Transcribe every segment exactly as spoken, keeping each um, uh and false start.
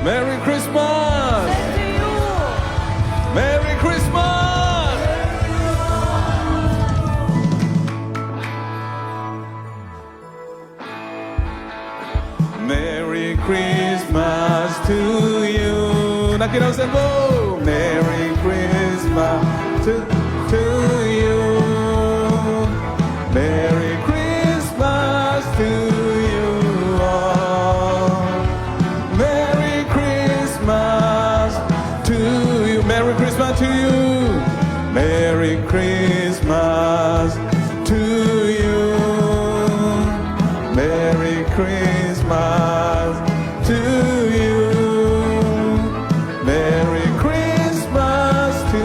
Merry Christmas. Merry Christmas. Merry Christmas to you. Nakina sembo. Merry Christmas to, to you. Merry Christmas to you all. Merry Christmas to you. Merry Christmas to you. Merry Christmas to you. Merry Christmas to you. Merry Christmas to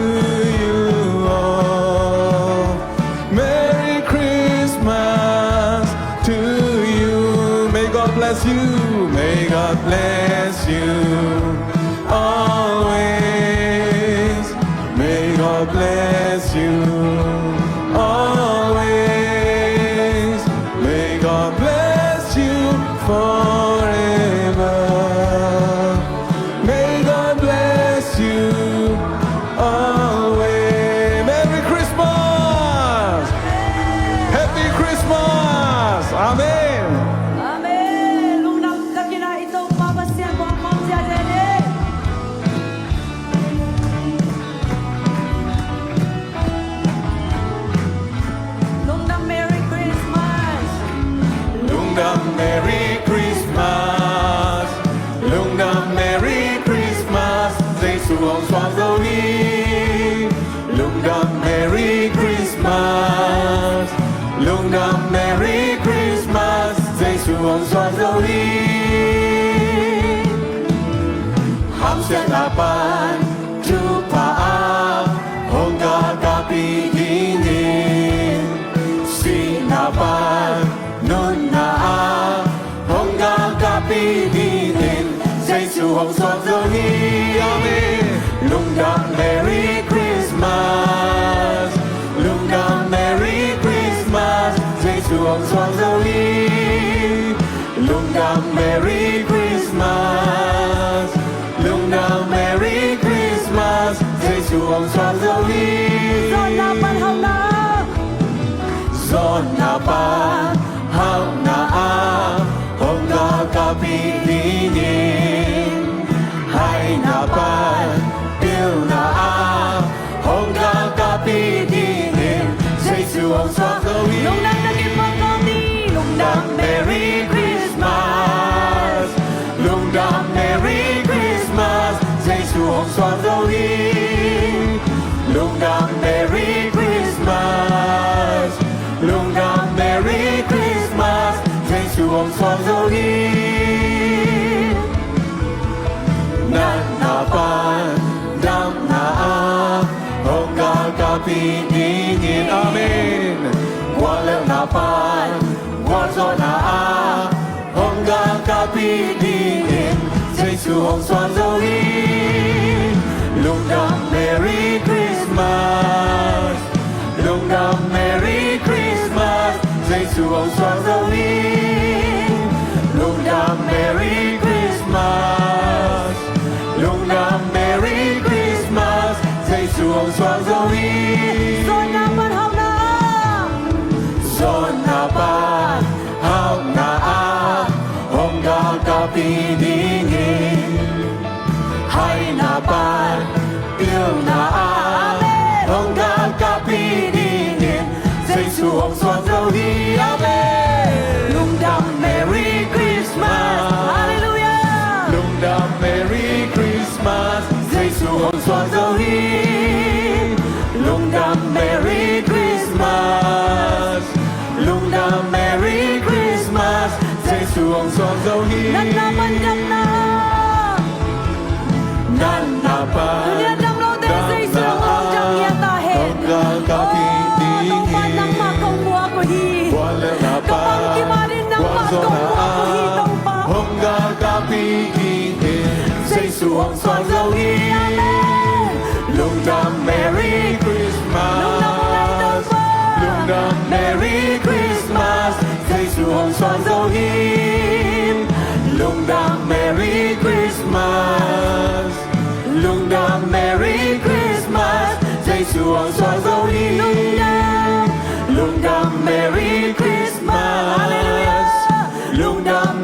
you all. Merry Christmas to you. May God bless you. May God bless you always. May God bless you always. May God bless you forever. May God bless you always. Merry Christmas. Happy Christmas. Amen. Amen. Lungdam, lungdam kina i Topa Pasian buang khawm ziahziah ni. Lungdam Merry Christmas. Lungdam Merry Christmas. Lungdam Merry Christmas. Jesu hong suak zo hi. Lungdam Merry Christmas. Lungdam Merry Christmas. Jesu hong suak zo hi. Hamsiatna pan thupha a hong galkapih dingin, sihna pan nunna a hong galkapih dingin, Jesu hong suak zo hi. Amen. Lungdam Merry Christmas. Lungdam Merry Christmas. Jesu hong suak zo hi. Lungdam Merry Christmas. Lungdam Merry Christmas. Jesu hong suak zo hi. Zawhna pan hauhna. Zawhna pan hauhna a hong galkapih dingin, haina pan pilna a hong galkapih dingin, Jesu hong suak zo hi. Lungdam na kipawlkawm ni. Lungdam Merry Christmas. Lungdam Merry Christmas. Jesu hong suak zo hi. Lungdam Merry Christmas. Lungdam Merry Christmas. Jesu hong suak zo hi. Natna pan damna a hong galkapih dingin. Amen. Guallelhna pan gualzawhna a hong galkapih dingin, Jesu hong suak zo hi. Lungdam Merry Christmas. Lungdam Merry Christmas. Jesu hong suak zo hi. Lungdam Merry Christmas. Lungdam Merry Christmas. Jesu hong suak zo hi. Zawhna pan hauhna. Zawhna pan hauhna a hong galkapih dingin, haina pan pilna a hong galkapih dingin, Jesu hong suak zo hi. Amen. Lungdam Merry Christmas. Halleluiah. Lungdam Merry Christmas. Jesu hong suak zo hi. Lungdam Merry Christmas. Lungdam Merry Christmas. Jesu hong suak zo hi. Natna pan damna. Natna pan damna a hong galkapih dingin, guallelhna pan gualzawhna a hong galkapih dingin, Jesu hong suak zo hi. Amen. Lungdam Merry Christmas. Lungdam Merry Christmas. Jesu hong suak zo hi.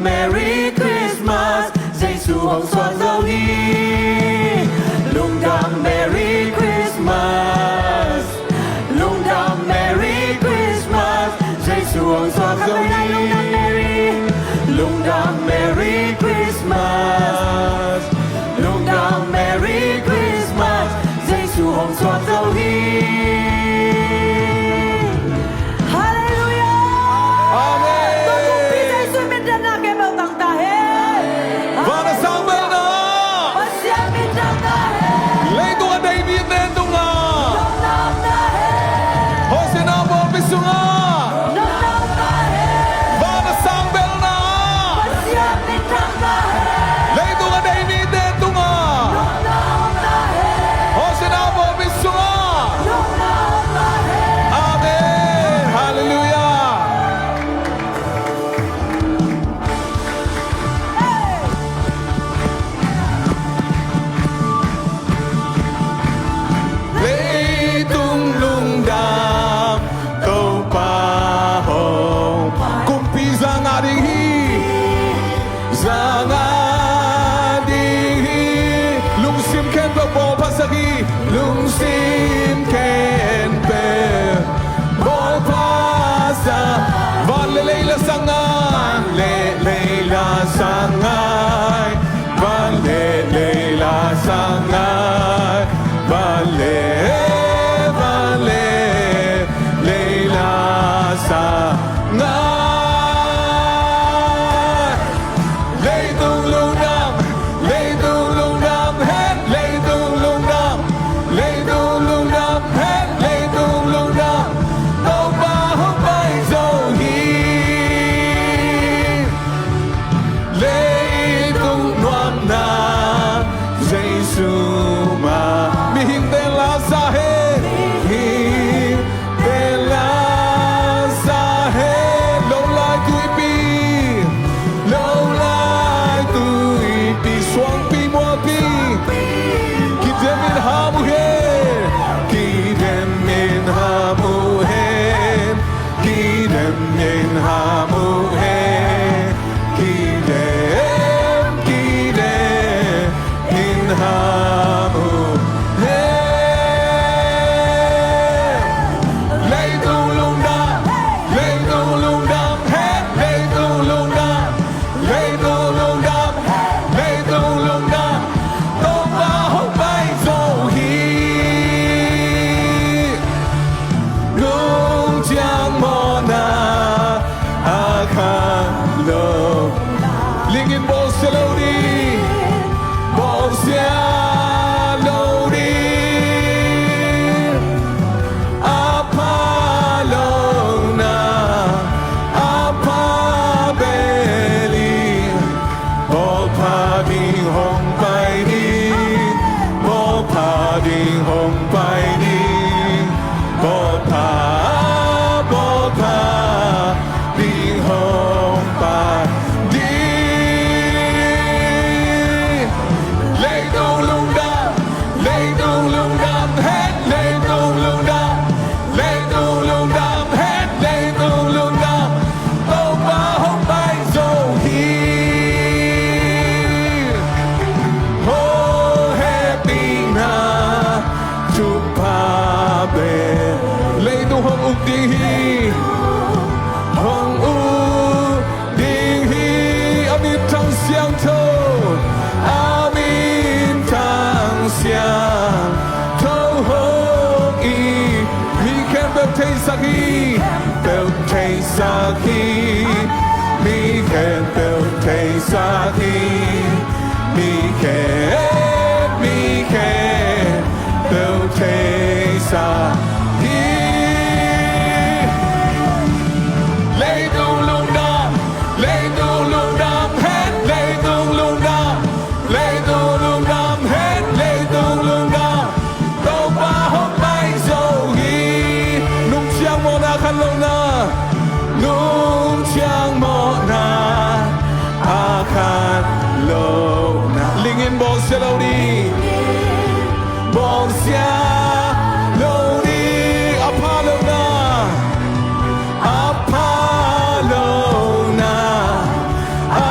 Merry Christmas, Jesu hong suak zo hi. Lungdam, Merry Christmas. Lungdam, Merry Christmas, Jesu hong suak zo hi. Lungdam, Merry Christmas. Lungdam, Merry Christmas, Jesu hong suak zo hi. Halleluiah. Amen. Tua kumpi Jesu min dan a kei bel tang ta hen. Van a sang bel na. Pasian min tang ta hen. Leitung a deih mite tungah. Lungdam ta hen. Hosiana pawlpi sungah. Lungdam ta hen. Van a sang bel na. Pasian min tang ta hen. Leitung a deih mite tungah. Lungdam ta hen. Hosiana pawlpi sungah. Lungdam ta hen. Amen. Halleluiah. Leitung lungdam, Topa hong. Kumpi za ngah ding hi. Za ngah ding hi. Lungsim khempeuh bawl phasak hi. Lungsim khempeuh bawl phasak. Van le lei la sang ngai. Van le lei la sang ngai. Van le lei la sang ngai. Van le, van le lei la sang ngai. Leitung lungdam, leitung lungdam hen, leitung lungdam, leitung lungdam hen, leitung lungdam. Topa hong pai zo hi. Leitung nuamna Jesu mah. Mihingte la sa hen. Mihingte la sa hen. Lo lai tuipi. Lo lai tuipi. Suangpi mualpi. Kidem in ham uh hen. Kidem in ham uh hen. Kidem in ham uh hen. Kidem, kidem in ham uh hen. Leitung lungdam, leitung lungdam hen, leitung lungdam, leitung lungdam hen, leitung lungdam. Topa hong pai zo hi. Nung ciang mawhna a khan lo. Ling in bawlsia lo ding. Bawlsia lo ding. A pha lo na. A pha bel in. Bawl pha ding hong pai ding, bawl pha ding hong pai ding, bawl pha, bawl pha ding hong pai ding. Leitung lungdam, leitung lungdam hen, leitung lungdam. Leitung lungdam hen, leitung lungdam. Topa hong pai zo hi. Hong hehpihna thupha bel. Leitung hong uk ding hi. Hong uk ding hi. A minthang siangtho, a minthang siangtho hong it. Mi khempeuh theisak hi. Khempeuh theisak hi. Mi khempeuh theisak hi. Mi khem, mi khempeuh theisak hi. Leitung lungdam, leitung lungdam hen, leitung lungdam, leitung lungdam hen, leitung lungdam. Topa hong pai zo hi. Nung ciang mawhna khan lo na. Nung ciang mawhna a khan lo na. Ling in bawlsia lo ding. Bawlsia lo ding. A pha lo na. A pha lo na. A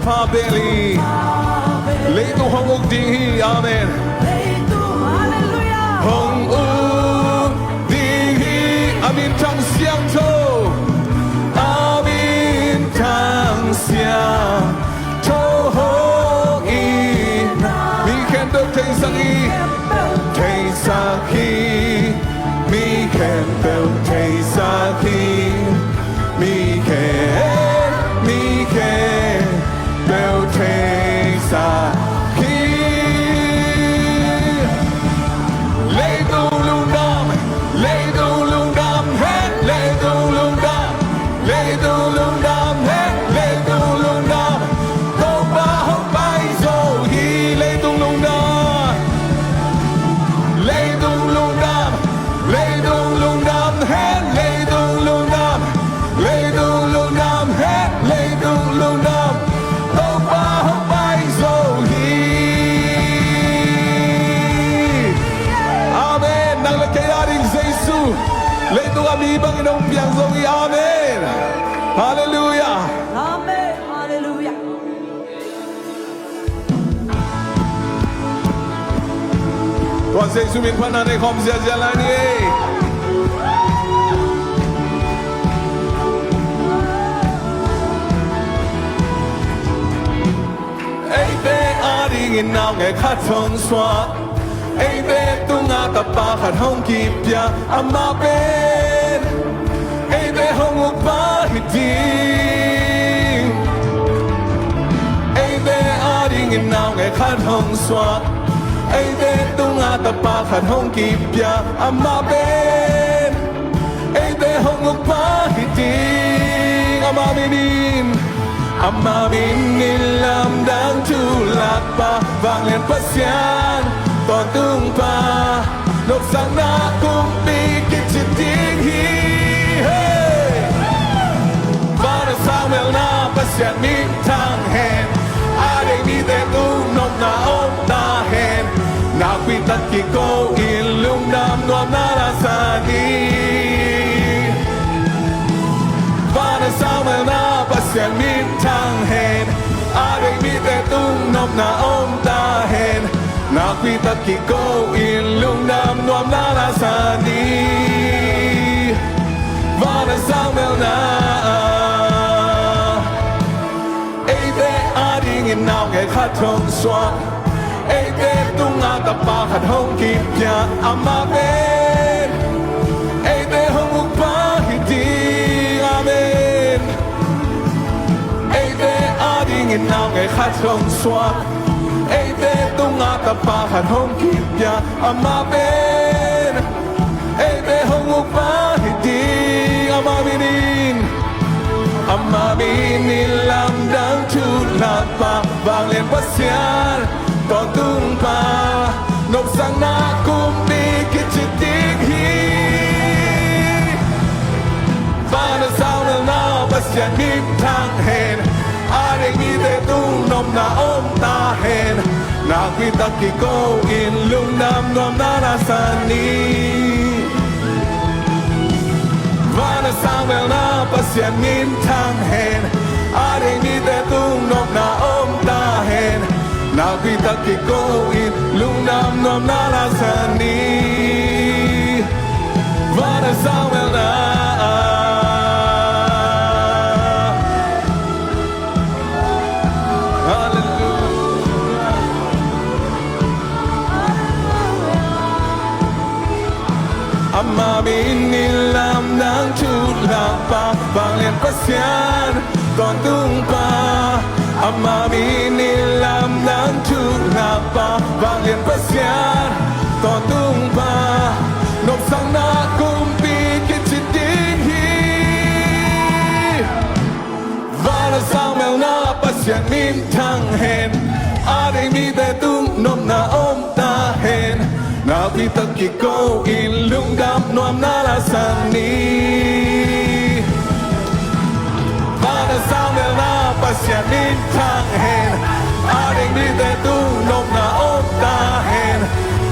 Pha bel hi. Leitung hong uk ding hi. Amen. Hong uk ding hi. A minthang siangtho, a minthang siangtho hong hi. Mi khempeuh theisak hi. Theisak hi. Mi khempeuh theisak hi. Mi khe, mi khe, peuh theisak hi. Leitung lungdam, leitung lungdam hen, leitung lungdam, leitung lungdam hen, leitung lungdam. Topa hong pai zo hi, leitung lungdam. Leitung lungdam, leitung lungdam hen, leitung lungdam, leitung lungdam hen, leitung lungdam. Topa hong pai zo hi. Amen. Nang le kei a ding Jesu leitung a mi bangin hong piang zo hi. Amen. Halleluiah. Amen. Halleluiah. Tua Jesu min phatna nei khawm ziahziah lai ni ei. Eite adingin naungek khat hong suak. Eite tungah tapa khat hong kipia, amah pen eite hong ukpa hi ding. Eite adingin naungek khat hong suak. Eite tungah tapa khat hong kipia, amah pen eite hong ukpa hi ding. Ama minin, ama minin lamdang thulakpa, vanglian Pasian tawntung pa, nopsakna kumpi kici ding hi. Hey! Van a sang melna Pasian minthang hen. A deih mite tung nopna om ta hen. Nakpi tak kiko in lungdam nuamna la sa ni. Van a sang melna Pasian minthang hen. A deih mite tung nopna om ta hen. Nakpi tak kiko in lungdam nuamna la sa ni. Van a sang melna. Eite adingin naungek khat hong suak. Eite tungah tapa khat hong kipia, amah pen eite hong ukpa hi ding. Amen. Eite adingin naungek khat hong suak. Eite tungah tapa khat hong kipia, amah pen eite hong ukpa hi ding. Ama minin, ama minin lamdang thulakpa, vanglian Pasian tawntung pa, nopsakna kumpi kici ding hi. Van a sang melna Pasian minthang hen. A deih mite tung nopna om ta hen. Nakpi tak kiko in lungdam nuamna la sa ni. Van a sang melna Pasian minthang hen. A deih mite tung nopna om ta hen. Nakpi tak kiko in lungdam nuamna la sa ni. Van a sang melna. Halleluiah. Ama minin lamdang thulakpa, vanglian Pasian tawntung pa. Ama minin lamdang thulakpa, vanglian Pasian tawntung pa, nopsakna kumpi kici ding hi. Van a sang melna Pasian minthang hen. A deih mite tung nopna om ta hen. Nakpi tak kiko in lungdam nuamna la sa ni. Van a sang melna Pasian minthang hen. A deih mite tung nopna om ta hen.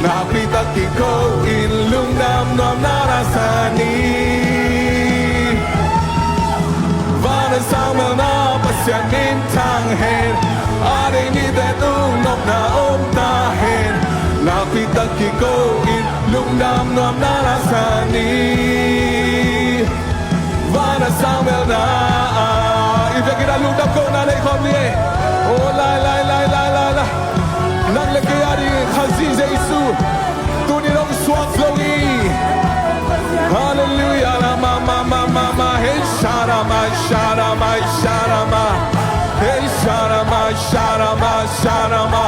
Nakpi tak kiko in lungdam nuamna la sa ni. Van a sang melna Pasian Minthang hen, a ding mite tung nopna om ta hen. Nakpi tak kiko in lungdam nuamna la sa ni. Van a sang belna ah i biakinn ah lungdam kohna nei khawm ni ei. Oh, lai, lai, lai. Nang le kei a ding Khazih Jesu tuni-in hong suak zo hi. Halleluiah. La ma, ma, ma, ma, ma. Hey, sha, ra, ma, sha, ra, ma, sha, ra, ma. Hey, sha, ra, ma, sha, ra, ma, sha, ra, ma.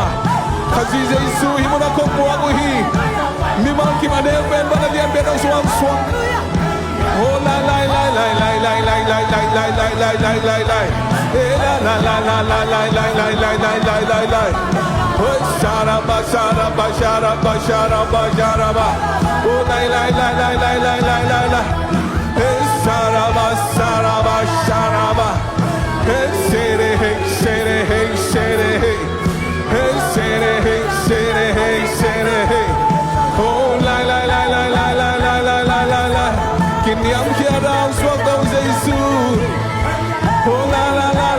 Khazih Jesu hih munah kong muak uh hi. Mimal kim a neu pen bang a lian pen hong suak, suak. Oh, lai, lai, lai. Eh, la, la, la, la, lai, lai, lai, lai. Hoi, sha, ra, ba, sha, ra, ba, sha, ra, ba, sha, ra, ba, sha, ra, ba. Oh, lai, lai, lai. Hey, sha, ra, ba, sha, ra, ba, sha, ra, ba. Hey, shere, hey, shere, hey, shere, hey. Hey, shere, hey, shere, hey, shere, hey. Oh, lai, lai, lai. Kiniamkhiat a hong suak zo Jesu. Oh, la, la, la.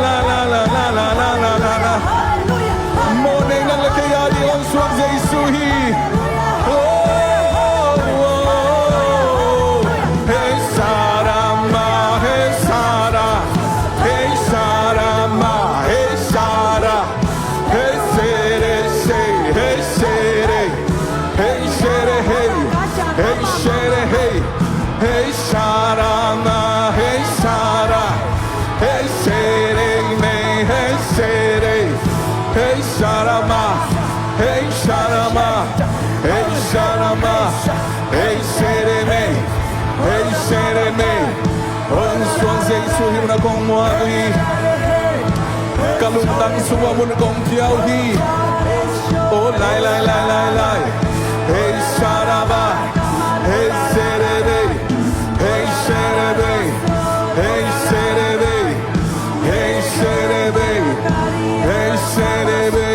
Mawhnei nang le kei a ding hong suak Jesu hi. Oh, oh, oh. Hey, sha, ra, ma, hey, sha, ra. Hey, sha, ra, ma, hey, sha, ra. Hey, shere, she, hey, shere. Hey, shere, hey. Hey, shere, hey. Hey, sha, ra, ma, hey, sha, ra. Hey, shere, me, hey, shere. Hey, sha, ra, ma. Hey, sha, ra, ma. Hey, sha, ra, ma. Hey, shere, me. Hey, shere, me. Hong suak Jesu hih munah kong muak uh hi. Ka lungtang sungah mun kong pia uh hi. Oh, lai, lai, lai, lai, lai. Hey, sha, ra, ba. Hey, shere, be. Hey, shere, be. Hey, shere, be. Hey, shere, be. Hey, shere, be.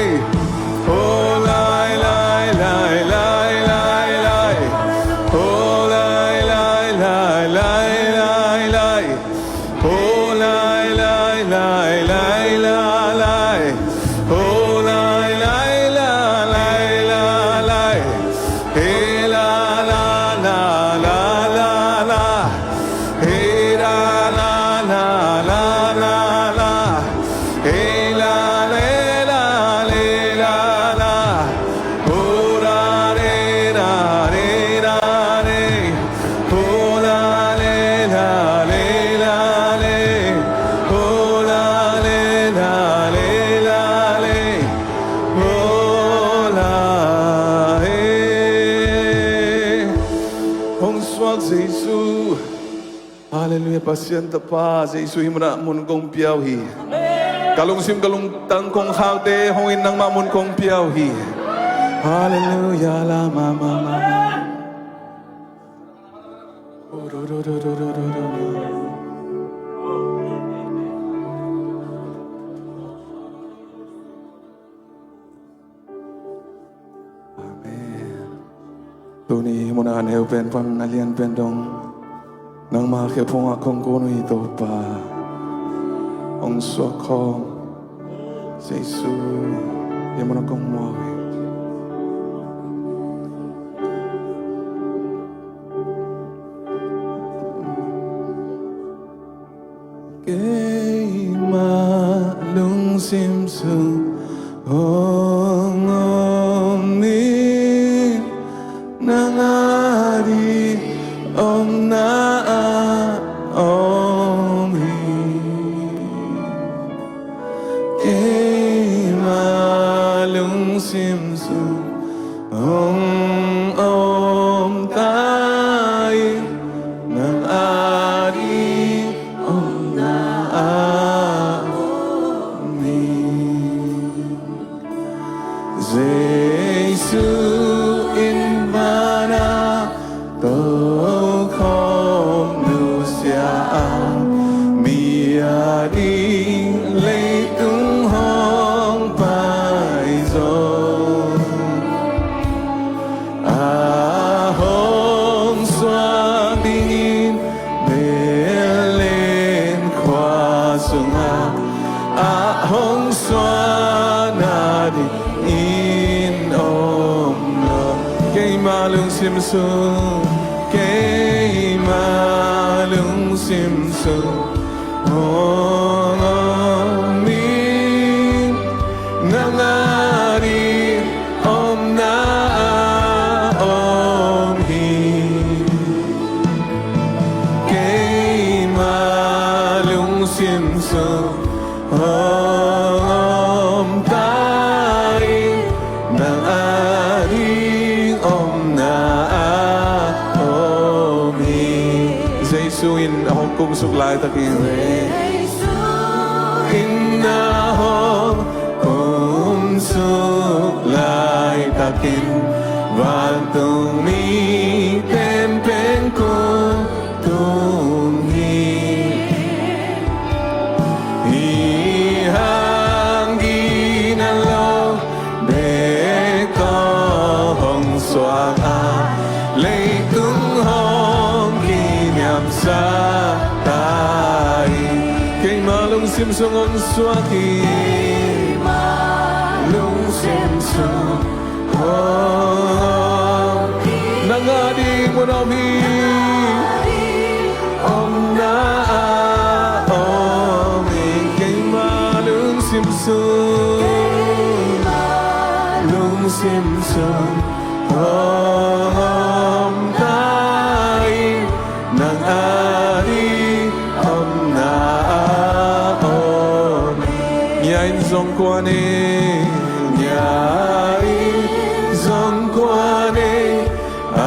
Oh, lai, lai, lai. Oh, lai, lai, lai. Oh, lai, lai, lai, lai, lai. Oh, lai, lai, lai, lai, lai, lai. Hey, la, la, la, la, la, la. Hey, la, la, la, la, la, la. Hey, la, le, la, le, la, la. Oh, la, le, la, le, la, le. Oh, la, le, la, le, la, le. Oh, la, le, la, le, la, le. Oh, la, eh. Hong suak Jesu. Halleluiah. Pasian Tapa Jesu hih munah mun kong pia uh hi. Ka lungsim ka lungtang kong khakte hong in nangmah mun kong pia uh hi. Halleluiah. La, ma, ma, ma, ma. Amen. Tuni hih munah a neu pen pan a lian pen dong nangma khe phungah kong kun uh hi Topa. Hong suak khawm Jesu hih munah kong muak uh hi. Keimah lungsim sung hong om in, nang a ding omna ah om hi. Keimah lungsim sung hong om ta in, nang a ding omna ah om hi. Jesu in van a tokhom nusia a, mi a ding leitung hong paizaw a, hong suak dingin Bethlehem khua sungah Sung, keima lungsim sung hong om in, nang ading omna ah om hi. Keima lungsim sung hong om ta in, nang ading omna ah om hi. Jesu in a hong kumsuk laitakin, Jesu in a hong kumsuk laitakin, vantung mite in pengkul tung hi. Hih hang gina lo bek tawh hong suak a, leitung hong kiniamsak ta hi. Keima lungsim sung hong suak hi. Keima lungsim sung hong om in, nang ading mun om hi. Omna ah om in. Keima lungsim sung, keima lungsim sung hong om ta in, nang ading omna ah om in. Ngia in zong kuan ei, ngia in zong kuan ei, a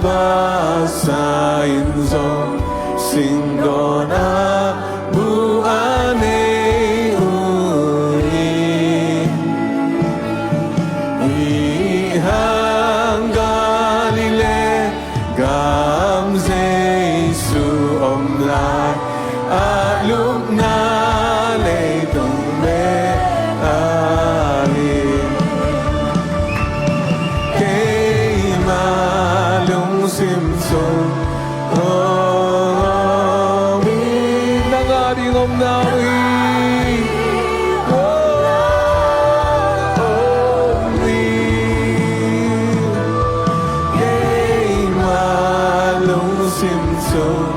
basa in zong singdawn ah bu a nei uh hi. Hih hang Galilee gam Jesu om lai ah, lupna leitung bek ah hi. Keima lungsim sung hong om in, nang ading omna uh hi. Om in. Keima lungsim sung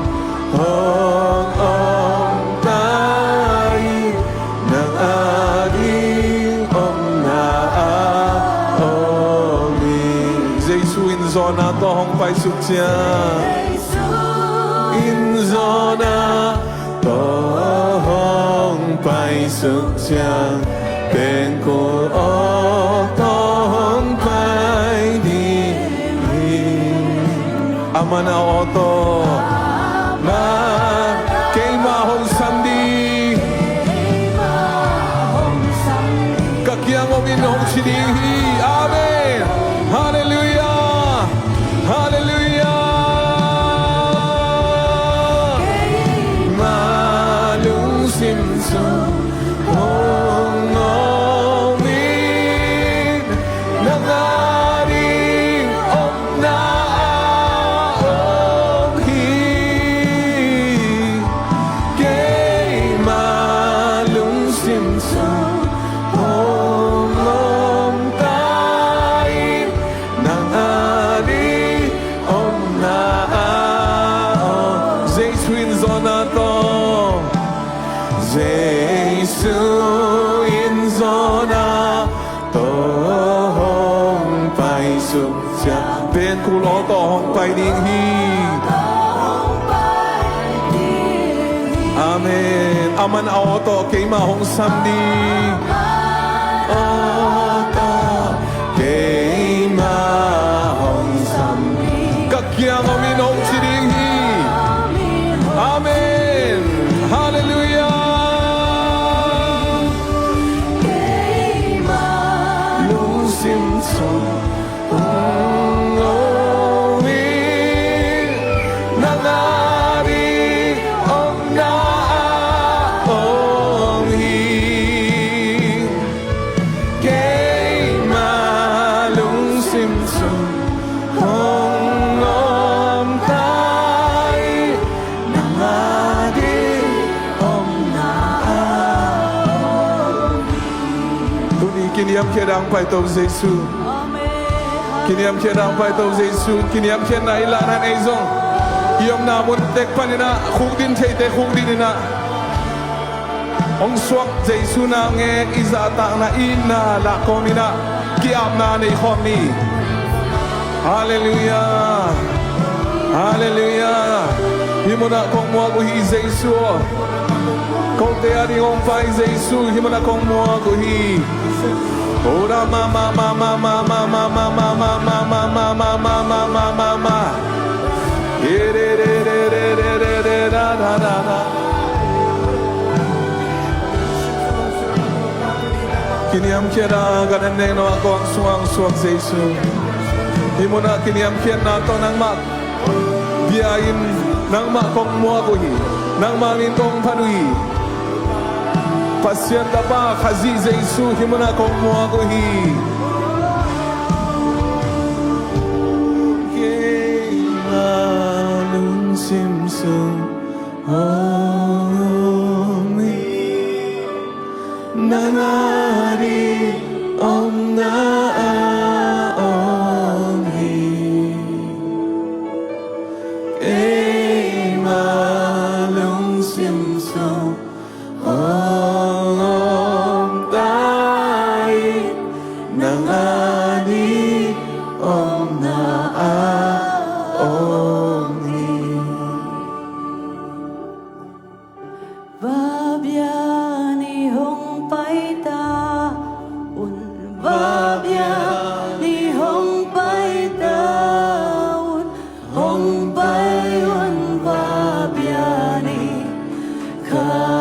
hong om ta in, nang ading omna ah om in. Jesu in Jonah tawh hong paisuk ciang, Jesu in Jonah tawh hong paisuk ciang, pengkul aw tawh hong pai ding hi. Aman a aw tawh, aman keima hong sam ding. Ka kiang om in hong ci ding hi. Amen. Halleluiah. Halleluiah. Keima lungsim sung hong om in, nang ading omna ah om hi. Keima lungsim sung hong om ta in, nang ading omna ah om. Jesu in Jonah tawh, Jesu in Jonah tawh hong paisuk ciang, pengkul aw tawh hong pai ding hi. Amen. Aman a aw tawh keima hong sam ding. Aw tawh keima hong sam ding. Ka kiang om in hong ci ding hi. Amen. Halleluiah. Keima lungsim sung hong om in, nang ading omna ah om hi. Keima lungsim sung hong om ta in, nang ading omna ah om hi. Tuni kiniamkhiat dang paito Jesu. Amen. Kiniamkhiatna hong paito Jesu, kiniamkhiatna i lahna in ei zong i omna mun tek panin ah khukdin theite khukdin in ah hong suak Jesu nang e, i zahtakna i itna lahkhawm in ah ki-apna nei khawm ni. Halleluiah. Halleluiah. Hih munah kong muak uh hi Jesu aw. Kote ading hong pai Jesu, hih munah kong muak uh hi. Ora ma ma ma ma ma ma ma ma ma ma ma ma ma ma ma ma ma ma ma. Re re re re re re re re ra ra ra ra. Kiniamkhiatna ka nan neng nong a kong suang suak Jesu. Hih munah kiniamkhiatna tawh nangmah bia-in nangmah kong muak uh hi. Nangmah min kong phat uh hi. Pasian Tapa Khazih Jesu hih munah kong muak uh hi. Keima lungsim sung hong hi. Nang a ding omna a om hi. Keima lungsim sung hong om ta in. Nang a ding omna a om hi. Vabia ni hong pai ta un, vabia ni hong pai ta un, hong pai un vabia ni kha.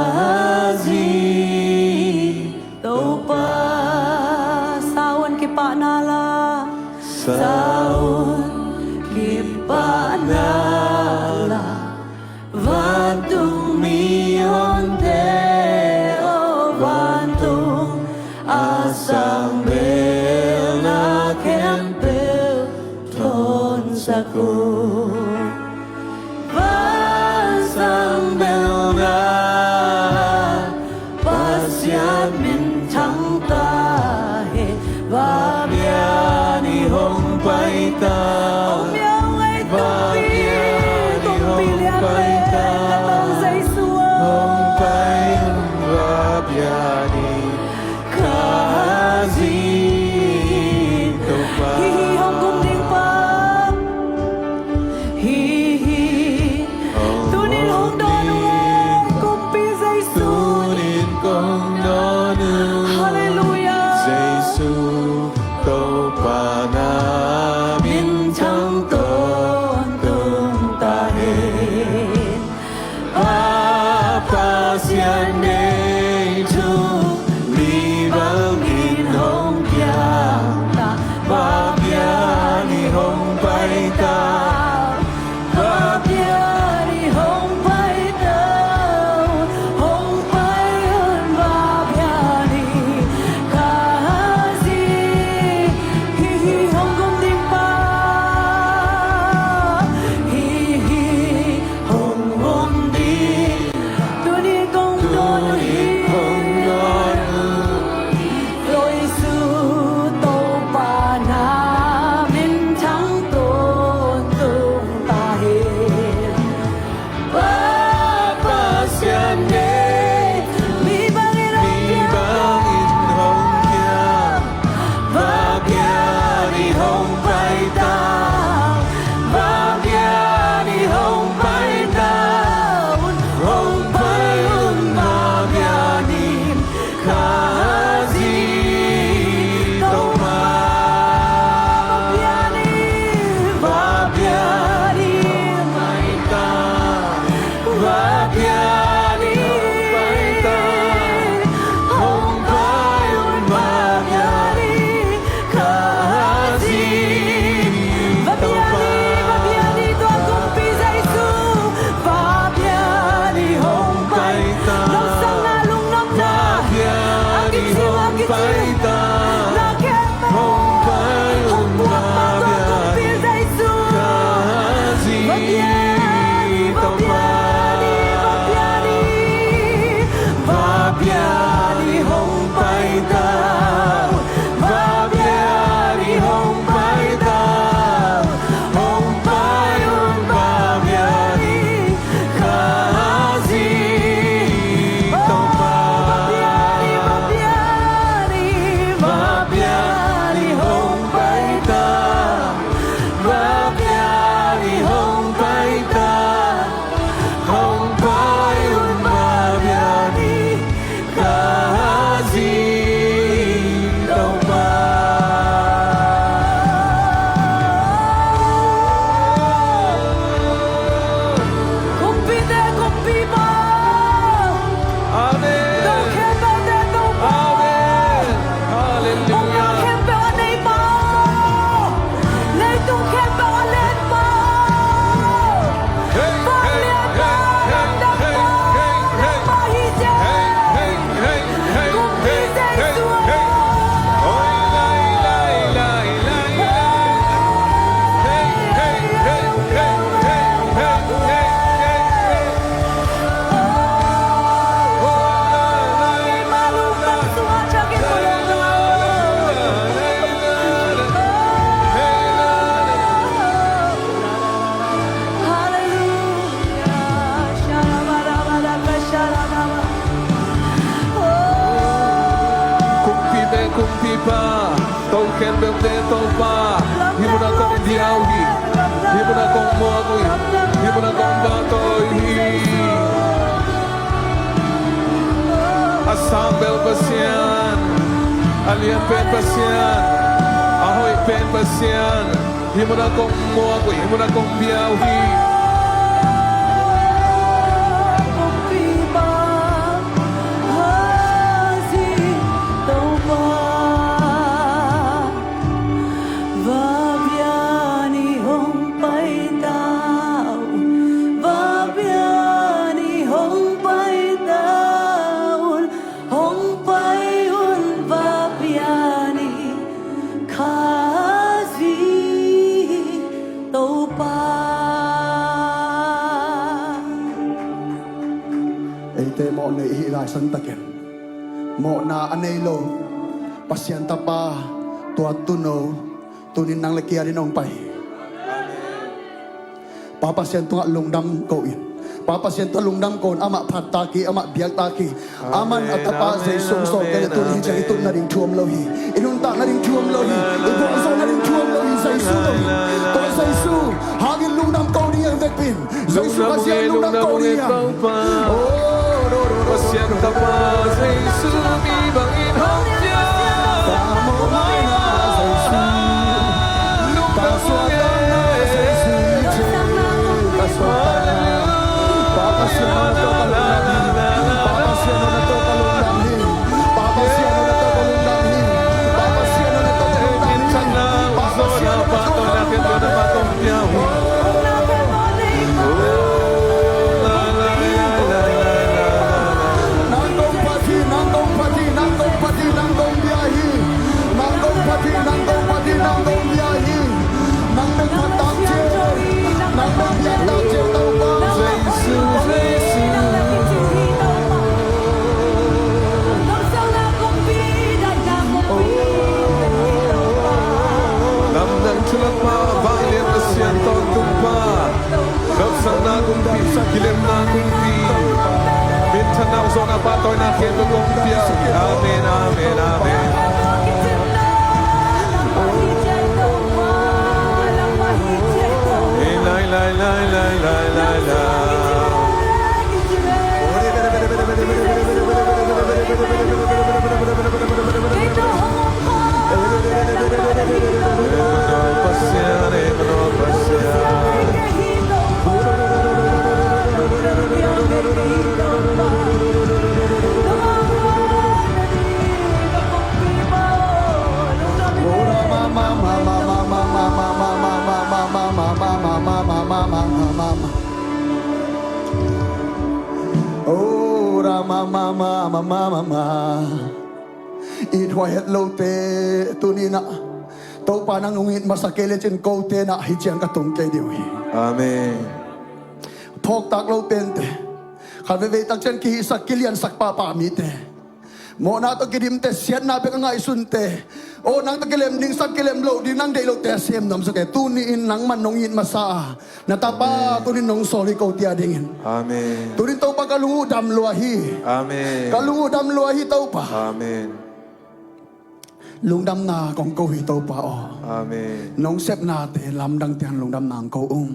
Kumpipa, kumpipa, to khempeuhte Topa, hih munah kong bia uh hi. Hih munah kong muak uh hi. Hih munah kong vak uh hi. A sang bel Pasian, a lian pen Pasian, a hoih pen Pasian, hih munah kong muak uh hi, hih munah kong bia uh hi. Eite mawh nei i hih lai santakin mawhna a nei lo Pasian Tapa, tua Tuuno, tunin nang le kei adingin hong pai hi. Pa Pasian tungah lungdam ko in. Pa Pasian tungah lungdam ko in. Amah phat tak hi, amah biak tak hi. Amen, amen, amen. Aman a Tapa Jesu hong sawl kei leh tuni hi ciang i tut nading thu om lo hi. I nuntak nading thu om lo hi. I vualzawl nading thu om lo hi. Jesu lo hi. Tua Jesu hangin lungdam ko ding hi, vekpi in. Jesu Khazih lungdam ko ding hi. Pasian Tapa Jesu mi bangin hong piang. Lungdam ko ding hi. Jesu. Lamdang thu lakpa, vanglian Pasian tawntung pa, nopsakna kumpi, kilemna kumpi, minthanna, hong zawhna, pahtawina khempeuh kong pia. Amen, amen, amen. Lai, lai, lai. It huai het lote tuni-in ah, Topa nang hong it masa kei lecin kote in ah hih ciang ka tung kei ding uh hi. Amen. Phawktak lo pente, khat veivei tak ciang kihihsak, kiliansak pahpah mite, mawhna tawh kidimte, siatna bek a ngaihsunte, aw, nang tawh kilem ding sang, kilem loh ding nang deih lohte a sem nuamsate, tuni-in nangman nong it masa a, na tapa, amen, tuni-in nong sawl hi kote adingin. Amen. Tuni-in Topa ka lung uh dam lua hi. Amen. Ka lung uh dam lua hi Topa. Amen. Lungdamna kong ko hi Topa aw. Amen. Nong sepnate lamdang teh lungdamna kong ko ung.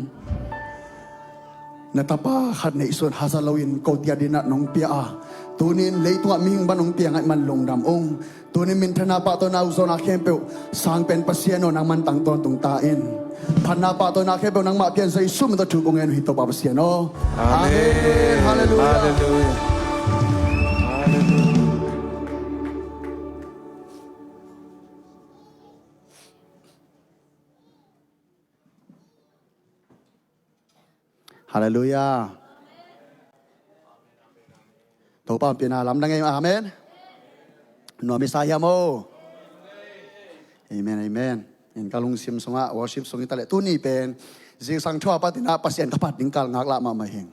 Na tapa khat neihsun haza loin kote adingin ah nong pia a, tuni-in leitungah mihing bang nong pia ngaih man lungdam ung. Tuni-in minthanna, pahtawina, hong zawhna khempeuh sang pen Pasian aw, nangman tang tawntung ta in. Phatna, pahtawina khempeuh nangmah pia in, Jesu min tawh thu kong ngen uh hi Topa Pasian aw. Amen. Amen. Halleluiah. Halleluiah. Halleluiah. Halleluiah. Topa hong piakna lamdang ei. Amen. Nuam i sa hiam aw? Amen, amen. In ka lungsim sungah worship sung hi ta leh, tuni pen zingsang thu a patin ah Pasian ka phat ding kal ngaklah mahmah hi ing.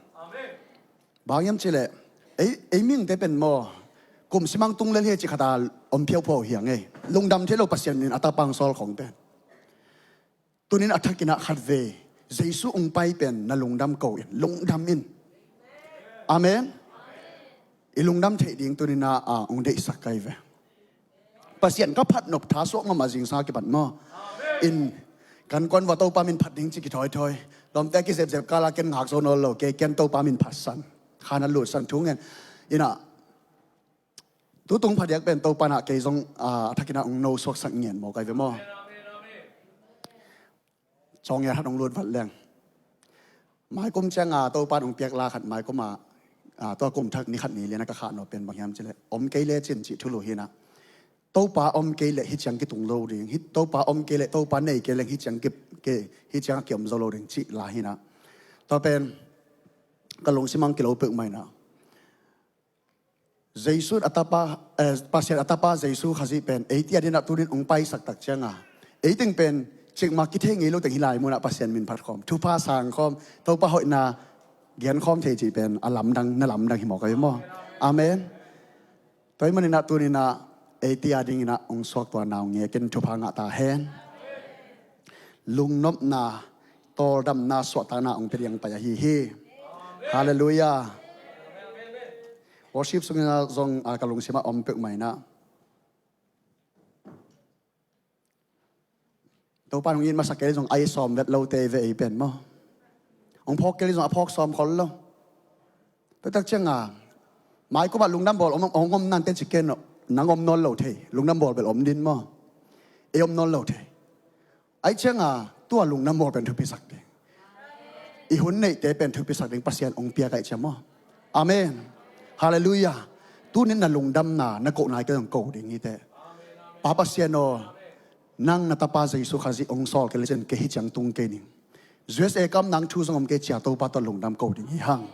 Bang hiam cih leh ei, ei mihingte pen maw, kum simang tung lel hi cih khat a om phiauphiau hi ing ei. Lungdam thei lo Pasian in a Tapa hong sawl khong pen. Tunin a thakin ah khatvei Jesu hong pai pen na lungdam ko in, lungdam in. Amen. I lungdam theih ding tunin ah, ah, hong deihsak ka hi ve. Pasian ka phat nop tha suak mahmah zingsang a kipat maw. In kan kuan vua Topa min phat ding ci kithawithawi. Lawmte a kizepzep kal a ken ngak zo nawn lo kei, ken Topa min phatsan, khan a lutsan thu ngen. In ah tutung phadiak pen Topa in ah kei zong, ah, a thakin ah hong no suaksak ngen mawk ka hi ve maw. Cawng ngiat khat hong lut vat leng, maikum ciang a Topa in hong piak la khat, maikum a, ah, tua kum thak ni khat ni lian a ka khah nop pen bang hiam cih leh, om kei lecin cih thulu hi in ah. Topa om kei leh hih ciang kitung lo ding, hih Topa om kei leh, Topa nei kei leng hih ciang ki, ki, hih ciang a kiom zo lo ding cih la hi in ah. Tua pen ka lungsim ah hong kilo peuhmah in ah. Jesu a Tapa, eh, Pasian a Tapa Jesu Khazih pen eite adingin ah tunin hong paisak tak ciang a, ei teng pen cikmah kithei ngei lo teng hi lai mun ah Pasian min phat khawm, thupha sang khawm, Topa hoihna gen khawm thei cih pen a lamdang, na lamdang hi mawk a hi maw. Amen. Tua ahih manin ah tunin ah eite adingin ah hong suaktuahna hong ngekin thupha ngah ta hen. Lungnopna, tawldamna, suahtakna hong pia ding pai ahi hi. Halleluiah. Worship sungin ah zong, ah, ka lungsim ah om peuhmah in ah. Topa in hong it masa kei leh zong a i sawm vet lote hi ve ei pen maw. Hong phawk kei leh zong a phawk sawm khol lo. Tua tak ciang a, maikum ah lungdam bawl om, om, om nante ci ken, nang om nawn lo thei, lungdam bawl bel om ding maw. Ei om nawn lo thei. Ahih ciang a, tua lungdam bawl pen thupisak ding. I hun neihte pen thupisak ding Pasian hong piak ahih ciang maw. Amen. Halleluiah. Tunin na lungdamna, na kohna kei zong ko ding hi teh. Pa Pasian aw, nang na Tapa Jesu Khazih hong sawl kei lecin kei hih ciang tung kei ning. U S A kam nang thu zong om kei cia, Topa tawh lungdam ko ding hi hang.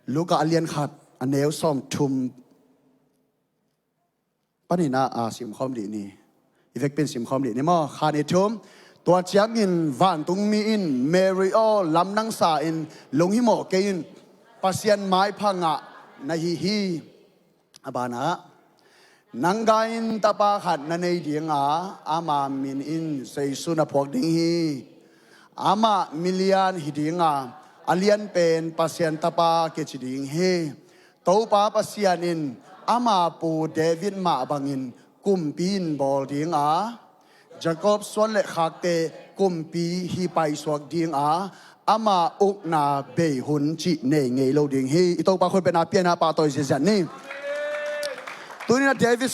Luka a lian khat, a neu sawm thum panin ah, ah, simkhawm dih ni. I vekpi in simkhawm dih ni maw. Khat, nih, thum. Tua ciangin vantungmi in, Mary aw, lamdang sa in, lunghimawh kei in, Pasian maipha ngah na hi hi. A banah, nang gai in tapa khat na nei ding a, ama min in Jesu na phuak ding hi. Amah milian hi ding a, a lianpen Pasian Tapa kici ding hi. Topa Pasian in ama pu David mah bangin kumpi in bawl ding a, Jacob suan le khakte kumpi hi paisuak ding a, ama ukna bei hun cih nei ngei lo ding hi. I Topa khut bengna pia in ah pahtawi ziahziah ni. Tunin ah David,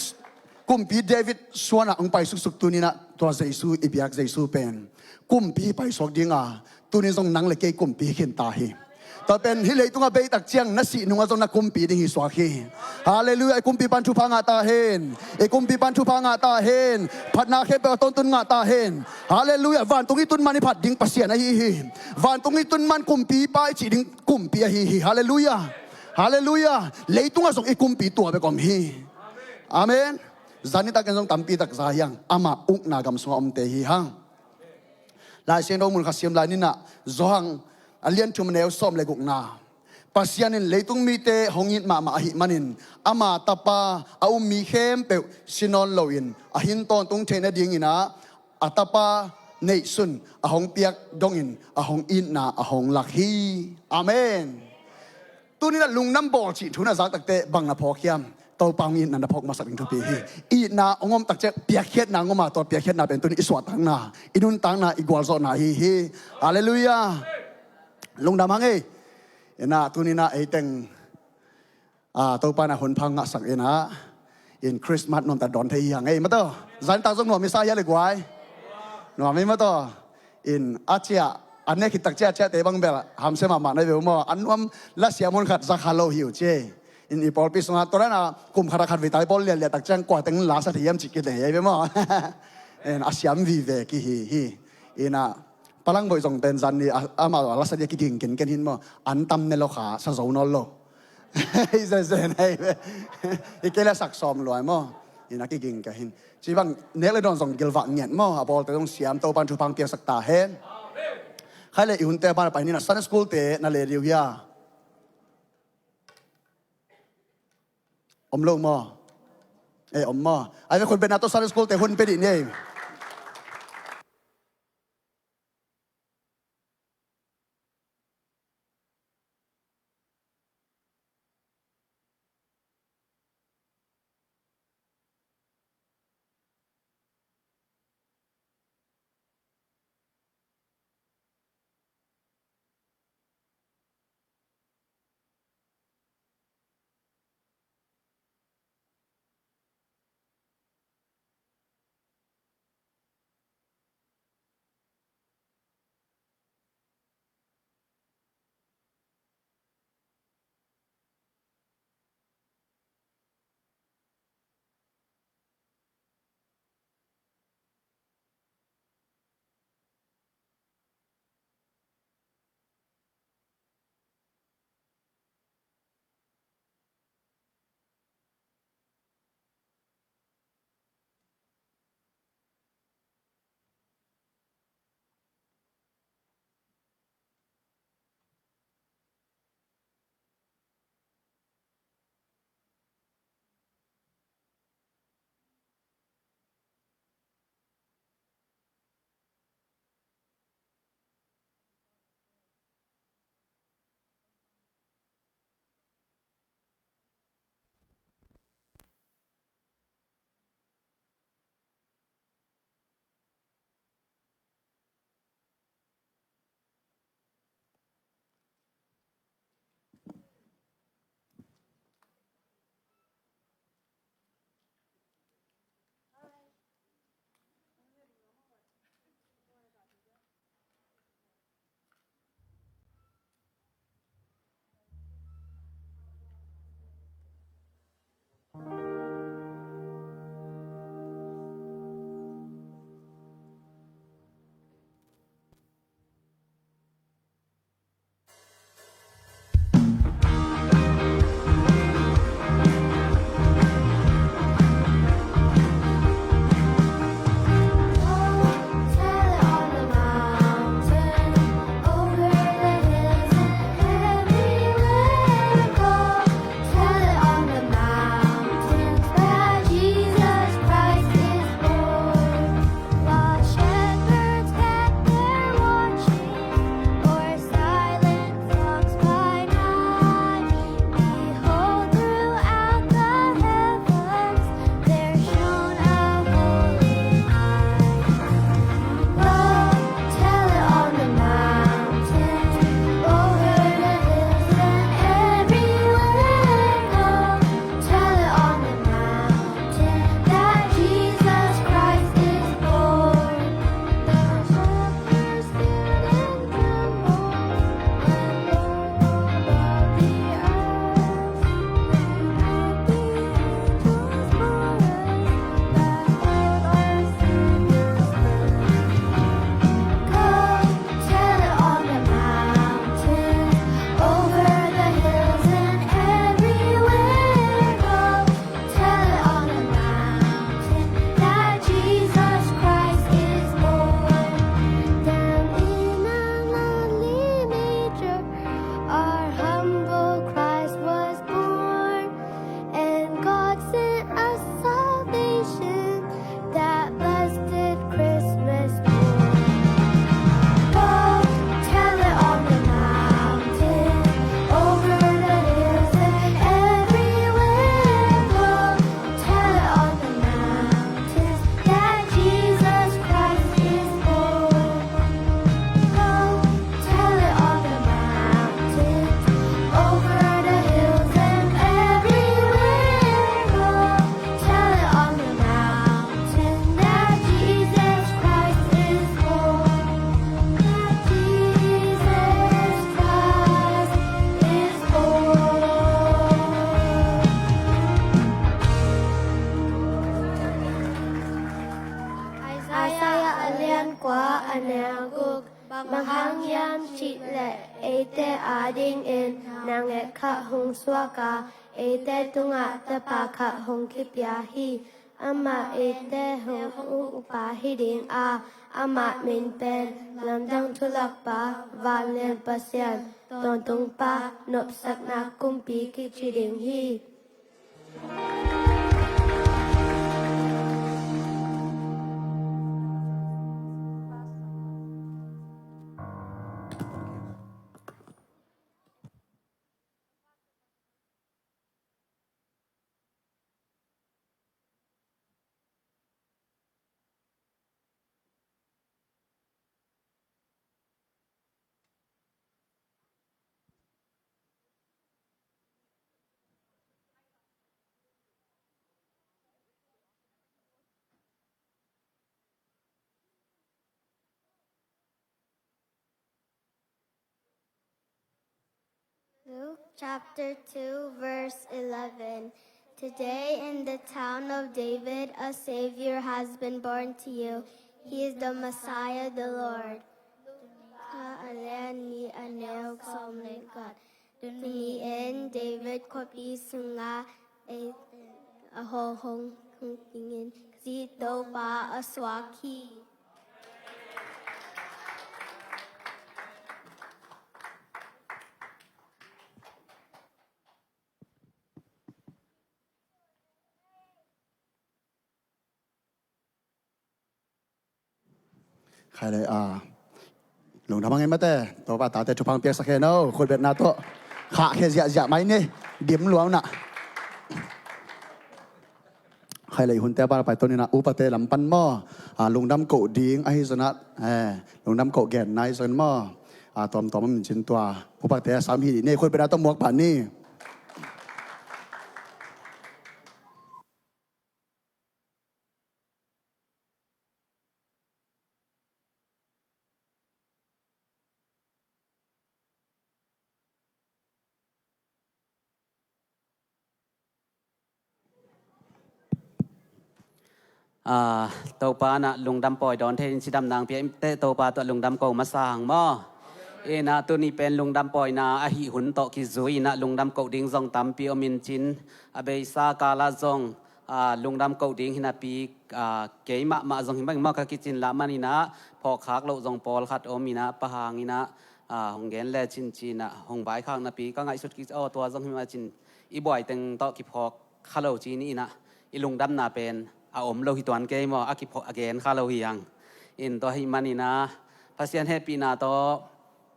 kumpi David suan ah hong paisuksuk tunin ah tua Jesu, i biak Jesu pen kumpi hi paisuak ding a, tunin zong nang le kei kumpi hi khin ta hi. Tua pen hih leitungah bei tak ciang na sih nungah zong na kumpi ding hi suak hi. Halleluiah. I kumpipa'n thupha ngah ta hen. I kumpipa'n thupha ngah ta hen. Phatna khempeuh a tawntun ngah ta hen. Halleluiah. Vantung i tun man i phat ding Pasian ahi hi. Vantung i tun man kumpipa i cih ding kumpi ahi hi. Halleluiah. Halleluiah. Leitungah zong i kumpi tua bek om hi. Amen. Zan nitakin zong tampi tak za hi hang. Ama ukna gam sungah omte hi hang. Lai Siangtho mun khat sim lai ni in ah, Johan a lian thum, a neu sawm le gukna. Pasian in leitung mite hong it mahmah ahih manin ama Tapa a um mi khempeuh si nawn loin a hin tawntung theih nadingin ah a Tapa neihsun a hong piak dongin a hong itna a hong lak hi. Amen. Tunin ah lungdam bawl cih thu na zak takteh bang na phawk hiam? Topa hong itna na phawk masak ding thupi hi. Itna hong om tak ciang piakkhiatna hong om a, tua piakkhiatna pen tunin i suahtakna, i nuntakna, i gualzawhna ahi hi. Halleluiah. Lungdam hang ei. In ah tunin ah ei teng, ah, Topa in ah hun pha ngahsak in ah, in Christmas nuam tak dawn thei hi hang ei, mataw. Zan tak zong nuam i sa hia le guai? Nuam ei, mataw. In a ciah, a nek khit tak ciah, ciahte bang bel hamsia mahmah na hi ve uh maw. A nuam la siam hun khat za kha lo hi uh ci ei. In i pawlpi sungah tua dan a kum khat a khat vei tai pawl lianlian tak ciang kua teng la sa thei hiam cih kinei hi ve maw. In a siam vive kihi hi. In ah Palangboih zong pen zan ni a, amah a lasa dia kiging kenken hin maw. An tam ne lo kha sa zo nawn lo. Hi zezen hei ve. Hi kei le sak sawm luai maw. Ina kiging ka hin. Ci bang nek le dawn zong gilvah ngiat maw. A bawlte zong siam, Topan thupha piaksak ta hen. Khai le i hunte pan a pai ni na Sunday school te na le diu hia. Om lo maw? Eh, om maw? Ai ve, khun bena to Sunday school te hun pe dih ni. Eite adingin nangek khat hong suak a, eite tungah Tapa khat hong kipia hi. Amah eite hong upa hi ding a, amah min pen Lamdang Thulakpa, Vanglian Pasian, Tawntung Pa, Nopsakna Kumpi kici ding hi. Luke chapter two, verse eleven. Today in the town of David, a Savior has been born to you. He is the Messiah, the Lord. Luka a lian nih, a neu sawm le khat. Tuni-in David khuapi sungah ei a hawhong hong dingin Khrih Topa a suak hi. Khai le a, lungdam hang ei mate, Topa tate thupha piaksak hen o, khutbetna tawh khahkhia ziahziah mai ni, dim luang na. Khai le i hunte a pai to ni na, upate lam pan maw, a, lungdam koh ding ahi zongin a, eh, lungdam koh genna ahi zongin maw, a, tuamtuam a min cin tua upate a sam hi ni, khutbetna tawh muak pah ni. A, Topa na lungdam pawi dawn thei in cidam nang pia in teh, Topa tawh lungdam ko masa hang maw. Ina tuni pen lungdam pawina ahi hun tawh kizui ina lungdam ko ding zong tampi om in cin, a beisa kala zong, a, lungdam ko ding hinapi, a, kei mahmah zong hi bang maw ka kicin lah manina, phawkkhak loh zong pawlkhat om ina, pahang ina, a, hong gen le cincina hong vaikhak napi ka ngaihsut kis aw, tua zong hi mah cin i buai teng tawh kiphawk kha lo ci ni ina, i lungdamna pen a om lo hi tuan kei maw, a kiphawk a gen kha lo hi hang. In tua hi manina Pasian hehpihna tawh,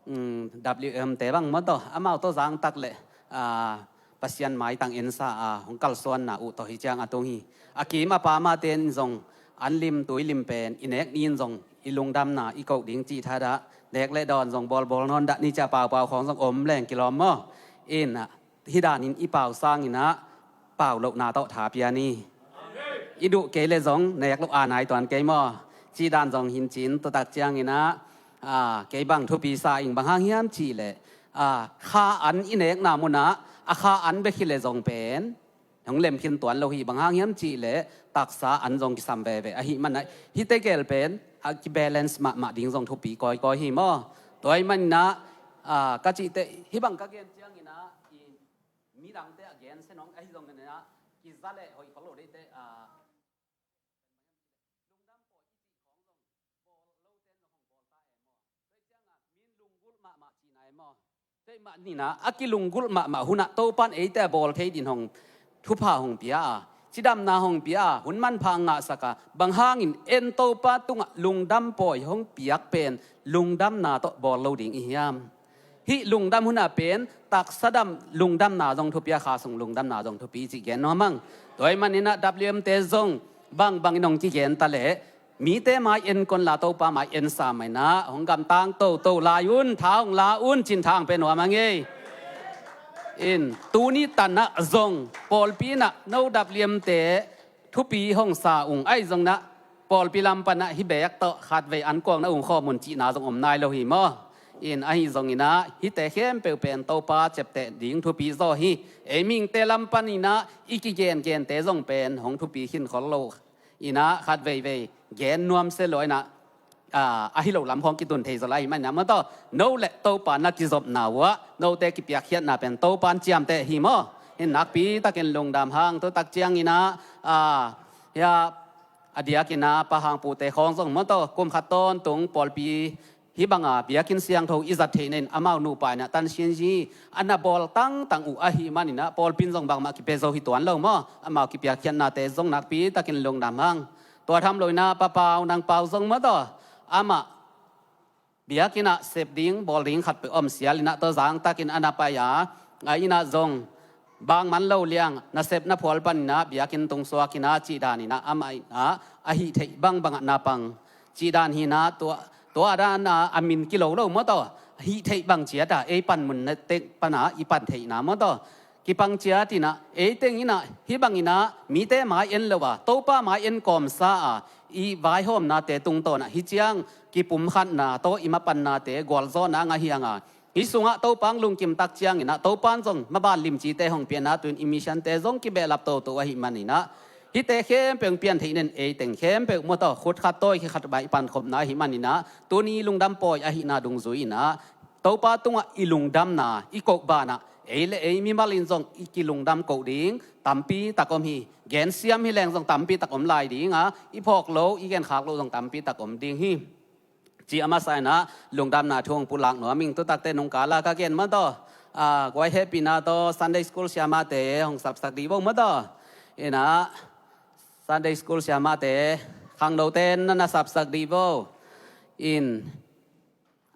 um, W M te bang maw tawh, amau tawh zangtak le, a, Pasian maitang ensa a hong kalsuanna uh tawh hi ciang a tung hi. A kim a pam a ten zong an lim tui lim pen i nek ni in zong i lungdamna i koh ding cih thadah, nek le dawn zong bawlbawl nawn dah ni cia paupau khawng zong om leng kilawm maw. In, a, hi danin i pau sangin a pau lohna tawh tha pia ni. I duh kei le zong nek loh a nai tuan kei maw. Cih dan zong hin cin tutak ciangin a, a, kei bang thupi sa ing bang hang hiam cih le, a, kha an i nekna munah a kha an bek hi le zong pen hong lem khin tuan lo hi, bang hang hiam cih le taksa an zong kisam veve ahi manah hite gel pen a kibalance mahmah ding zong thupi kawikawi hi maw. Tua hi manina, a, ka cihte hi bang ka gen ciangin a i midangte a gen se nong ahi zongin a kiza le hoih khol lo deite, a, lungdam pawi i cih khawng zong bawl lo ten zong hong bawl ta e maw. Tua hi cianga min lunggulh mahmah cihna e maw. Tua hi mah nina a kilunggulh mahmah hunah Topan eite a bawl thei din hong thupha hong pia a, cidamna hong pia a, hun manpha a ngahsak a, bang hangin en Topa tungah lungdam pawi hong piak pen lungdamna tawh bawl lo ding i hiam. Hih lungdam hunah pen taksa dam lungdamna zong thupi a, kha sung lungdamna zong thupi cih gen nuam hang. Tua hi maninah W M te zong bangbang in hong kigen ta leh mite mai en kon la Topa mai en sa mainah hong gamtang toto lai un, tha hong la un, cin tha hong pe nuam hang ei. In tuni tanah zong pawlpi inah no W M te thupi hong sa ung ahi zongnah pawlpi lam panah hih beek tawh khatvei an kuang na ung khawm un cihna zong om nai lo hi maw. In ahi zonginah hihte khempeuh pen Topa ciapteh ding thupi zaw hi. Ei mihingte lam paninah i kigengente zong pen hong thupi khin khol lo. Inah khatveivei gen nuam se lo inah a, ahi lo lam khawng kitun thei zaw lai ahih manin ah maw taw, no le Topa na kizopna uh ah note kipiakkhiatna pen Topa in ciamteh hi maw. Hih nakpi takin lungdam hang. Tutak ciangin ah, a, hia, a diakin ah Pa Hang Pu te khawng zong maw taw, kum khat tawntung pawlpi hih banga biakinn siangtho i zat theihna in amau nupa in ah tansianzi a na bawl tangtang uh ahih manin ah pawlpi in zong bangmah kipia zo hi tuan lo maw. Amau kipiakkhiatnate zong nakpi takin lungdam hang. Tua tham lo in ah Pa Pau, Nang Pau zong maw taw, amah biakinn ah sep ding bawl ding khat peuh om sial in ah tua zang takin a na pai a, a inn ah zong bang man lo liang nasep na phual panin ah biakinn tung suak in ah cih dan in ah amah in ah a hih theih bangbang ah na pang cih dan hi in ah tua, tua dan ah a min kilo lo maw taw, hih theih bang ciat ah ei panmun na tek pan ah i pan theihna maw taw, kipang ciat in ah, ei teng in ah hih bangin ah mite mai en lo a, Topa mai en kawmsa a, i vaihawmnate tungtawn ah hih ciang kipumkhatna tawh i mapannate gualzawhna ngah hi hang a, hih sungah Topa hong lungkim tak ciangin ah Topa in zong maban limcite hong pia in ah tu-in i mission-te zong kibehlap toto ahih manin ah, hihte khempeuh hong pian theih nen ei teng khempeuh maw taw, khut khat tawi khe khat bai i pankhopna ahih manin ah tuni lungdam pawi ahihna dungzui in ah Topa tungah i lungdamna i koh banah ei le ei mimal in zong i kilungdam koh ding tampi tak om hi. Gensiam hi leng zong tampi tak om lai ding a, i phawk lo, i genkhak lo zong tampi tak om ding hi. Ci a masa in ah lungdamna thu hong pulak nuam ing. Tutakte nungkala ka gen maw taw, a, guai hehpihna tawh Sunday School siamate hong sapsak dih vo maw taw. In ah Sunday School siamate khangnote na na sapsak dih vo. In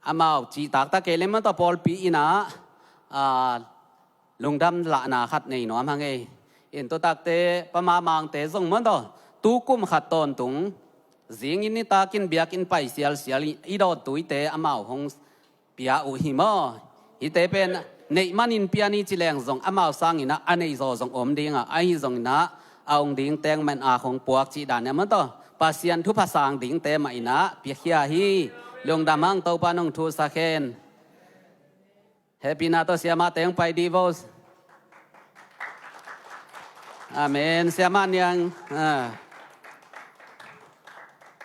amau cihtaktak kei le maw taw pawlpi in ah, a, lungdam lahna khat nei nuam hang ei. In tutakte Pa Mamangte zong maw taw, tu kum khat tawntung zingin nitakin biakinn pai sialsial i dawntuite amau hong pia uh hi maw. Hihte pen neih manin pia ni ci leng zong amau sangin ah a nei zaw zong om ding a, ahi zongin ah a ong ding teng man a khong puak cih dan e maw taw, Pasian thupha sang dingte mah in ah piakhia hi. Lungdam hang, Topa in hong thusak hen. Hehpihna tawh siamate hong pai dih vo. Amen. Siamah Niang, a,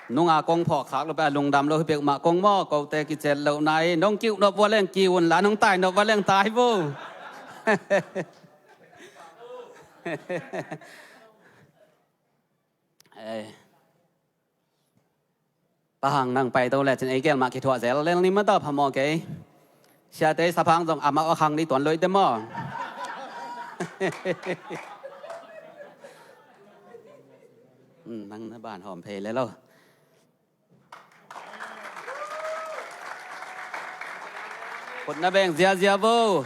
nunga kong phawk khak lo pia lungdam lo hi peuhmah kong maw, kote kicet loh nai. Nong kiuh nop vua leng kiuh un la, nong tai nop vua leng tai vo. Eh. Pa Hang nang pai to le cin ei gel mah kithuah zel lel ni maw taw, phamawh kei. Siate saphang zong amah a khang ni tuan loite maw. Hmm, nang na ban hawm phei le lo. Khut na beng ziazia vo.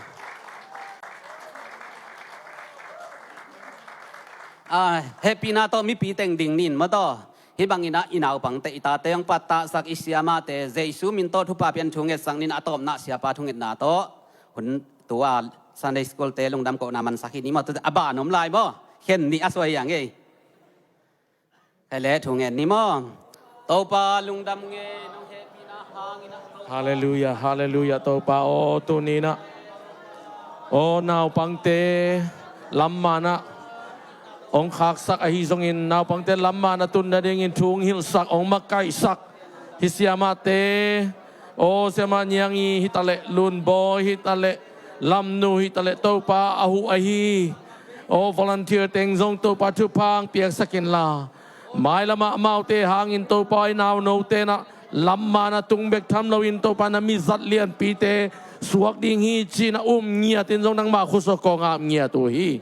A, hehpihna tawh mipi teng ding nin maw taw. Hih bangin ah i naupangte, i tate hong pattahsak, i siamahte Jesu min tawh thupha pian thungetsak nin, a tawpna siapa thungetna tawh hun tua Sunday School te lungdam kohna mansak hi ni maw. Tute a ban om lai maw. Khen ni a suai hiang ei. Kei le thungen ni maw. Topa lungdam nge, nong hehpihna hangin ah. Halleluiah, halleluiah, Topa aw, tuni in ah aw naupangte lamman ah hong khaksak ahi zongin naupangte lamman a tun nadingin thu hong hilhsak, hong makaihsak hih siamahte, aw Siamah Niang i hi ta leh, Lun Bawi hi ta leh, Lam Nu hi ta leh, Topa a huh ahi aw volunteer teng zong Topa thupha hong piaksak inla, mailamah amaute hangin Topa i naunote in ah lamman a tung bek tham loin Topa na mizat lianpite suak ding hi ci-in a um ngiatin zong nangmah khutsung kawngah ngiat uh hi.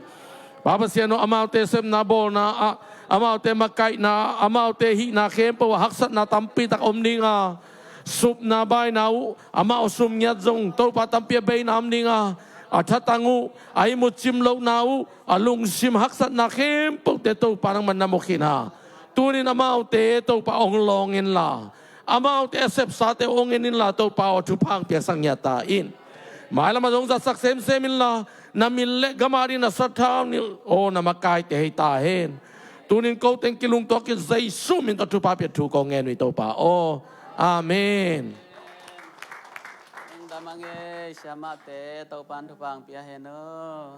Pa Pasian aw, amaute sepna bawlna ah, amaute makaihna, amaute hihna khempeuh ah haksatna tampi tak om ding a, supna baina uh, amau sum ngiat zong Topa tampi a beina om ding a, a thatang uh, a ihmut cim lohna uh, a lungsim haksatna khempeuhte Topa nangman na mu khin a, tunin amaute Topa hong lawng inla, amaute a sepsate hong en inla, Topa aw, thupha hong piaksak ngiat ta in. Mailam ah zong zatsak semsem inla, na min le gam adingin na sathau nilh aw na makaite hi ta hen. Tunin ko teng kilungtuakin Jesu min tawh thupha pia thu kong ngen uh hi Topa aw. Amen. Lungdam a ngei, siamahte, Topa in thupha hong pia hen aw.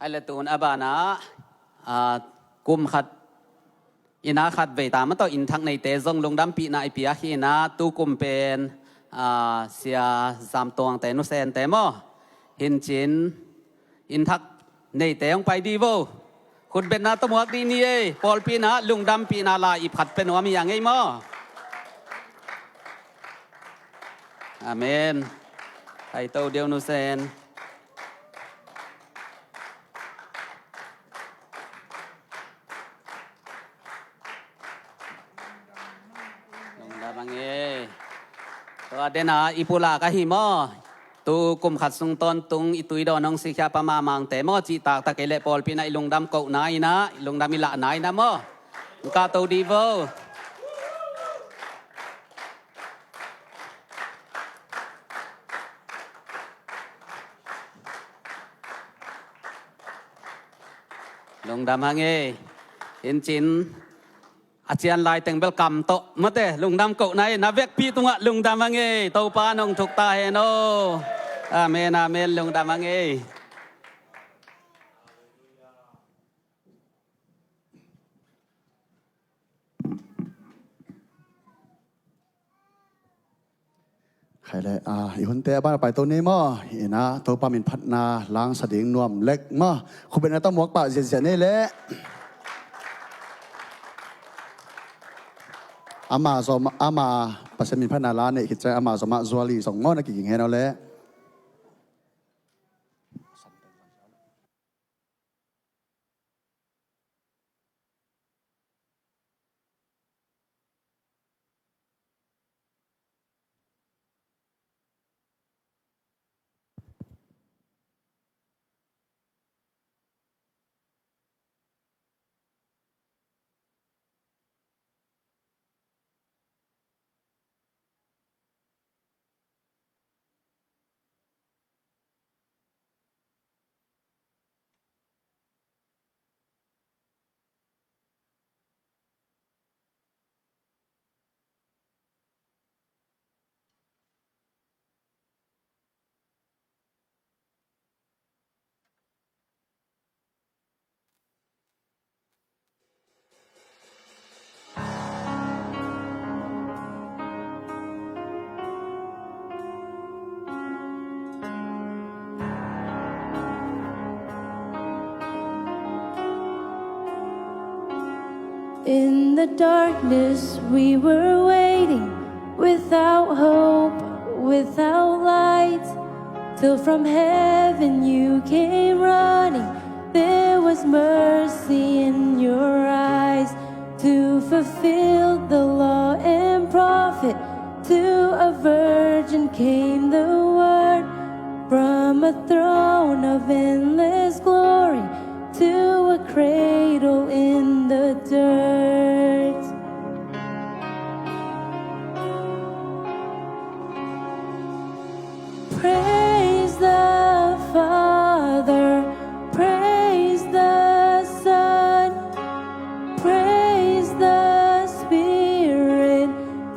Ai le tun a banah, a, kum khat Ina khat vei ta mah tawh inn thak neite zong lungdampihna i piak hi. Ina tukum pen, ah, Sia Zam Tuangte nusente maw, hincin inn thak neite hong pai dih vo. Khutbetna tawh muak dih ni ei. Pawlpi inah lungdampihna la ip khat pia nuam hi a ngei maw? Amen. Pai to deuh nusen. Lungdam a ngei. Tua dena i pulak ahi maw? Tukum khat sung tawntung i tuidawn hong sikhia pa mahmahte maw, cihtaktak kei leh pawlpi inah i lungdam kohna inah, i lungdam i lahna inah maw? Hong kahto dih vo. Lungdam a ngei. Hincin a cian lai teng bel kam tawh mate, lungdam kohna inah vekpi tungah lungdam a ngei. Topa nong thuk ta hen aw. Amen, amen. Lungdam a ngei. Khai le, ah, i hunte a ban a pai to ni maw? Ina Topa min phatna langsa ding nuam lek maw? Khutbetna tawh muak pah ziahziah ni le. Ama zong, ama Pasian min phatna la nei khit ciang ama zong mah zuali zong maw na kiging hen aw le. In the darkness we were waiting, without hope, without light, till from heaven you came running. There was mercy in your eyes to fulfill the law and prophet. To a virgin came the word from a throne of endless glory to a cradle in the dirt. Praise the Father, praise the Son, praise the Spirit,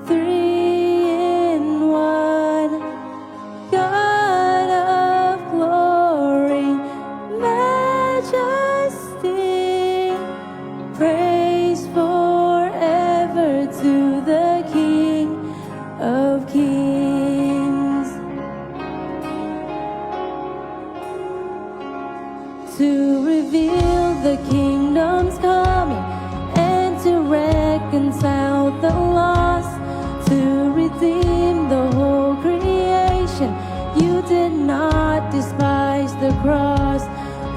three in one. God of glory, majesty, praise forever to the King of kings. To reveal the kingdom's coming and to reconcile the lost, to redeem the whole creation. You did not despise the cross,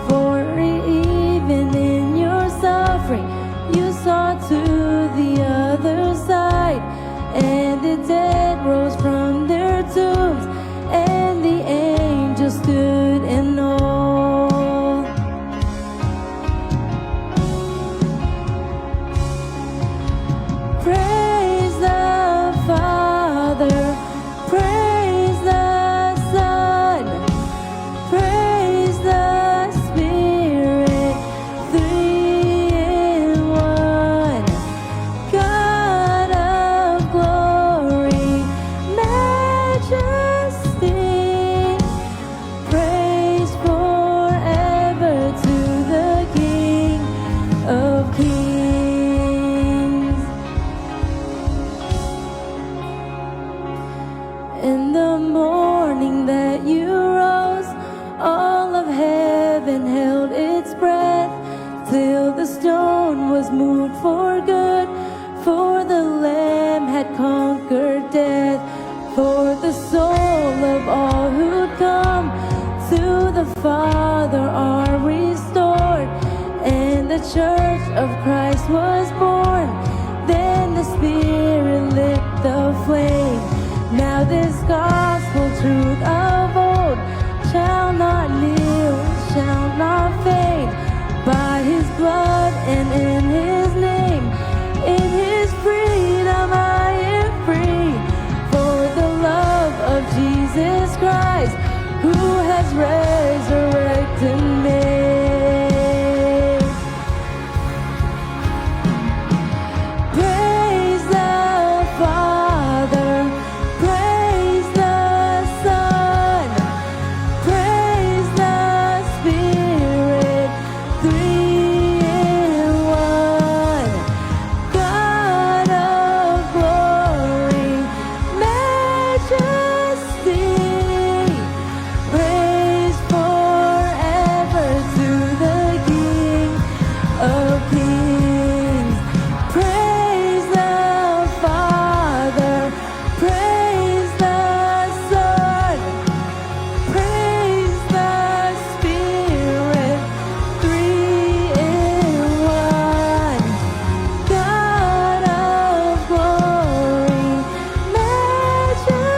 for even in your suffering, you saw to the other side. And the dead rose from their tombs, and the angels stood in awe. Praise the Father, praise the The morning that you rose, all of heaven held its breath, till the stone was moved for good, for the Lamb had conquered death. For the soul of all who come to the Father are restored, and the church of Christ was born. Then the Spirit lit the flame. Now this gospel truth of old shall not kneel, shall not fade. By his blood and in his name, in his freedom I am free. For the love of Jesus Christ, who has resurrected me. Praise the Father, praise the Son, praise the Spirit, three in one. God of glory, majesty, praise forever to the King of kings. Praise the Father, praise the Son, praise the Spirit, three in one. God of glory, majesty,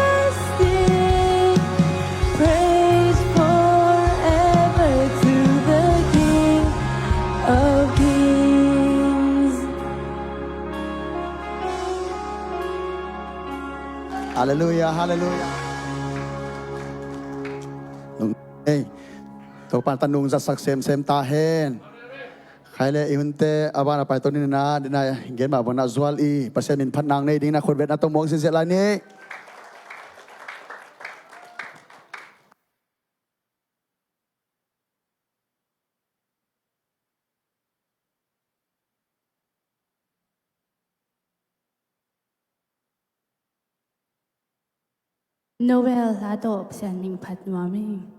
praise forever to the King of kings. Halleluia, halleluia. Hei, Topa'n tanu hong zatsak semsem ta hen. Khai le i hunte a ban a pai to ni na, dina gen mah bang na zual i Pasian min phat nang nei ding na khut vetna tawh muang sinsiat lai ni. Noel a tawh Pasian min phat nuam ing.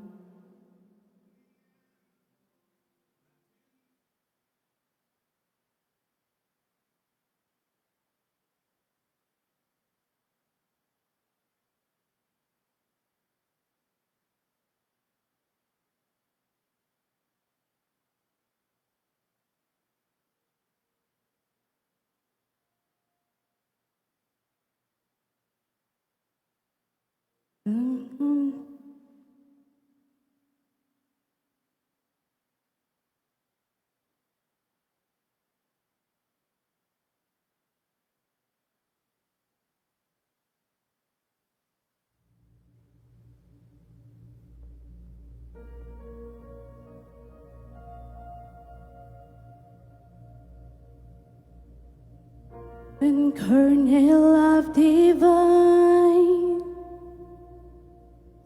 Incarnate love divine,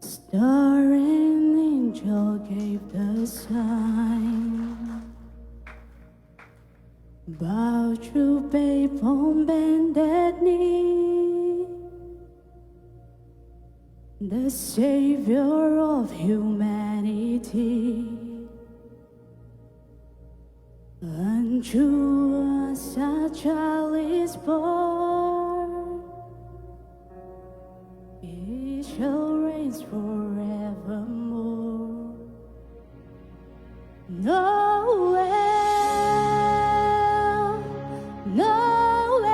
star and angel gave the sign. Bow to babe on bended knee, the Savior of humanity. Unto us a child is born, he shall reign forevermore. Noel, Noel,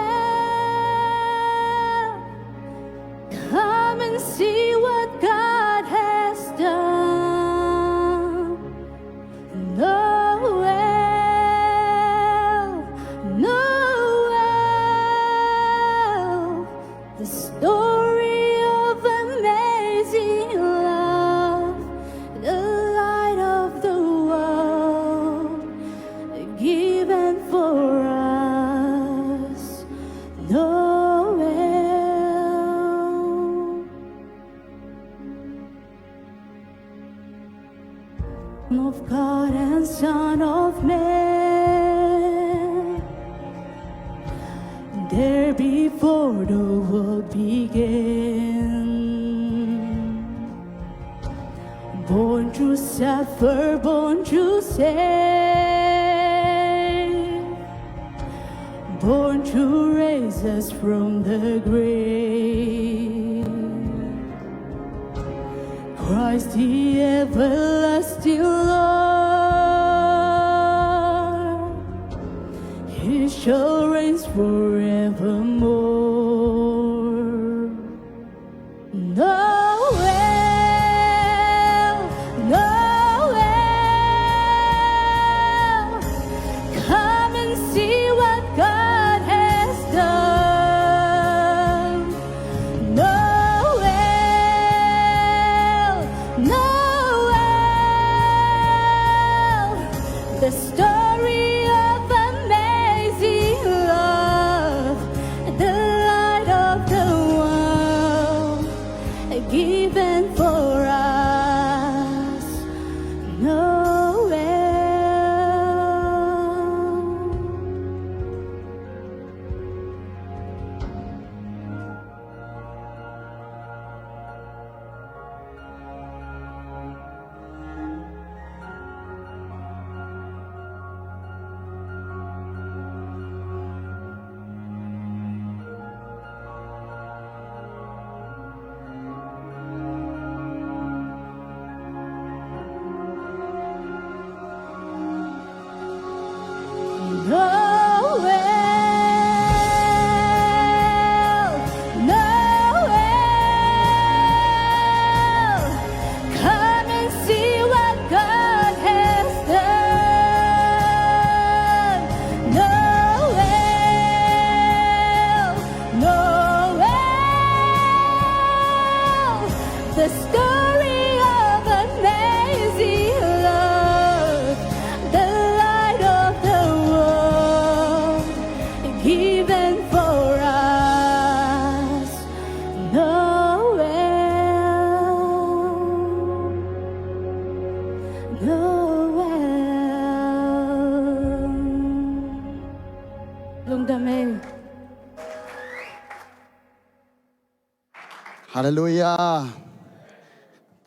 come and see what God has done. Noel, Noel, the story of amazing love, the light of the world, given for us. Noel. Of God and Son of Man, there before the world began. To suffer, born to save, born to raise us from the grave. Christ the everlasting Lord, He shall reign forevermore. Noel, Noel, come and see what God has done. Noel, Noel, the story of amazing love, the light of the world given for us. Noel. Noel, Noel, come and see what God has done. Noel, Noel, the story of amazing love, the light of the world given for us. Noel, Noel. Lungdam ei. Halleluiah.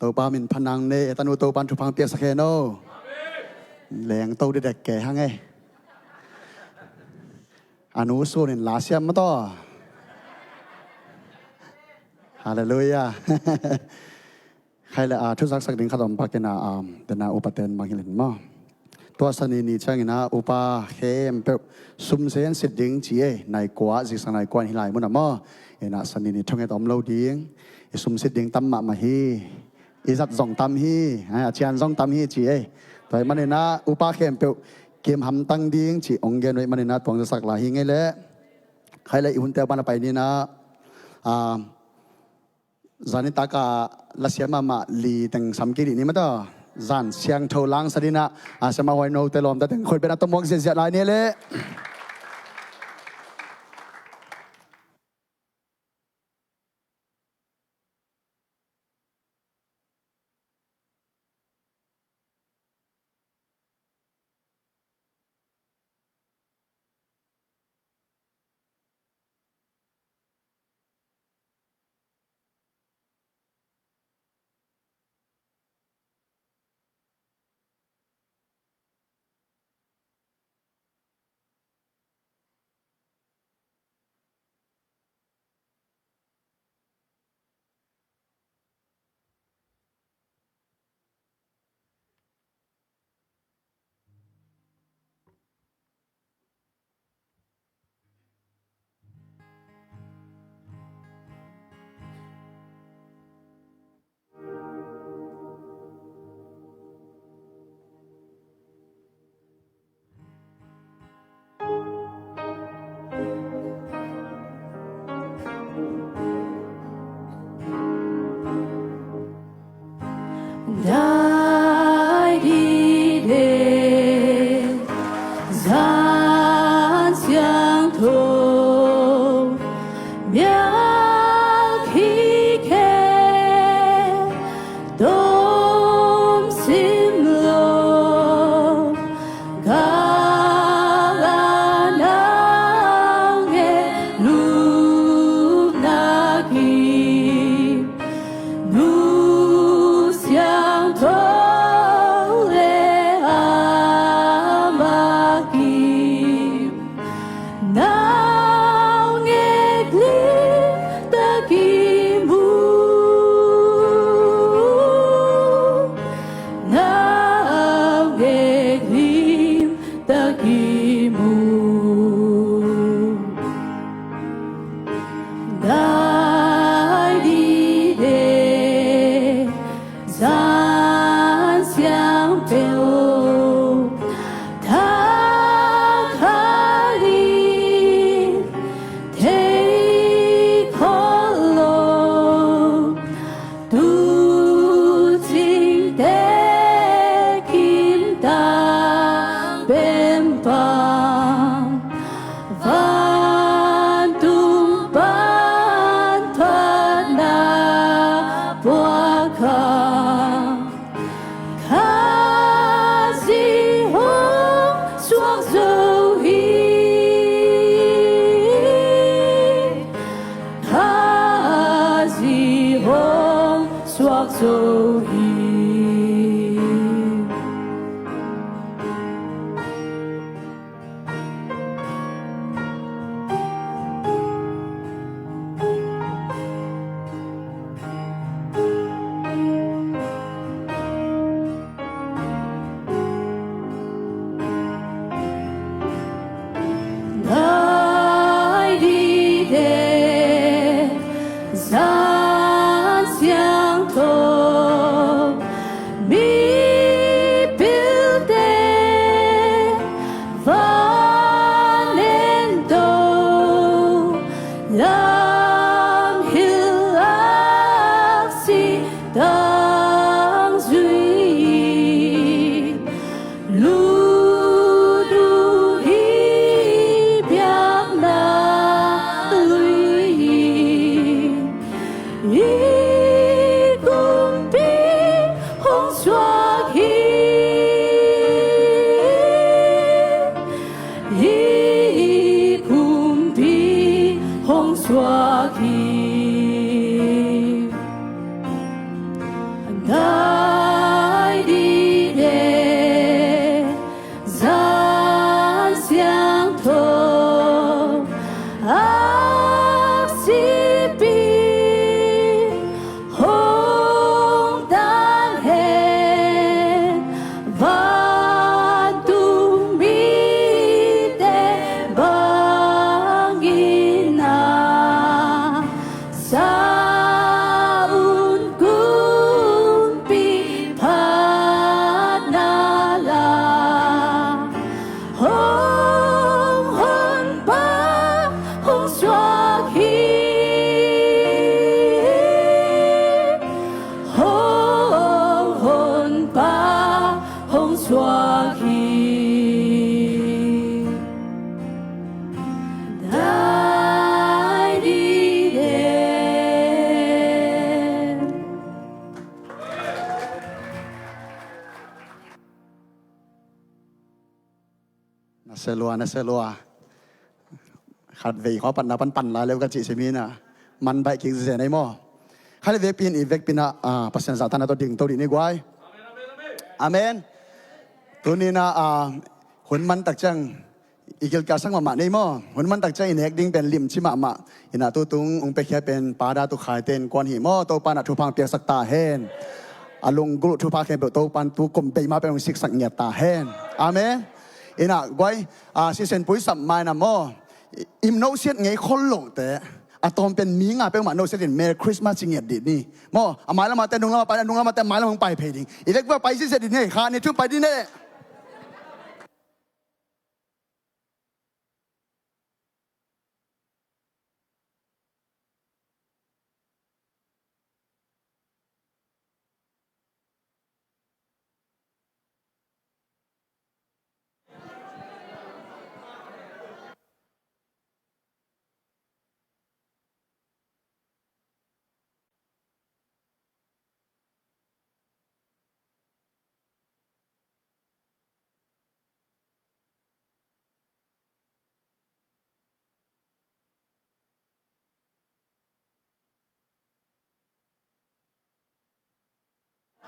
Topa min phat nang ei. A tanu Topan thupha piaksak hen aw. Leng to didek kei hang ei. A nu sunin la siam mataw. Halleluiah. Khai le a thuzaksak ding khat om pak in a, um, dena upaten bang hilin maw. Tua Sani ni ciangin a upa khempeuh sumsen sit ding ci ei, nai kua, zingsang nai kua in hi lai mun a maw. Ina Sani ni thong et om lo ding. I sumsit ding tam mahmah hi. I zat zong tam hi. Ai, a cian zong tam hi ci ei. Tua hi manin a upa khempeuh kim hamtang ding ci ong gen uh hi manin a tuang zasak lai hi ngei leh. Khai le i hunte pan a pai ni na, um, Zan nitak a lasiam mahmah li teng sam kik dih ni mataw. Zan siangtho langsa dih na, a, siamah huai note lawmte teng khut beng a tawmuak ziahziah lai ni leh. Kha, Khazih hong suak zo hi. Khazih hong suak zo hi. Nai dih teh Zan Siangtho mipilte van en to, lam hil aksi tang zui, lut uh hih biakna lui in. Hih kumpi hong suak hi. Hih kumpi hong suak hi. Dai dih teh Zan Siangtho aksi pi hong tan hen, vantung mite bangin na sa un, kumpi phat na la. Hong, Honpa hong suak hi. Hong, Honpa hong suak hi. Dai dih teh. Na se lua, na se lua. Khatvei khua patna pan pan lai leu ka cih simi na. Man baih kik zen ei maw. Khatvei vekpi in i vekpi na, ah, Pasian zahtakna tawh ding to dih ni guai. Amen. Tuni na, ah, hun man tak ciang i gilkial sak mahmah nei maw. Hun man tak ciang i nek ding pen limci mahmah. Ina tutung ung pekhia pen Pa Da Tu Khai te innkuan hi maw. Topa na thupha piaksak ta hen. A lunggulh thupha khempeuh Topa tu kum bei ma pen ung siksak ngiat ta hen. Amen. Ina guai, a, sisen pui sap mai na maw. I, im no siat ngei khol lo te. A tawm pen mi nga peuhmah no siat in Merry Christmas ci ngiat dih ni. Maw, a mai lama te nung lama pai, a nung lama te mai lama pai phei ding. I vek va pai siat dih ni, kha ni thu pai dih ni.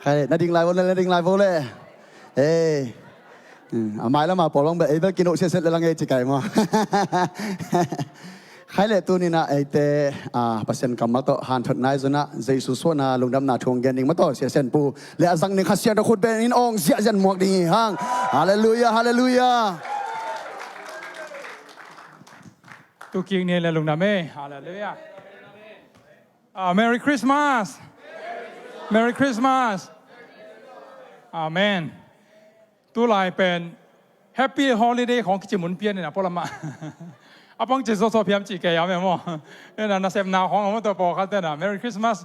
Khai na ding lai vo le, na ding lai vo le. Ei. Hmm, a mai lama pawl bang beh, ei bel kino siaset le lang ei ci kai maw. Khai le tuni na eite, ah, Pasian kammal tawh hanthot nai zona, Jesu suahna lungdamna thu gen ding maw tawh, siasen pu le a zang ding Kha Siangtho khut ben in awng ziahziah muak ding hi hang. Halleluiah, halleluiah. Tu kik ni le lungdam ei. Halleluiah. Ah, Merry Christmas. Merry Christmas. Amen. Tulai pen Happy Holiday khawng kici mun pian ina pualamah. A pang ci zawzaw phiam ci kei a meh maw. Ina nasepna khawng a maw tua pawlkhat tena Merry Christmas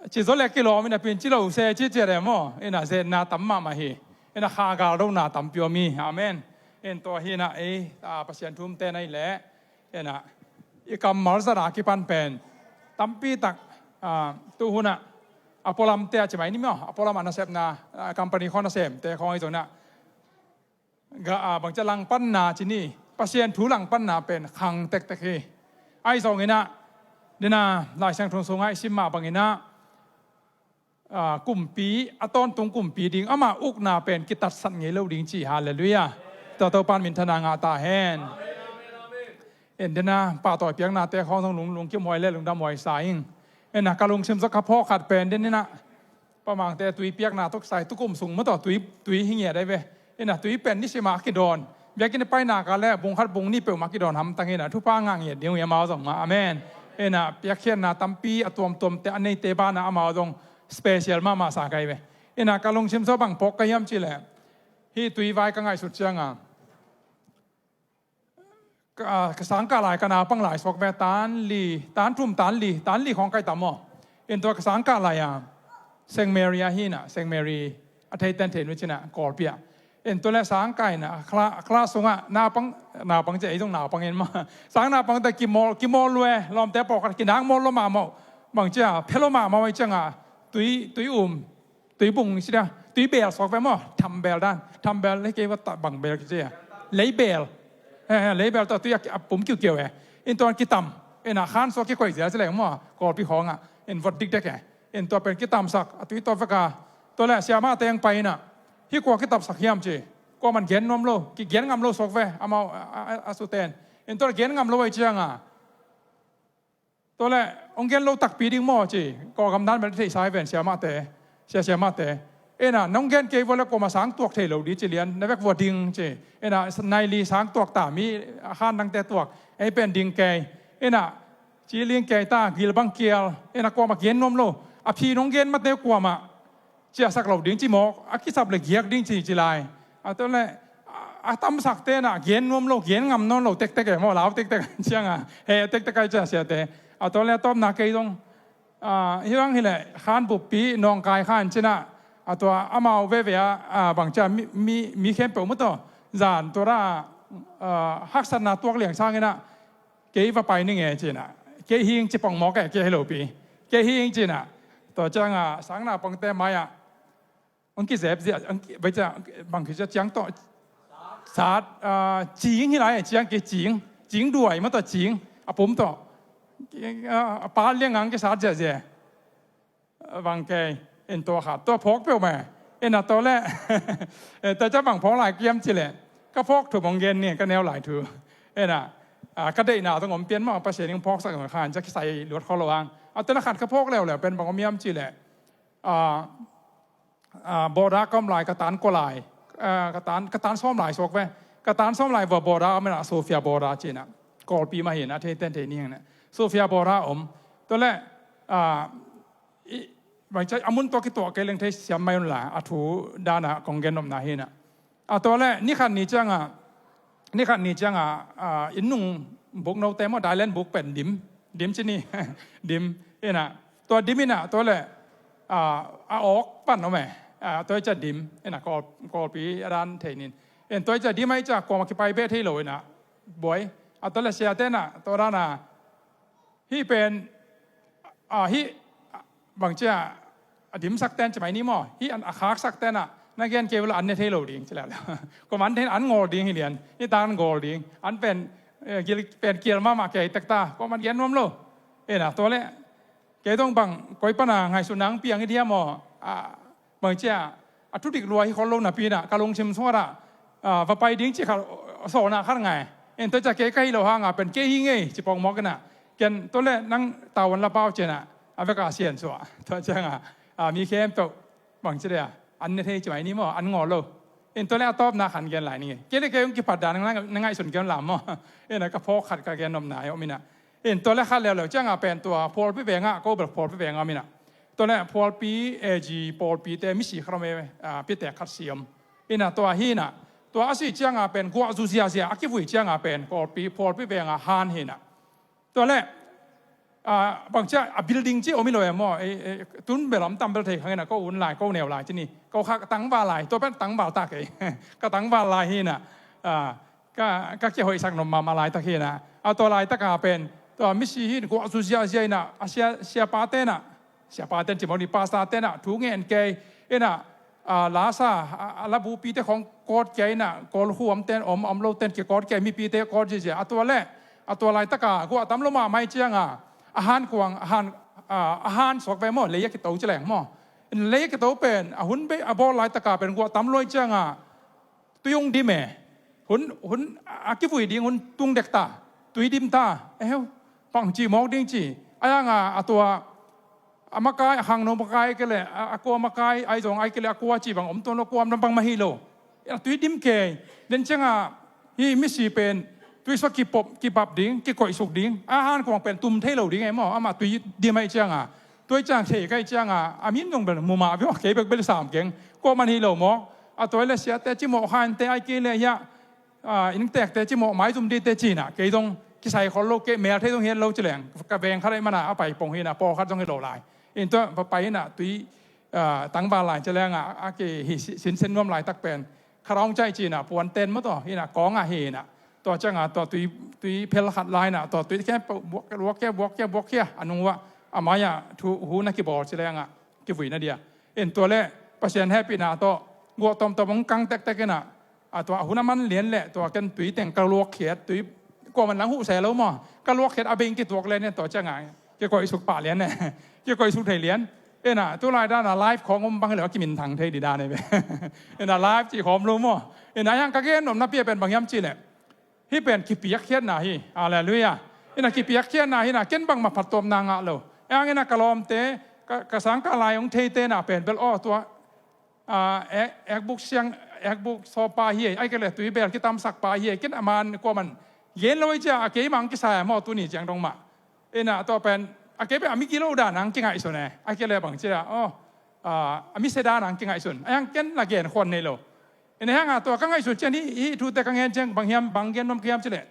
ci zaw le kilawm ina pin ci lo se ci ciat e maw. Ina zetna tam mahmah hi. Ina kha galdona tampi om hi. Amen. In tua hi ina ei, ah, Pasian thumte na hi leh. Ina, i kammal zat a kipan pen tampi tak, ah, tu hunah a pualamte a ci mai ni maw, a pualam a nasepna, a company khawng nasemte khawng ahi zongin ah, ga, a, bangci a langpanna ci ni, Pasian thu langpanna pen khang tektek hi. Ahi zongin ah, dena Lai Siangtho sungah i sim mah bangin ah, a, kumpi, a tawntung kumpi ding ama ukna pen kitatsat ngei lo ding ci. Halleluiah. Tua Topa'n minthanna ngah ta hen. En dena pahtawi piaknate khawng zong lung, lungkimhuai le lungdamhuai sa ing. En a ka lungsim sung ka phawk khat pen den in ah, Pamangte tui piakna tawh kisai tukum sung maw tawh tui, tui hi ngiat ai ve. En a tui pen nisim a kidawn, biakinn a paina ka le bung khat bung nih peuhmah kidawn hamtang in ah thupha ngah ngiat ding uh hi amau zong mah. Amen. En a piakkhiatna tampi a tuamtuamte a neite banah amau zong special mahmah sa ka hi ve. En a ka lungsim sung bang phawk ka hiam cih leh, hih tui vai ka ngaihsut ciangin ka, ka sangkah lai ka naupang lai suak ve, tan li, tan thum, tan li, tan li khawng ka hi tam maw. En tua ka sangkah lai a Saint Mary ah hi in ah, Saint Mary a theiten thei nu ci in ah Kawlpi ah. En tua le sangkah in ah, kla, kla sungah naupang, naupang ci ei zong naupang en maw. Sang naupangte kimawl, kimawl lua e, lawmte pawlkhat kinak mawl lua mahmah uh. Bangci a, phe lua mahmah uh ahih ciangin tui, tui um, tui bung ci dia, tui bel suak ve maw, thambel dan, thambel hi kei, va ta bang bel ci a, leibel. He, he, leibel tawh tui a, a pum kiukiu e. En tua kitam, en a khan sung kikoih zia ci leng maw, Kawlpi khawng ah, en vot dikdek e. En tua pen kitamsak, a tui tawh vek a, tua le siamahte hong pai in ah, hih kua kitamsak hiam ci, kuaman gen nuam lo, kigen ngam lo suak ve, amau, a, a, a, a suten. En tua le gen ngam lo ahih ciangin, tua le, hong gen lo takpi ding maw ci, Kawlgam dan bel theihsa hi ven siamahte, sia siamahte. En a, nong gen kei vua le kuamah sang tuak thei lo ding ci lian, na vek vua ding ci. En a, nai li sang tuak ta, mi a khan dangte tuak, ei pen ding kei. En a, ci ling kei ta, gil bang kial. En a, kuamah gen nuam lo. A phi nong gen mate kuamah ciahsak lo ding ci mawk, a kisap le giak ding ci, ci lai. A tua le, a, a tamsakte in ah gen nuam lo, gen ngam nawn lo tektek e maw, lau tektek ciangin, he tektek ai cia siate. A tua le a tawpna kei zong, a, hi bang hi leh, khan buppi, nawngkai khan ci in ah, a tua amau veve a, a, bangci a mi, mi, mi khempeuh maw tawh, zan tua ra, a, haksatna tuak liang sangin ah, kei va pai ning e ci in ah, kei hi ing ci pong mawk e, kei hi lo pi, kei hi ing ci in ah, tua ciangin sang naupangte mai ah, hong kizep zia, hong ki, vai cia, bang ki cia ciang tawh, sat, ah, cing hi lai, ciang ki cing, cing duai maw tawh cing, a pum tawh, ah, a pa liang ang kisat ziazia. Bang kei, en tua khat, tua phawk peuhmah. En a tua le, eh, tua cia bang phawk lai kiam ci leh, ka phawk thu bang gen ni, ka neu lai thu. En a, ah, ka deihna zong om pian mah, Pasian in phawksak zong khan, cia kisai luat khol lo ang. A tua le khat ka phawk leuleu pen bang om hiam ci leh, ah, ah, border ka om lai, ka tan kua lai, ah, ka tan, ka tan sawm lai suak ve. Ka tan sawm lai vua border om in ah, Sofia border ci in ah. Kawlpi mah hi in ah, a theiten thei ni hi in ah. Sofia border om. Tua le, ah, i, bang cia a mun tawh kituak kei leng thei siam mai un la, a thu dan a kong gen nopna hi in ah. A tua le, ni khat ni ciangin, ni khat ni ciangin, ah, inn nung buk note maw, dailen buk pen dim, dim ci ni, dim, en a, tua dim in a, tua le, ah, a awk pan om e, ah, tua cia dim, en a, Kawl, Kawlpi a dan thei nin. En tua cia dim ahih cia, kuamah kipai beh thei lo en a, buai. A tua le siate en a, tua dan a, hih pen, ah, hih, ah, bang cia, a dimsak ten ci mai ni maw. Hih an a khaksak ten ah, na gen kei vua le an ne thei lo ding ci leh. Kuaman thei an ngawl ding hi lian. Hih tan an ngawl ding. An pen, eh, gil pen kial mahmah kei tek ta. Kuaman gen nuam lo. En a, tua le, kei dong bang, koi pan a ngaihsutna ang piang hi diam maw. Ah, bang cia, a thudik lua hi khol lo napi in ah, ka lungsim sungah, ah, va pai ding cih khat, sawlna khat ngai. En tua cia kei ka hih loh hangin pen kei hi ngei, ci pongmawk in ah. Ken tua le nang tavuan la pau ci in ah, a vek a sian suah. Tua ciangin, ah, mi khempeuh bang ci leh, an ne thei ci mai ni maw, an ngawl lo. En tua le a tawpna khat gen lai ni ngei. Kei le kei hong kiphat dan na, na ngaihsun kei un la maw. En a ka phawk khat ka gen nopna hi om in ah. En tua le khat leuleu ciangin pen tua Phualpi veng ah, ko bel Phualpi veng ah om in ah. Tua le Phualpi A G pawlpite misi khat om e, ah, piate khat si om. En a tua hi in ah. Tua a sih ciangin pen guah zu ziazia a kivui ciangin pen Phualpi, Phualpi veng ah han hi in ah. Tua le, ah, bang cia a building ci om hi lo e maw, eh, eh, tun bel om tam bel thei khang in ah, ko un lai, ko neu lai ci ni. Ko kha ka tangval lai, tua pen tangval ta kei. Ka tangval lai hi in ah. Ah, ka, ka kihoihsak nop mahmah laitak hi in ah. A tua laitak a pen, tua misi hi in guah zu ziazia in ah, a sia, siapate in ah, Siapa ten ci mawk ding, pastor ten ah thu ngen kei, ina, a, lasa, a, a labupite khong kawt kei ina, Kawl khuam ten om, om lo ten kikawt kei, mipite kawt ziazia, a tua le, a tua laitaka guah tam lo mahmah cianga, a han kuang, a han, a, a han suak ve maw, lei a kito ci leng maw. Lei a kito pen, a hun bei, a bawl laitaka pen guah tam lo cianga, tui hong dim e. Hun, hun a kivui ding hun tung dek ta, tui dim ta. Eheu, bang ci mawk ding ci. A yanga, a tua, a makai, a khangno makai kei le, a, a kua makai, ai zong ai kei le, a kua ci bang om tuan lo, kua om bang mah hi lo. A tui dim kei. Den cianga, hi misi pen, tui sua kipop, kibap ding, kikoihsuk ding. A han kuang pen tum thei lo ding e maw. Ama tui dim ai cianga. Tua ciang thei kai cianga, a min zong bel muma vio, kei bek bel sam keng. Kua man hi lo maw. A tua le siate ci mawk, hante ai kei le hia, a, inntekte ci mawk, maizum dite cina, kei zong kisai khol lo, kei mel thei zong hiat lo ci leng, ka veng khat ai mana, a pai pong hina, pawlkhat zong hi lo lai. In tua, pa, pai ina, tui, a, tangval lai ci lenga, a, a kei hi si-, sinsen nuam laitak pen, khat hong cai cina, puan ten maw tua, ina, kawnga hina. Tua cianga, tua tui, tui phel khat lai na, tua tui kia, buak, buak kia, buak kia, buak kia, a nung ua, a mai-a, thu, hu na kibawl ci lenga, kivuina dia. In tua le, Pasian hehpihna tawh, guah tawmtawm hong kang tektek ina, a tua hun a man lian le, tua ken tui teng ka luak khiat, tui kuaman lang huh se lo maw, ka luak khiat a beng kituak lian in tua cianga, kikoihsuk pah lian e, kikoihsuk thei lian. Ina, tu lai dana live khawng om bang hi lo a kiminthang thei di dan e ve. Ina live cih khawm lo maw. Ina hiang ka gen nopna pi a pen bang hiam cih leh. Hih pen kipiakkhiatna hi. Halleluiah. Ina kipiakkhiatna hi na, ken bangmah phattuamna ngah lo. Eng ina ka lawmte, ka, ka sangkah lai hong theite na pen bel aw tua, a, ek, ekbuk siang, ekbuk sawpa hi ei, ai kei le tui bel kitamsak pa hi ei, ken a man kuaman gen lo ei cia, a keimah hong kisai a maw tuni ciang dong mah. Ina tua pen, a kei pen a mi gilo dan hong kingaihsun e, ai kei le bang cia, aw, a, a mi sia dan hong kingaihsun. A hiang ken la gen khuan nei lo. Ina hianga tua ka ngaihsun cian hih, hih thute ka ngen ciang bang hiam, bang gen nuam ka hiam ci leh.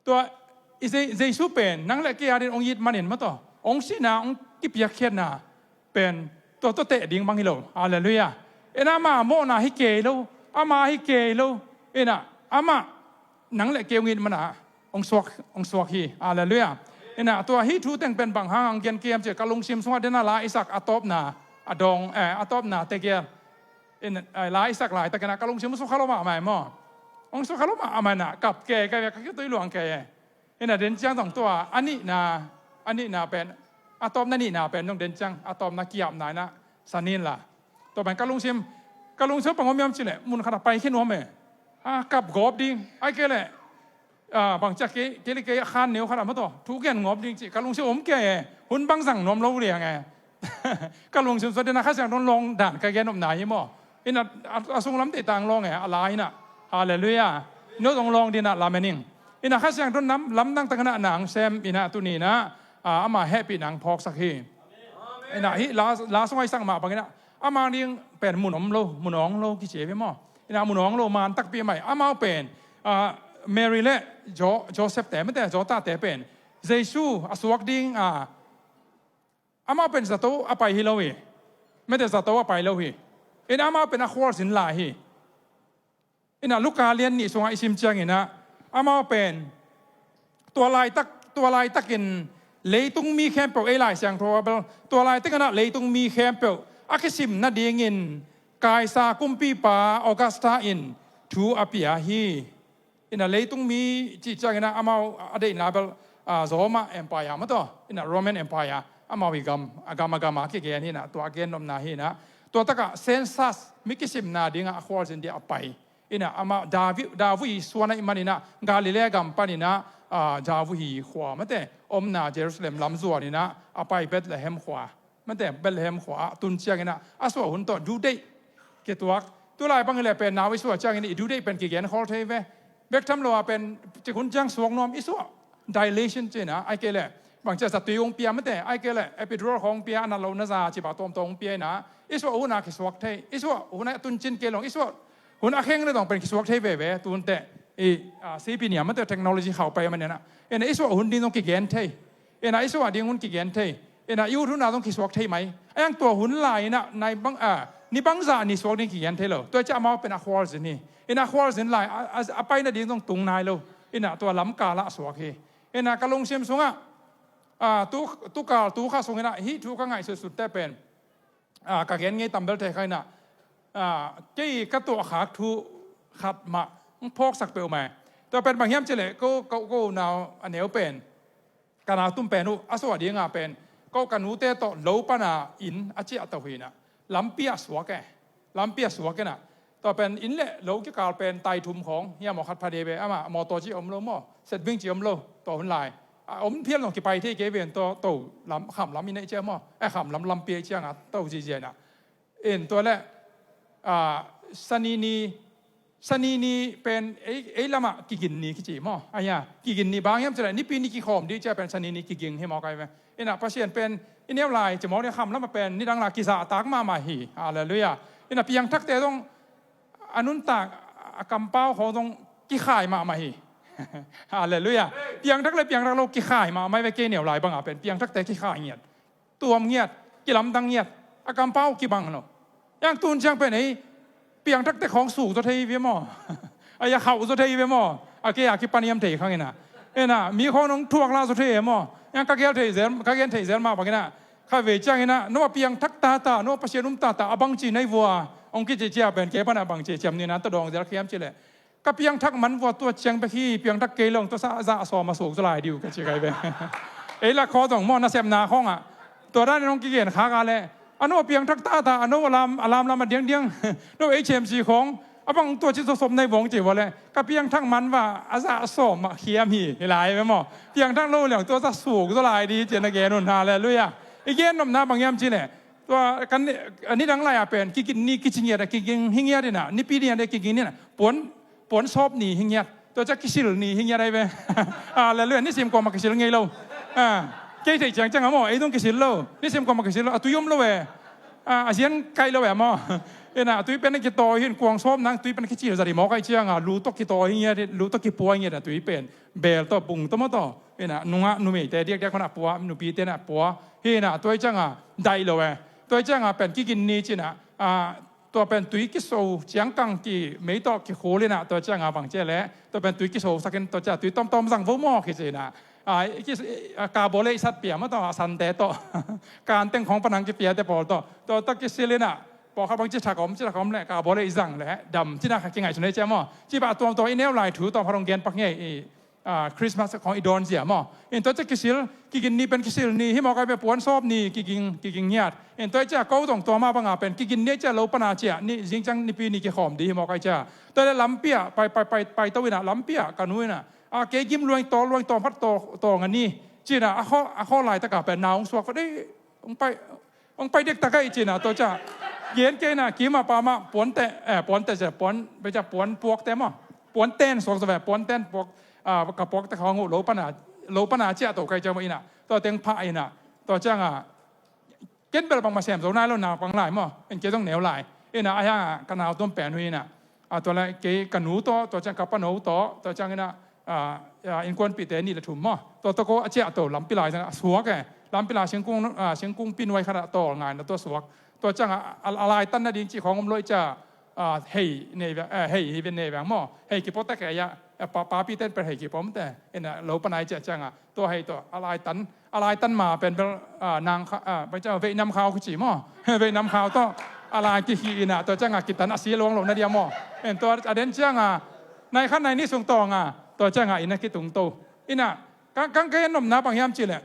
Tua i Je-, Jesu pen, nang le kei a din hong it manin maw tua. Hong sihna, hong kipiakkhiatna pen, tua tua teh ding bang hi lo. Halleluiah. Ina ama mawhna hi kei lo, ama hi kei lo. Ina, ama, nang le kei hong it mana, hong suak, hong suak hi. Halleluiah. Ina, tua hih thu teng pen bang hang hong gen ka hiam ci leh, ka lungsim sungah dena la Isaac a tawpna, a dawng, eh, a tawpna tegel. Ina, ai, la Isaac laitakin a ka lungsim sukha lo mahmah e maw. Hong sukha lo mahmah ina, kap kei, kei, ka kitui luang kei e. Ina den ciang zong tua, a nihna, a nihna pen, a tawpna nihna pen zong den ciang, a tawpna kiapna ina, sanin la. Tua pen ka lungsim, ka lungsim pang om hiam ci leh, mun khat a pai khin om e. A, kap gawp ding, ai kei leh, a, bang ciak kei, kei le kei a khan neu khat a maw tua, thu gen ngawp ding ci, ka lungsim om kei e, hun bang zang nuam lo liang e. Ka lungsim sua dena Kha Siangtho lawng dan ka gen nopna hi maw. Ina, a, a sung lam te tang lawng e, a la ina. Halleluiah. No zong lawng dina lamen ing. Ina Kha Siangtho nam, lamdang takina nang sem ina tuni ina, a, ama hehpihna hong phawksak hi. Ina hih la, la sung ai sak mah bang ina. Ama ding pen mun om lo, mun awng lo kici ve maw. Ina mun awng lo man takpi mai. Amau pen, a, Mary le Jo-, Joseph te, mate, Jota te pen. Jesu, a suak ding, a, amau pen zato a pai hi lo hi. Mate zato a pai lo hi. Ina amau pen a khualzin lai hi. Ina Luka lian nih sungah i sim ciang ina amau pen tua laitak, tua laitakin leitung mi khempeuh ei Lai Siangtho a bel tua laitakin ah leitung mi khempeuh a kisim nadingin Kaisa kumpipa Augusta in thu a pia hi. Ina leitung mi cih ciangin ah amau a deihna bel, a, Roma Empire maw tua, ina Roman Empire, amau i gam, a gam a gam a kigen hi ina, tua a gen nopna hi ina. Tua takah census mi kisimna dingah a khualzin dingah a pai. Ina amau David, David i suan ahih manin ah Galilee gam panin ah, a, David i khua mate, omna Jerusalem lam zuan ina a pai Bethlehem khua. Mate, Bethlehem khua ah tun ciangin ah, a suah hun tawh due date kituak. Tulai bang hi leh pen nau i suah ciangin i due date pen kigen khol thei ve. Bek tham lo ah pen cik hun ciang suak nuam i suah. Dilation cihna, ai kei leh. Bang cia zatui hong pia mate, ai kei leh. Epidural hong pia, a nat lo na za, cipa tuamtuam hong pia ina. I suah hun ah kisuak thei. I suah hun ah tun cin kei long. I suah hun a kheng le dong pen kisuak thei veve. Tun teh. I, a, sipi nia mate technology khau pai a man ina. Ina i suah hun ding dong kigen thei. Ina i suah ding hun kigen thei. Ina i ut hun a zong kisuak thei mai. A yang tua hun lai ina nai bang, a, ni bangzah ni suak ding kigen thei lo. Tua ciah amau pen a khualzin hi. Ina a khualzin lai, a, a, a paina ding zong tung nai lo. Ina tua lamkal ah suak hi. Ina ka lungsim sungah Ah, tu, tu kal, tu kha sung in ah, hih thu ka ngaihsut sut te pen, ah, ka gen ngei tam bel thei kha in ah, ah, kei ka tuahkhak thu khat mah hong phawksak peuhmah. Tua pen bang hiam cih leh, ko, ko, ko nau a neu pen, ka nau tum pen uh, a suah ding a pen, ko ka nute tawh lo pan a inn a ciah to hi in ah, lampi ah suak e. Lampi ah suak in ah, tua pen inn le lo kikal pen tai thum khawng hiam aw, khat pha dei ve, amah mawtaw ci om lo maw, setbing ci om lo, tua hun lai. A om phial zong kipai thei kei ve in, tua to lam, kham lam inn ah i ciah maw, eh, kham lam lampi ah i ciah a to zihziah in ah. In tua le, ah, Sani ni, Sani ni pen ei, ei lamah kigin ni kici maw. Ahi a, kigin ni bang hiam cih leh, Nipi ni kikhawm ding ciah pen Sani ni kiging hi mawk ai ve. In ah Pasian pen i neu lai ci mawk ni, kham lamah pen nidang lai kizahtak mahmah hi. Halleluiah. In ah piangthakte zong a nuntak, a kampau khawng zong kikhai mahmah hi. Halleluiah. Piangthak le piangthak lo kikhai mahmah hi ve, kei neu lai bang a pen piangthakte kikhai ngiat, tuam ngiat, kilamdang ngiat, a kampau kibang lo. Yang tun ciang pen ei piangthakte khawng suk zaw thei hi ve maw. Ahi a, khauh zaw thei hi ve maw. A kei a kipan hiam thei khang in ah. In ah mi khawng nong thuak lah zaw thei hi maw. Yang ka gel thei zel, ka gen thei zel mah bang in ah, kha vei ciang in ah, no a piangthak tata, no a Pasian um tata, a bangci na hi vua, hong kici ciah pen kei pan a bangci ciam ni na, tawh dawng zel khiam cih leh, ka piangthak man vua tua ciang bek hi, piangthak kei lo tua sa zah sawm a suk zaw lai ding uh ka ci kha hi ve. Ei lak khawng zong maw, nasepna khawng ah tua dan in hong kigen khak a leh, a no a piangthak tata, a no a lam, a lamlam a diangdiang, no ei cemci khawng, a bang tua ci zaw sawm na hi vua hong ci vua leh, ka piangthak man vua a zah sawm ah khiam hi, hi lai ve maw. Piangthak lo leng tua zah suk zaw lai ding ci na gen un. Halleluiah. I gen nopna bang hiam cih leh, tua kan ni, nidang lai a pen kigin ni kici ngiat a, kiging hi ngiat in ah, Nipi ni a dei kiging ni in ah, puan, puan sawp ni hi ngiat, tua ciah kisil ni hi ngiat ai ve. Halleluiah. Nisim kuamah kisil ngei lo. Ah, kei theih ciangciang a maw, ei zong kisil lo. Nisim kuamah kisil lo, a tui om lo e. Ah, a zian kaih lo e maw. In ah a tui pen a kitawi hi in, kuang sawp nang tui pen a kicil zat hi mawk ai ciang a, lu tawh kitawi hi ngiat, lu tawh kipua hi ngiat a tui pen. Beel tawh, bung tawh maw tawh. In ah nungah numeite diakdiak man a pua, nupite in ah pua. Hi in ah tua ciang a daih lo e. Tua ciang a pen kigin ni ci in ah, ah, tua pen tui kiso ciangkang ki mei tawh kikhul in ah, tua ciang a bang ci leh, tua pen tui kiso sak in, tua ciang a tui tawmtawm zang vo maw kici in ah, ah, ki, ah, kabaw le i sat pia maw tawh, a sante tawh, kan teng khawng pan hong kipia te pawl tawh, tua tawh kisil in ah, pawlkhat bang ci thak om, ci thak om leh kabaw le i zang leh dam ci in ah kha kingaihsun ei ciah maw. Ci bah a tuamtuam i neu lai thu tawh pha dong gen pak ngei i, ah, Christmas khawng i dawn zia maw. In tua ciah kisil, kigin ni pen kisil ni hi mawk ai ve, puan sawp ni kiging, kiging ngiat. In tua ciah ko zong tua mah bang a pen kigin ni ciah lo pan a ciah ni, zing ciang Nipi ni kikhawm ding hi mawk ai ciah. Tua leh lampi ah pai, pai, pai, pai to in ah, lampi ah ka nu in ah, ah, kei gim luang tawl, luang tawl phat tawl, tawl nga ni ci in ah, a khawl, a khawl laitak a pen na hong suak phat, eh, hong pai, hong pai dektak a i ci in ah, tua ciang gen kei in ah, kim ah pam ah puante, eh, puante zia, puan, bia ciang puan puakte maw, puan ten suak zaw ve, puan ten puak, ah, ka puakte khawng uh lo pan a, lo pan a ciah to kei ciang maw in ah, tua teng phah in ah, tua ciang a, ken bel bangmah sem zo nai lo, nak bang lai maw, in kei zong neu lai. In ah, ahi hang a ka nau tuam pen uh in ah, ah, tua leh kei ka nu tawh, tua ciang ka pano tawh, tua ciang in ah, ah, ah, innkuanpihte nih le thum maw, tua tawh ko a ciah to, lampi lai zang a suak e. Lampi lai singkung, ah, singkungpi nuai khat ah tawl ngai in ah tua suak. Tua ciang a, a, a laitan nading cih khawng om lo i ciah, ah, hei nei veng, eh, hei hi ven nei veng maw. Hei kipuak tek e a, eh, pa, papite in pen hei kipuak om te. In ah lo pan a i ciah ciang a, tua hei tawh a laitan, a laitan ma pen bel, ah, nang kha, ah, bang ci, veihnam khau kici maw. Veihnam khau tawh a lai kikhih in ah, tua ciang a kitan a si luang lo na diam maw. In tua a den ciang a, nai khat nai nih sung tawng a, tua ciang a inn ah kitung to. In ah, kang, kang ka gen nopna bang hiam cih leh,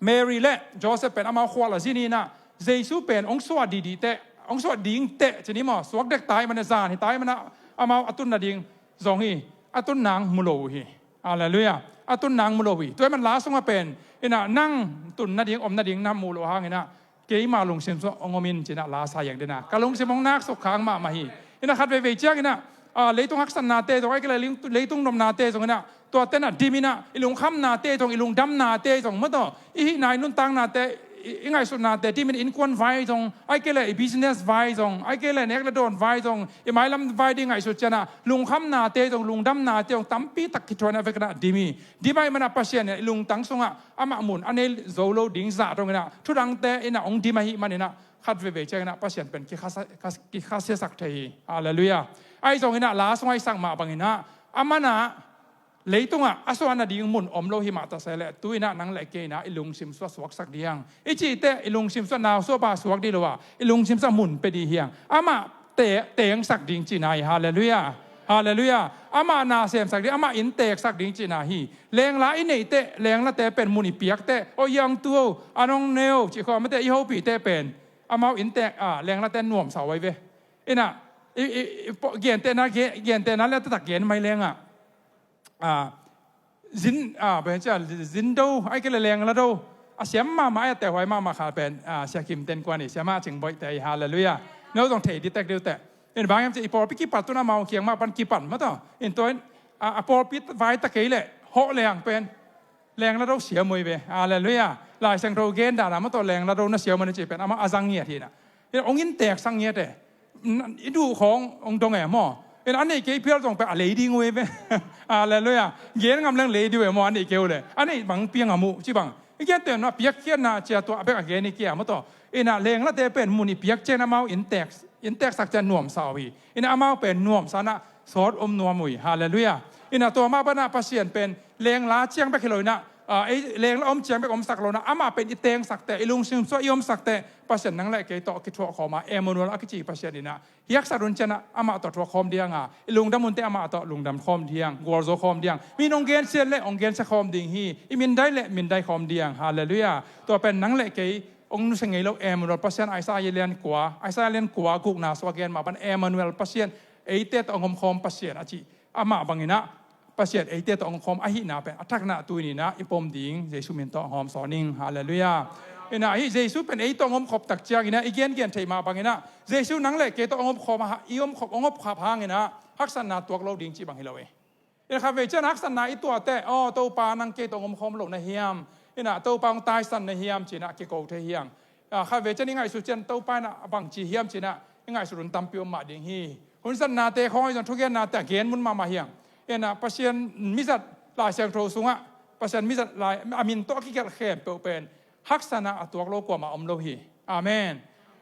Mary le Joseph pen amau khual a zin in ah, Jesu pen hong suah dihdih teh, hong suah ding teh ci ni maw, suak dek ta ahih manin, zan hi ta ahih manin, amau a tun nading zong hi, a tun nang mu lo uh hi. Halleluiah. A tun nang mu lo uh hi. Tua ahih manin la sungah pen, in ah nang tun nading, om nading na mu lo hang in ah, keima lungsim sungah hong om in ci in ah la sa hi ing. In ah ka lungsim hong nak suk khak mahmah hi. In ah khat veivei ciang in ah, ah, leitung haksatnate zong, ahih kei leh leitung, leitung nopnate zong in ah, tuate in ah dim in ah, i lungkhamnate zong, i lungdamnate zong maw tawh, i hihna, i nuntaknate, i, i ngaihsutnate dim in, innkuan vai zong, ahih kei leh i business vai zong, ahih kei leh nek le dawn vai zong, i mailam vai ding ngaihsut ciang ah, lungkhamnate zong, lungdamnate zong tampi tak kithuah in ah, vek in ah dim hi. Dim ahih manin ah Pasian in ah i lungtang sungah amah mun a nei zo lo ding zah dong in ah, thudangte in ah hong dim ahih manin ah, khat veivei ciang in ah Pasian pen kikha, kikhasiasak thei hi. Halleluiah. Ahi zongin ah la sungah i sak mah bangin ah, a man ah Leitungah a suah nading mun om lo hi mah ta se leh, tu-in ah nang le kei in ah i lungsim suah suaksak ding hi hang. I cih teh i lungsim suah nau suah pa suak ding lo a, i lungsim suah mun pia ding hi hang. Amah te-, tengsak ding cihna hi. Halleluiah. Halleluiah. Amah na semsak ding, amah innteeksak ding cihna hi. Lengla i neih teh, lenglate pen mun i piak teh, o, i angtu o, a nong ne o, cih khawng, amaute i hopih teh pen amau innteek, a, lenglate nuamsa uh ahi ve. In ah i, i, i, po-, gentehna, ge-, gentehna le taktak gen mai leng ah, a, zin, a, pen cia, zin do, ahih kei leh lengla do a siam mahmah, a teh huai mahmah kha pen, a, Sia Kim Ten Kuan hi, Sia Mah Cing Boih te hi. Halleluiah. No zong thei ding tek ding uh teh. In bang hiam cih leh i pawlpi kipat tun amau kiang mah pan kipan mah tawh. In tua in, a, a pawlpi vai ta kei leh hawh leng pen lengla do siam uh hi ve. Halleluiah. Lai Siangtho gen dan a mah tawh lengla do na siam uh hi na cih pen amah a zang ngiat hi na. In ah hong innteeksak ngiat e. Na, i duh khawng hong dong e maw. In ah a neih kei phial zong pen a lei ding uh hi ve. Halleluiah. Gen ngam leng lei ding uh e maw, a neih kei uh leh. A neih bang pia ngam uh ci bang. I gentehna piakkhiatna cia tua bek a gen hi kei a mah tawh. In ah lenglate pen mun i piak ciang amau innteek, innteeksak ciang nuamsa uh hi. In ah amau pen nuamsa in ah sawt om nuam uh hi. Halleluiah. In ah tua mah bang in ah Pasian pen lengla ciang bek hi lo in ah, a, ei, lengla om ciang bek omsak lo in ah, amah pen i tengsak teh, i lungsim suah i omsak teh, Pasian nang le kei tawh kithuah khawm a, Emmanuel a kici Pasian in ah hiaksat un ciang ah amah tawh thuak khawm ding hi hang a, i lungdam un teh amah tawh lungdam khawm ding hi hang, gualzo khawm ding hi hang. Mi'n hong gensia leh hong gensia khawm ding hi, i mindai leh mindai khawm ding hi hang. Halleluiah. Tua pen nang le kei hong nusia ngei lo Emmanuel Pasian, Isaiah lian kua, Isaiah lian kua gukna sung a gen mah bang, Emmanuel Pasian, eite tawh hong om khawm Pasian a cih. Amah bang in ah Pasian eite tawh hong om khawm ahihna pen a thak in ah tu-in ah i pom ding Jesuh min tawh hong hawmsawn ing. Halleluiah. In ah hih Jesuh pen ei tawh hong om khop tak ciang in ah i gengen theih mah bang in ah Jesuh nang le kei tawh hong om khawm a, i om khop, hong om khop hang in ah haksatna tuak lo ding cih bang hi lo hi. In ah khatvei ciang haksatna i tuah teh, aw, Topa nang kei tawh hong om khawm lo na hiam? In ah Topa hong taisan na hiam ci-in ah kiko thei hi hang. A, khatvei ciang i ngaihsut ciang Topa in ah a bangci hiam ci-in ah i ngaihsut hun tampi om mah ding hi. Hun zatnate khawng ahi zong thugennate a gen mun mahmah hi hang. In ah Pasian mizat Lai Siangtho sungah, Pasian mizat lai, a min tawh a kigelh khempeuh pen haksatna a tuak lo kuamah om lo hi. Amen.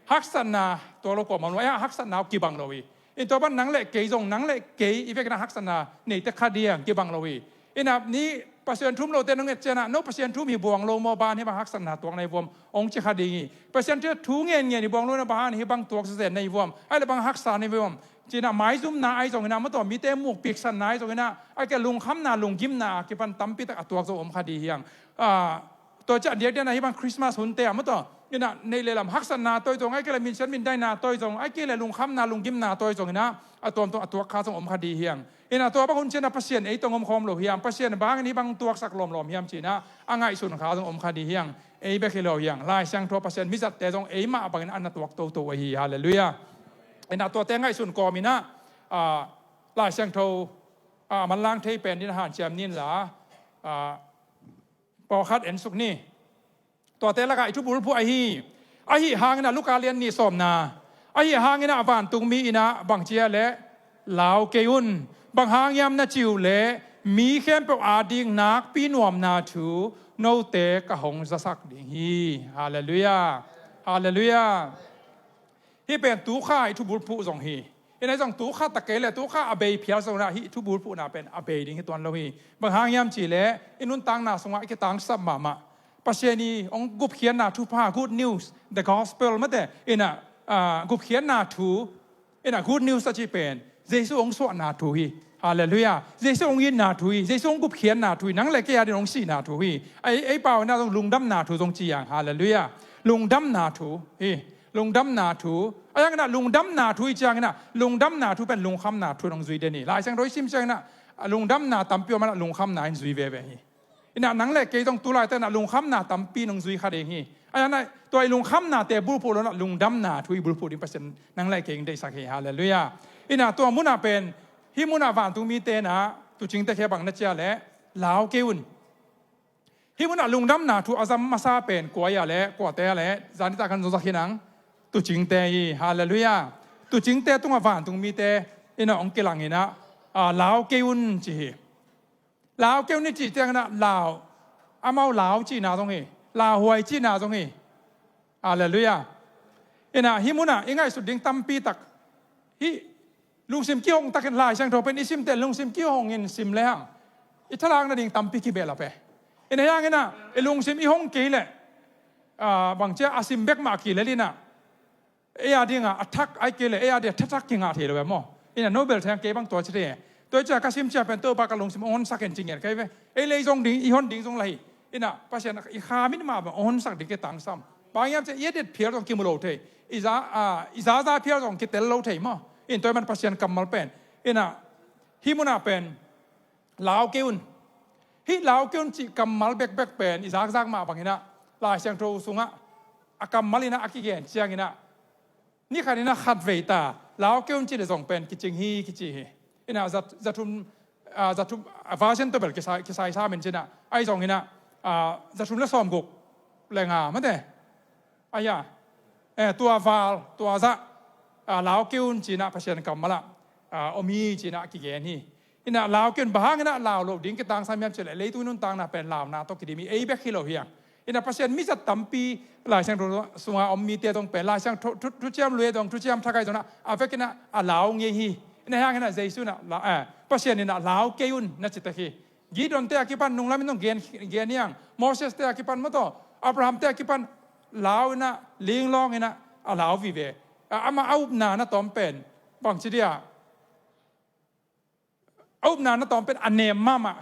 Haksatna tuak lo kuamah om lo. Ai, haksatna uh kibang lo hi. In tua bang nang le kei zong, nang le kei i vekin ah haksatna neite kha ding hi hang, kibang lo hi. In ah ni Pasian thu um lote nong et ciang ah, no Pasian thu um hi buang lo maw, bang hang hih bang haksatna tuak na hi vuam, hong ci kha ding hi. Pasian thu, thu ngen ngen hi buang lo na, bang hang hih bang tuak zenzen na hi vuam, ahih leh bang haksa na hi vuam ci-in ah, maizumna ahi zongin ah, mah tawh mite mukpiksanna ahi zongin ah, ahih kei leh lungkhamna, lunggimna a kipan tampi tak a tuak zo om kha ding hi hang. A, tua ciang diakdiak in ah hih bang Christmas hunte ah mah tawh, in ah neih le lam haksatna tawh zong, ahih kei leh minsiat mindaina tawh zong, ahih kei leh lungkhamna, lunggimna tawh zongin ah, a tuamtuam a tuak kha zong om kha ding hi hang. In ah tua bang hun ciang ah Pasian ei tawh hong om khawm lo hiam, Pasian bang in hih bang tuaksak lawmlawm hiam ci-in ah a ngaihsun kha zong om kha ding hi hang. Ei bek hi lo hi hang, Lai Siangtho Pasian mizatte zong ei mah bangin a na tuak toto ahi hi. Halleluiah. In ah tuate ngaihsun kawm in ah, a, Lai Siangtho, a, manlang thei pen ding in hanciam ni in la, a, pawlkhat ensuk ni. Tuate lakah i thubulphuh ahi. Ahi hangin ah Luka lian nih sawmna, ahi hangin ah vantung mi in ah bang ci hiam leh, lau kei un. Bang hang hiam na cih uh leh, mi khempeuh ading nakpi nuamna thu note ka hong zasak ding hi. Halleluiah. Halleluiah. Hih pen tukha i thubulphuh zong hi. In ah zong tukha tak kei leh, tukha a bei phial zongin ah hih thubulphuhna pen a bei ding hi tuan lo hi. Bang hang hiam cih leh, i nuntakna sungah i kitangsap mahmah, Pasian i hong gupkhiatna thupha, good news, the gospel, mate, in ah, ah, gupkhiatna thu, in ah good news a cih pen Jesuh hong suahna thu hi. Halleluiah. Jesuh hong itna thu hi. Jesuh hong gupkhiatna thu hi. Nang le kei ading hong sihna thu hi. Ei, ei pau in ah zong lungdamna thu zong ci hi hang. Halleluiah. Lungdamna thu hi. Lungdamna thu. Ahi hangin ah lungdamna thu i cih ciangin ah, lungdamna thu pen lungkhamna thu in hong zui den hi. Lai Siangtho i sim ciangin ah, lungdamna tampi om a, lungkhamna in zui veve hi. In ah nang le kei zong tu laitakin ah lungkhamna tampi in hong zui kha ding hi. Ahi hangin ah tua i lungkhamnate bulphuh loin ah lungdamna thu i bulphuh ding Pasian nang le kei hong deihsak hi. Halleluiah. In ah tua mun ah pen, hih mun ah vantung mite in ah tuucingte kiang bang na ci hiam leh, lau kei un. Hih mun ah lungdamna thu a zang masa pen kua hiam leh, kuate hiam leh, zan nitak kan zong zak hi hang, tuucingte hi. Halleluiah. Tuucingte tungah vantung mite in ah hong kilang in ah, a, lau kei un ci hi. Lau kei un i cih ciangin ah lau, amau lau cihna zong hi. Lauhuai cihna zong hi. Halleluiah. In ah hih mun ah i ngaihsut ding tampi tak, hih lungsim kihong takin Lai Siangtho pen i sim teh lungsim kihongin sim le hang. I thalak nading tampi kibehlap e. Ina hiang ina i lungsim i hong kei leh, ah, bangcia a sim bek mah kilel ina ei a dinga a thak ai kei leh ei a dinga thathak kingah thei lo e maw? Ina Nobel theng kei bang tua ci thei e. Tua cia ka sim cia pen Topa ka lungsim hong honsak in ci ngiat kai ve. Ei lei zong ding i hon ding zong lahi. Ina Pasian i kha mit mah bang hong honsak ding kitangsam. Bang hiam cia i a det phial zong kimu lo thei. I za, ah, i zaza phial zong kitel lo thei maw? In tua man Pasian kammal pen ina hih munah pen lau kei un. Hih lau kei un cih kammal bekbek pen i zakzak mah bang ina Lai Siangtho sungah a kammal ina a kigen ciang ina ni khat ina khat vei ta lau kei un cih le zong pen kicing hi kici hi. Ina zat, zathum, ah, zathum, ah, version tawh bel kisai, kisai sa min cina ai zong ina, ah, zathum le sawm guk le nga mate. Aya, eh, tua val, tua zah, ah, lau kei un cina Pasian kammal ah, ah, om hi cina kigen hi. Ina lau kei un bang hang ina lau lo ding kitangsam hiam cih leh leitung nuntakna pen launa tawh kidim hi, ei bek hi lo hiang. Ina Pasian mizat tampi Lai Siangtho sunga om mite zong pen Lai Siangtho thu, thu, thuciam lui zong thuciam thakai zong ina a vek ina a lau ngei hi. Ina hiang ina Jesu ina la, eh, Pasian ina lau kei un na ci tek hi. Gideon te a kipan nunglam in zong gen, gen hiang. Moses te a kipan maw taw, Abraham te a kipan lau ina linglawng ina a lau vive. A, ama a upna na tawm pen bang ci dia? A upna na tawm pen a nem mahmah,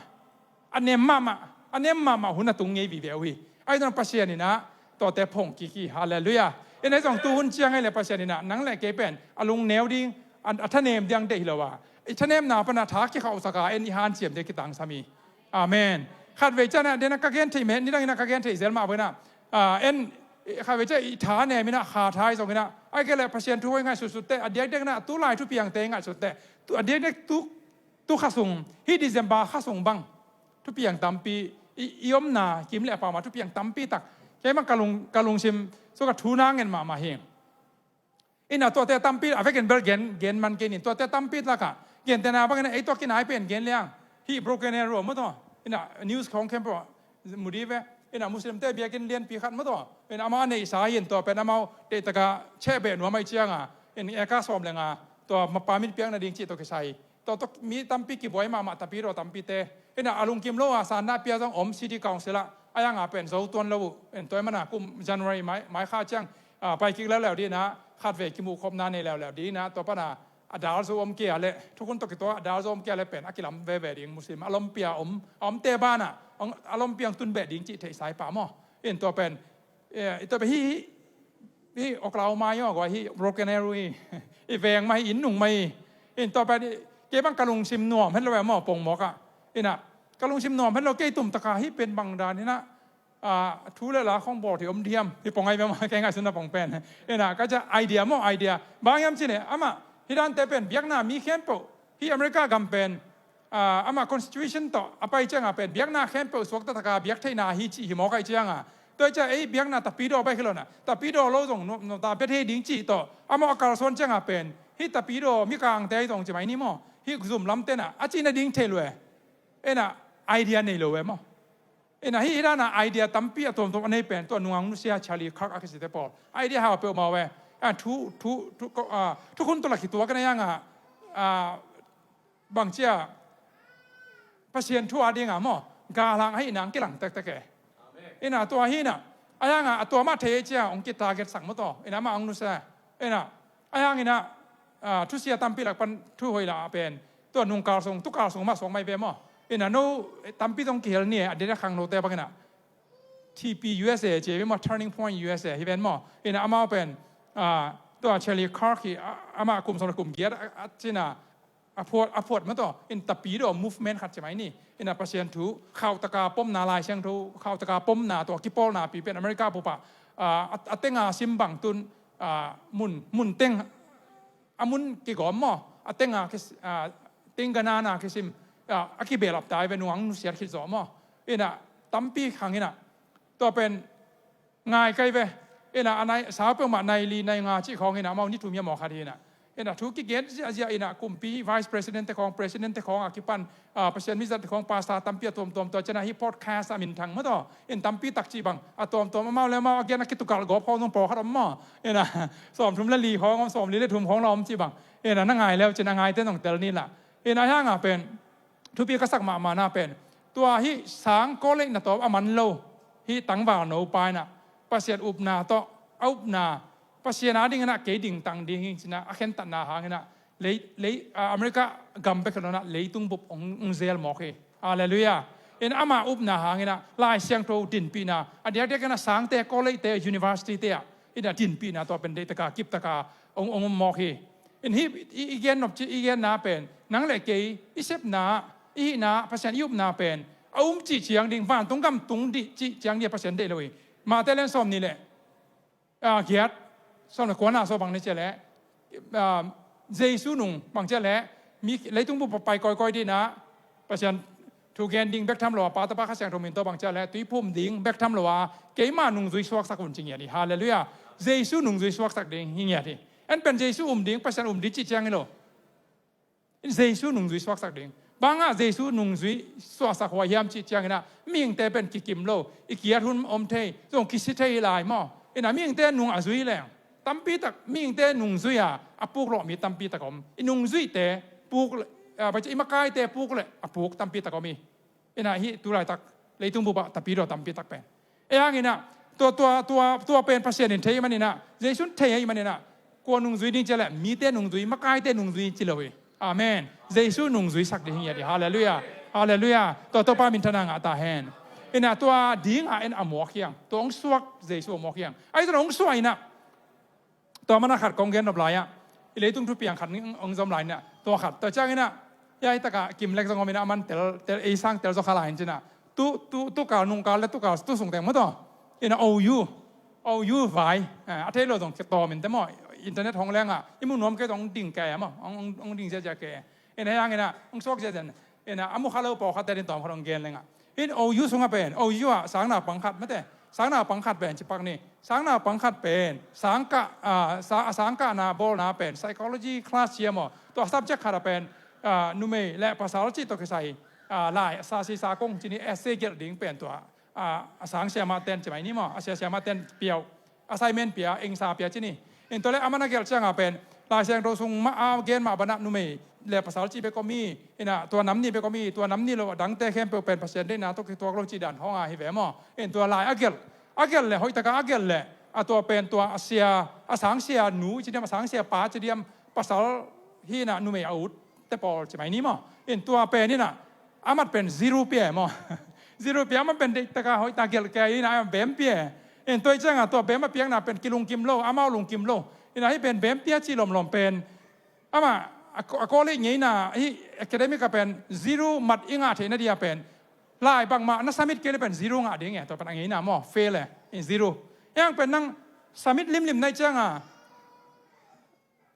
a nem mahmah, a nem mahmah hun a tung ngei vive uh hi. Ai zong Pasian ina tuate phong kiki, halleluiah. Ina zong tu hun ciang ai le Pasian ina nang le kei pen a lungneu ding, a, a thanem ding deih hi lo a, i thanemna pana tha kikhauhsak a en i hanciam ding kitangsam hi. Amen. Khatvei ciana dena ka gen thei meh, nidang ina ka gen thei zel mah bana. Ah, en, khatvei cia i tha nem ina kha tha i zong ina ai kei le Pasian thu hoi ngaihsutsut te, a diakdiak ina tu lai thupiangte i ngaihsut te. Tu, a diakdiak tu, tu kha sung, hih December kha sung bang thupiang tampi i, i omna kim le a pama thupiang tampi tak keimah ka lung, ka lungsim suk a thu na ngen mahmah hi. Ina tuate tampi a vekin bel gen, gen man kei nin tuate tampi laka gentena bangin ei tua kinai pen gen liang. Hih Broken Arrow maw taw, ina news khong khempeuh mu di ve. Ina Muslimte biakinn lianpi khat maw taw, ina amau a neihsa hi in tua pen amau deihtaka cheh beh nuam ai cianga in eka sawm le nga tua mapa min piakna ding cih tawh kisai. Tua tawh mi tampi kibuai mahmah, tapidaw tampite. Ina a lungkim lo a sanna pia zong om, City Council ah a yanga pen zo tuan lo uh. En tua i mana kum January mai, mai kha ciang, ah, pai kik leuleu dina khatvei kimuhkhopna nei leuleu dina tua pana a dal zo om kia le, thukhun tawh kitua a dal zo om kia le pen a kilam veve ding, Muslim a lompia om, a omte bana a lompia hong tun beh ding cih theihsa i pah maw? In tua pen Eh, i tua pen hih, hih, hih Oklahoma i aw gua hih Broken Arrow hi. I veng mah hi, inn nung mah hi. In tua pen kei bang ka lungsim nuam het lo e maw, pongmawk ah. Ina ka lungsim nuam het lo, kei tumtaka hih pen bang dan ina, ah, thu le la khong bawl thei om diam, hih pong ai ve maw, kei ngaihsutna pong pen. Ina ka cia idea maw, idea. Bang hiam cih leh amah hih dante pen biakna mi khempeuh, hih America gam pen, ah, amah constitution tawh a pai cianga pen biakna khempeuh suakta taka biak theihna hi cih hi mawk ai cianga. Tua i cia ei biakna tapidaw bai khilona, tapidaw lo zong nuam, nuam ta bia thei ding cih tawh amah a kalsuan cianga pen hih tapidaw mikangte ahi zong ci mai ni maw? Hih zum lam tena a cihna ding thei lue. Ena idea nei lo e maw? Ena hih, hih dana idea tampi a tuamtuam a nei pen tua nungang nusia Charlie Kirk a kisite pawl idea hau peuhmah e. A thu, thu, thu, ko, a, thukhun tawh la kituak ena hianga, a, bangcia Pasian thu a dinga maw, galhang ahi nang kilang tektek e. Ina tua hina a hianga a tua mah thei cia hong kitarget sak maw taw, ina mah hong nusia. Ina a hiangina, a, thusia tampi lak pan thu hoih la a pen tua nungkal sung, tukal sung mah suak mai ve maw? Ina no tampi zong kihel ni e, a dena khang note bangina T P U S A ci ve maw, Turning Point U S A hi ven maw? Ina amau pen, a, tua Charlie Kirk hi, a, amah kum sawm le kum giat a, a cina a phuat, a phuat maw taw, in tapidaw movement khat ci mai ni. Ina Pasian thu khautaka pomna, Lai Siangtho khautaka pomna tua kipawlna pi pen America pupa, a, a, a tenga sim bang tun, a, mun, mun teng a mun kigawm maw, a tenga kis-, a, teng ganana kisim, a, a kibehlap tai ve, nungang nusiat khit zawh maw? Ina tampi khang ina tua pen ngai kai ve. Ina a nai, sau peuhmah nai li nai nga cih khawng ina amau ni thum hiam aw khat hi ina. Ina thu kigen ziahziah ina kumpi vice president te khawng, president te khawng a kipan, a, Pasian mizat khawng, pastor tampi a tuamtuam tua cina hih podcast a minthang maw taw, in tampi tak cih bang a tuamtuam amau le amau a gen a kitukalh gawp khawng zong pawlkhat om maw? Ina sawm thum le li khawng om, sawm li le thum khawng la om cih bang. Ina na ngai leu cin a ngaite zong tel ni la. Ina a hianga pen thupi ka sak mahmahna pen Tua hih sang college na tawh a man lo, hih tangval no pa inah Pasian upna tawh a upna, Pasian a ding inah kei dingtang ding hi cinah a khentatna hang inah lei, lei, ah, America gam bek hi lo inah leitung bup hong, hong zel mawk hi. Halleluiah. In ama upna hang inah Lai Siangtho dinpihna, a diakdiak inah sangte, college-te, university-te ah inah dinpihna tua pen deihtaka kiptaka hong, hong um mawk hi. In hih i, i gen nop cih, i genna pen nang le kei i sepna, i hihna, Pasian i upna pen a um cih ciang ding, vantung gam tung dih cih ciang ding a Pasian deih lo hi. Mate lian sawm nih le, ah, giat, sawm le kuana sawm bang ni cia le, ah, Jesu nung bang cia le, mi leitung bup pai kawikawi dih inah Pasian thu gen ding bek tham lo a, Pa, Tapa, Kha Siangtho min tawh bang cia le tuiphum ding bek tham lo a, keima nungzui suaksak un ci ngiat hi. Halleluiah. Jesu nungzui suaksak ding hi ngiat hi. En pen Jesu um ding, Pasian um ding cih ciang hi lo. Jesu nungzui suaksak ding. Bangah Jesu nungzui suaksak huai hiam cih ciang inah mihingte pen kikim lo, i kiat hun om thei, zong kisi thei hi lai maw. Inah mihingte nung a zui leng tampi tak, mihingte nungzui a a puk lawh mi tampi tak om. I nungzuihte puk le, ah, i makaite puk le a puk tampi tak om hi. Inah hih tu laitak leitung bup ah tapidaw tampi tak pen. Ei hang inah tua, tua, tua, tua pen Pasian in thei ahih man inah, Jesu in thei ahih man inah, kua nungzui ding cia le mite nungzui, makaite nungzui ci lo hi. Amen. Jesu nungzui sak ding hi ngiat hi. Halleluiah. Halleluiah. Tua Topa minthanna ngah ta hen. Inah tua ding a en a muak hiang, tua hong suak Jesu a muak hiang. Ahi zong hong suak inah tua mana khat kong gen nop lai-ah i leitung thupiang khat ning hong zom lai inah, tua khat tua ciang inah, ya, hi takah kim lek zong om inah, a man tel, tel, ei sang tel zaw kha lai in cinah, tu, tu, tu kal, nung kal le tu kal, tu sung teng maw tua, inah O U, O U vai, eh, a thei lo zong kitawm in te maw, internet hong lengah i mu nuam kei zong hong ding kei a maw, hong, hong, hong ding ziazia kei. Inah hang inah hong suak ziazia, inah a mu kha lo pawlkhatte din tawm khat hong gen lengah, in O U sungah pen, O U ah sangnaupang khat mate, sangnaupang khat pen cipak ni, sangnaupang khat pen sangkah, ah, sa-, a sangkahna bawlna pen psychology class cia maw, tua subject khat ah pen, ah, numei le pasal cih tawh kisai, ah, lai, sa si sa kong ci ni, essay gelh ding pen tua, ah, a sang siamah ten ci mai ni maw, a sia siamah ten piau, assignment pia, engsa pia ci ni. In tua le a man a gelh ciangah pen Lai Siangtho sung mah a gen mah banah numei le pasal cih bek om hi. Inah tua nam nih bek om hi, tua nam nih lo a dangte khempeuh pen Pasian deihna tawh kituak lo cih dan hong a hi ve maw. In tua lai a gelh, a gelh le hoih takah a gelh le, a tua pen tua a sia, a sang sia nu ci diam, a sang sia pa ci diam, pasal hi inah numei a ut te pawl ci mai ni maw. In tua pen inah a mat pen zero pia e maw. Zero pia, a mat pen deihtaka hoihta gelh kei inah a bem pia e. In tua i ciangah tua bem a piakna pen kilungkim lo, amau lungkim lo. Inah hih pen bem pia cih lomlom pen amah a, a college ngeina, hih academic ah pen zero mat i ngah theihna dia pen lai bangmah na submit kei le pen zero ngah ding e, tua pen a ngeina maw, fail e, in zero. Hiang pen nang submit limlim na hih ciangah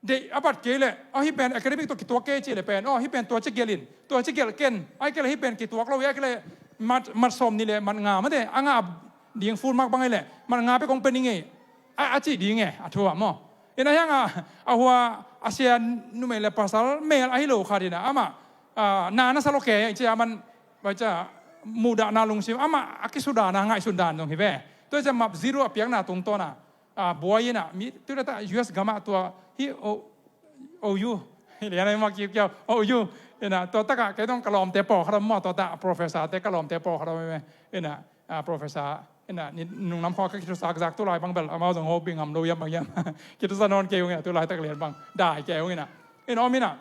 deih a bat kei leh, aw, hih pen academic tawh kituak kei cih leh pen, aw, hih pen tua ci gelh in, tua ci gelh ken, ahih kei leh hih pen kituak lo hi, ahih kei leh mat, mat sawm nih leh mat nga mate, a ngah ding full mark bang ahih leh mat nga pek kong pe ning ei, a, a cih ding e, a thu ah maw. Inah hiang a, a hua, a sia numei le pasal mel ahi lo khat inah amah, ah, na na sa lo kei, cia man, bai cia, muhdahna lungsim, amah a kisudahna ngaihsun dan zong hi ve. Tua cia map zero a piakna tungtawn a, ah, buai inah, mi, tu laitak U S gamah tua, hih, oh, O U, hih lian a i mak kiukiau, O U, inah, tua takah, kei dong ka lawmte pawlkhat om maw, tua takah, professor te ka lawmte pawlkhat om, inah, ah, professor, inah, ni, nunglam khawng ka kithuzak zak tu lai bang bel, amau zong hopih ngam lo hiam bang hiam. Kithuza nawn kei ung inah, tu laitak lian bang, dai kei ung inah. Inah, om inah,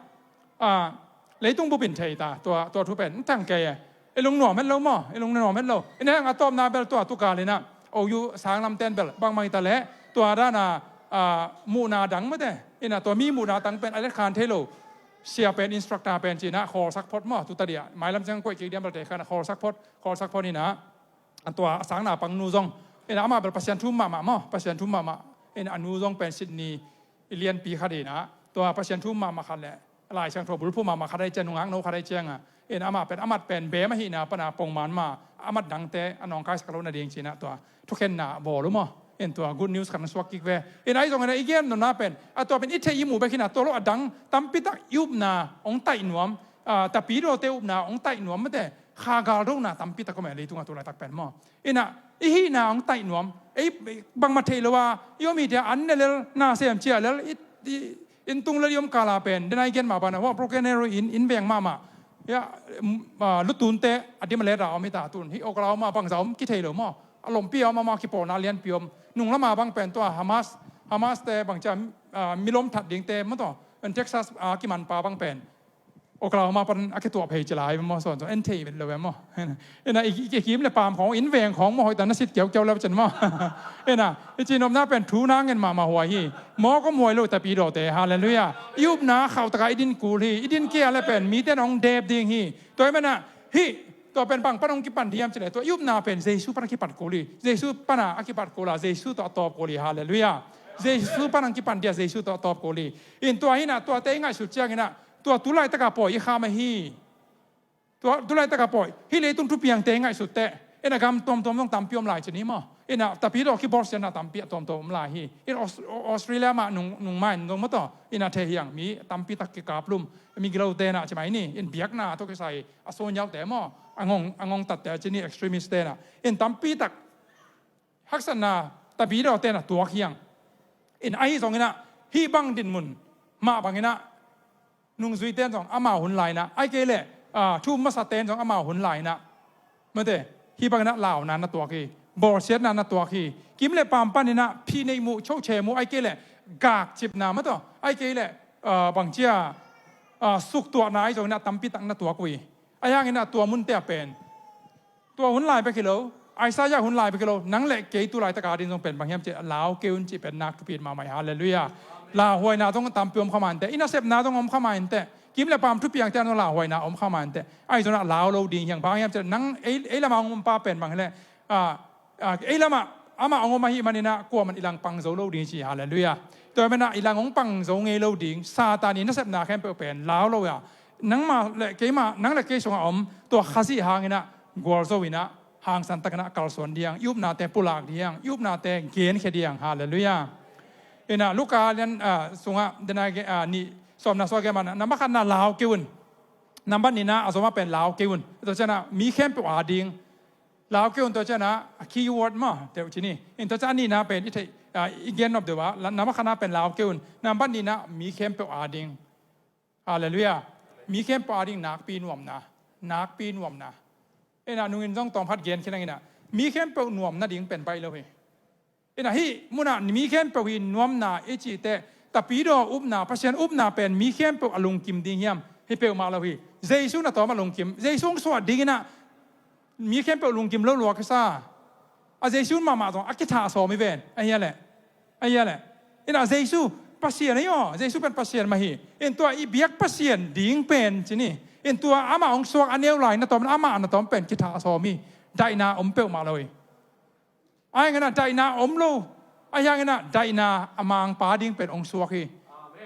ah, leitung bup in thei ta, tua, tua thu pen, thang kei e. I lungnuam het lo maw, i lungnuam het lo. Inah hang a tawpna bel tua, tu kal inah, O U sang lamten bel, bangmah hi ta leh, tua dana, ah, muhna dang mate. Inah tua mi muhna dang pen, a letkhan thei lo. Sia pen, instructor pen, ci inah, khawlsak phot maw, tu ta dia. Mailam ciang koih kik diam bel te khan, khawlsak phot, khawlsak phot inah. A tua, a sangnaupang nu zong. Inah amah bel Pasian thu mahmah maw, Pasian thu mahmah. Inah a nu zong pen, Sydney, i lianpi khat inah, tua Pasian thu mahmah khat le Lai Siangtho bulphuh mahmah khat ahih ciang, nungak no khat ahih ciangah, in amah pen, a mat pen bem ahihna pana pongman mah, a mat dangte a nawngkaisak lo nading ci inah tua thukhenna bawl uh maw. In tua good news khat hong suak kik ve. In ahi zongin ah i gen nopna pen, a tua pen i theih i muh bek hi inah, tua lo a dang tampi tak i upna hong taih nuam, ah, tapidawte upna hong taih nuam mate, kha galdona tampi tak om e, leitungah tu laitak pen maw. Inah, i hihna hong taih nuam, ei, bangmah theih lo a i om hi dia, an ne lel, na sem ciah lel, i, i, inn tung lel i om kala pen, den a i gen mah bana, hua Broken Arrow inn, inn veng mahmah, Hia, mm, ah, lutunte a dim a let a om hi ta tun. Hih Oklahoma bangza om kithei lo maw? A lompi a om a maw, kipawlna lianpi om. Nung lama bang pen tua Hamas, Hamas te bang cia, ah, milom that dingte maw taw. En Texas a kimanpa bang pen Oklahoma pan a kituah phei ci lai maw, sawn sawn en thei lo em maw? Ina i, i, i kim le pam khawng, inn veng khawng maw, hoih ta na sit kiaukiau lo cin maw? Ina i cinopna pen thu na ngen mahmah huai hi. Mawk om huai lo tapidawte, halleluiah. I upna khauh taka i din kul hi. I din kia le pen mite na hong dep ding hi. Tua i mana hih, tua pen bang pan hong kipan diam cile, tua i upna pen Jesu pan a kipat kul hi. Jesu pana a kipat kul a, Jesu tawh a tawp kul hi, halleluiah. Jesu pan hong kipan dia, Jesu tawh a tawp kul hi. In tua hina, tuate i ngaihsut ciangina, tua tu laitaka pawi i kham ahi. Tua tu laitaka pawi, hih leitung thupiangte i ngaihsutteh, ina gam tuamtuam zong tampi om lai cin hi maw? Ina tapidaw kibawlsiatna tampi a tuamtuam om lai hi. In Aus-, Australia mah nung, nung main zong maw taw, ina thei hiang mi tampi tak kikaplum, mi gilote na ci mai ni, in biakna tawh kisai a soniaute maw, a ngong, a ngongtatte cin hi, extremist te na. In tampi tak haksatna tapidawte na tuak hiang. In ahi zongina, hih bang dinmun mah bangina, nungzuite zong amau hun laina, ai kei le, ah, thu um masaten zong amau hun laina, mate, hih bangina launa na tuak hi. Bawlsiatna na tuak hi. Kim le pam panina phih neih muh, choche muh, ai kei le gakcipna maw taw, ai kei le, ah, bangcia, ah, suktuahna ahi zongina tampi tak na tuak uh hi. Ahi hangina tua munte a pen tua hun lai bek hi lo, Isaiah hun lai bek hi lo, nang le kei tu laitaka din zong pen bang hiam cih, lau kei un cih pen nak thupit mahmah hi, halleluiah. Lauhuaina zong tampi om kha mah inteh, i nasepna zong om kha mah inteh, kim le pam thupiangte an zong lauhuaina om kha mah inteh. Ahi zongin a lau lo ding hiang, bang hiam cih, nang ei, ei lama hong ompa pen bang hileh, ah, ah, ei lama amah hong om ahih manina kuaman i lang pang zo lo ding ci, halleluiah. Tua hi mana i lang hong pang zo ngei lo ding, Satan i nasepna khempeuh pen lau lo a, nangmah le keimah, nang le kei sungah om tua Khazih hangina gualzo ina hangsan takina kalsuan diang, i upnate pulak diang, i upnate genkhia diang. Halleluiah. Ina Luka lian, ah, sungah dena ge-, ah, nih sawmna sua gemana, namba khatna lau kei un. Namba nihna a zoma pen lau kei un. Tua ciana mi khempeuh a ding lau kei un, tua ciana a key word maw teuh cini. In tua ciana nihna pen i theih, ah, i gen nop deuh a, la-, namba khatna pen lau kei un. Namba nihna mi khempeuh a ding. Halleluiah. Mi khempeuh a ding nakpi nuamna. Nakpi nuamna. Ina nungin zong tawmkhat gen khin ang ina, mi khempeuh nuam nading pen baih lo hi. Ina hih muna mi khempeuh hi nuamna i cihteh, tapidaw upna, Pasian upna pen mi khempeuh a lungkim ding hiam? Hi peuhmah lo hi. Jesu na tawm a lungkim. Jesu hong suah dingina mi khempeuh lungkim lo lua kisa. A Jesu mahmah zong a kithah sawm hi ven. Ahi a leh. Ahi a leh. Ina Jesu Pasian ahi aw. Jesu pen Pasian mah hi. In tua i biak Pasian ding pen cini. In tua amah hong suak a neu lai na tawm, amah na tawm pen kithah sawm hi. Daihna om peuhmah lo hi. Ahi hangina daihna om lo. Ahi hangina daihna a mangpa ding pen hong suak hi.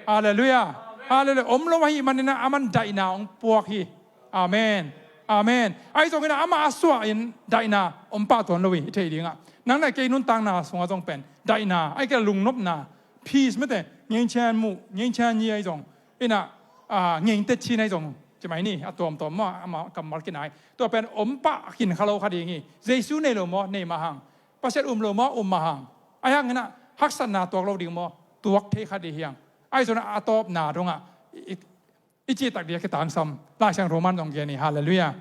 Halleluiah. Halleluiah. Om lo ahih manina aman daihna hong puak hi. Amen. Amen. Ahi zongina amah a suah in daihna om pah tuan lo hi, i theih dingah. Nang le kei nuntakna sungah zong pen daihna, ahi kei lungnopna, peace mate, ngencian muh, ngencian nyi ahi zong. Ina, ah, ngeinte chin ahi zong. Ci mai ni, a tuamtuam maw, amah kammal kinai. Tua pen om pah khin kha lo kha ding hi. Jesu nei lo maw, nei mah hang. Pasian um lo maw, um mah hang. Ahi hangina haksatna tuak lo ding maw, tuak thei kha ding hiang. Ahi zongina a tawpna dongah i, i, i cihtak ding a kitangsam. Laisiangtho man zong gen hi, halleluiah.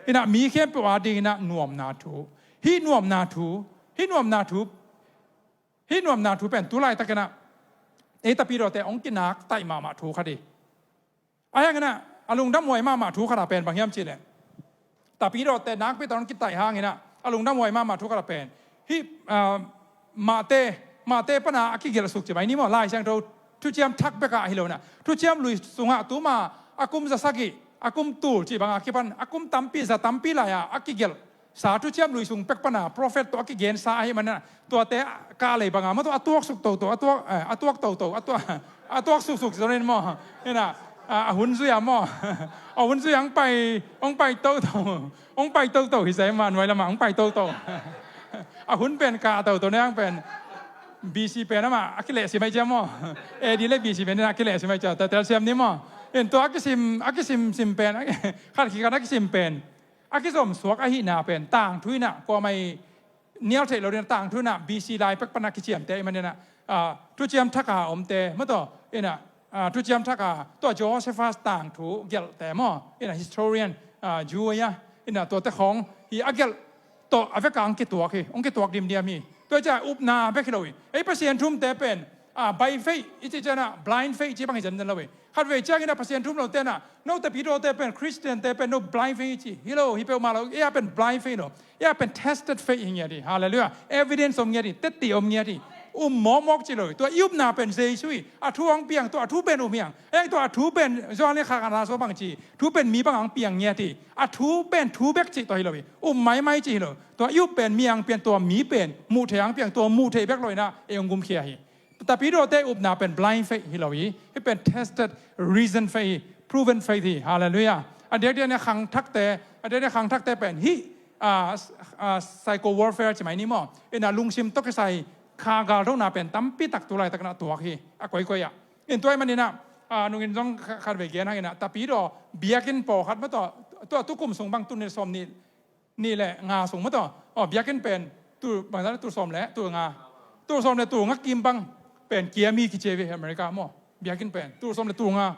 Ina mi khempeuh a dingina nuamna thu. Hih nuamna thu, hih nuamna thu, hih nuamna thu pen tu laitakina ei tapidawte hong kinak taih mahmah thu khat hi. Ahi hangina a lungdamhuai mahmah thu khat a pen bang hiam cihleh, tapidawte nakpi tawn kitaih hangina a lungdamhuai mahmah thu khat a pen hih, ah, Mahte, Mahte pana a kigelh suk ci mai ni maw, Laisiangtho Thuciam Thak bekah hi lo na, Thuciam Lui sungah tuma a kum za sagih, a kum tul cih banga kipan a kum tampi, za tampi lai-a a kigelh sa Thuciam Lui sung pek pana prophet tawh a kigensa ahih manin ah, tuate kah lei banga maw, tua a tuaksuk toto, a tuak, eh, a tuak toto, a tuak, a tuaksuk suk zonin maw. Ina, a, a hun zui a maw. A hun zui a hong pai, hong pai toto. Hong pai toto hi zai mah, nuai lamah hong pai toto. A hun pen kah toto ne ang pen. B C pen amah a kilehsim ahi cia maw. A D le B C pen a kilehsim ahi cia. Tua telsiam ni maw. In tua a kisim, a kisim sim pen. Khat khit khat a kisim pen a kizomsuak ahihna pen tangthu inah kuamah i nial theih lo dingin, tangthu inah B C lai pek pana kiciamte ahih maninah, ah, Thuciam Thak a omte maw taw, inah, ah, thuciam thak a, tua Josephus tangthu gelhte maw, ina historian, ah, Jew a, ina tuate khawng hi a gelh tawh a vek a hong kituak hi, hong kituak dimdiam hi. Tua ciang upna bek hi lo hi. Ei Pasian thumte pen, ah, by faith i cih ciangin ah blind faith cih bang hi zenzen lo hi. Khatvei ciangin ah Pasian thum lote in ah, no tapidawte pen, Khristiante pen, no blind faith hi ci hi lo hi peuhmah lo. Ei a pen blind faith lo. Ei a pen tested faith hi ngiat hi. Halleluiah. Evidence om ngiat hi. Testi om ngiat hi. Um mawkmawk ci lo hi. Tua i upna pen Jesu hi. A thu hong piang, tua a thu pen um hi hang. Ei tua a thu pen Johan le khakna so bang ci, thu pen mi bang hong piang ngiat hi. A thu pen thu bek cih tawh hi lo hi. Um maimai cih hi lo. Tua i up pen mi hong piang, tua mi pen muh theih hong piang, tua muh theih bek lo in ah ei hong gumkhia hi. Tapidawte upna pen blind faith hi lo hi. Hih pen tested, reason faith hi, proven faith hi. Halleluiah. A diakdiak in ah khangthakte, a diakdiak in ah khangthakte pen hih, ah, ah, psycho warfare ci mai ni maw, ina lungsim tawh kisai kha galdohna pen tampi tak tu laitak in ah tuak hi. A koikoi ah. In tua ahih manin ah, ah, nungin zong kha-, khatvei gen hang in ah, tapidaw biakinn pawlkhat maw tawh, tua tukum sung bang, tul nih le sawm nih, nih le nga sung maw tawh, aw, biakinn pen tul, bangzah le tul sawm le tul nga, tul sawm le tul nga kim bang pen kiam hi kici hi ve America maw. Biakinn pen tul sawm le tul nga,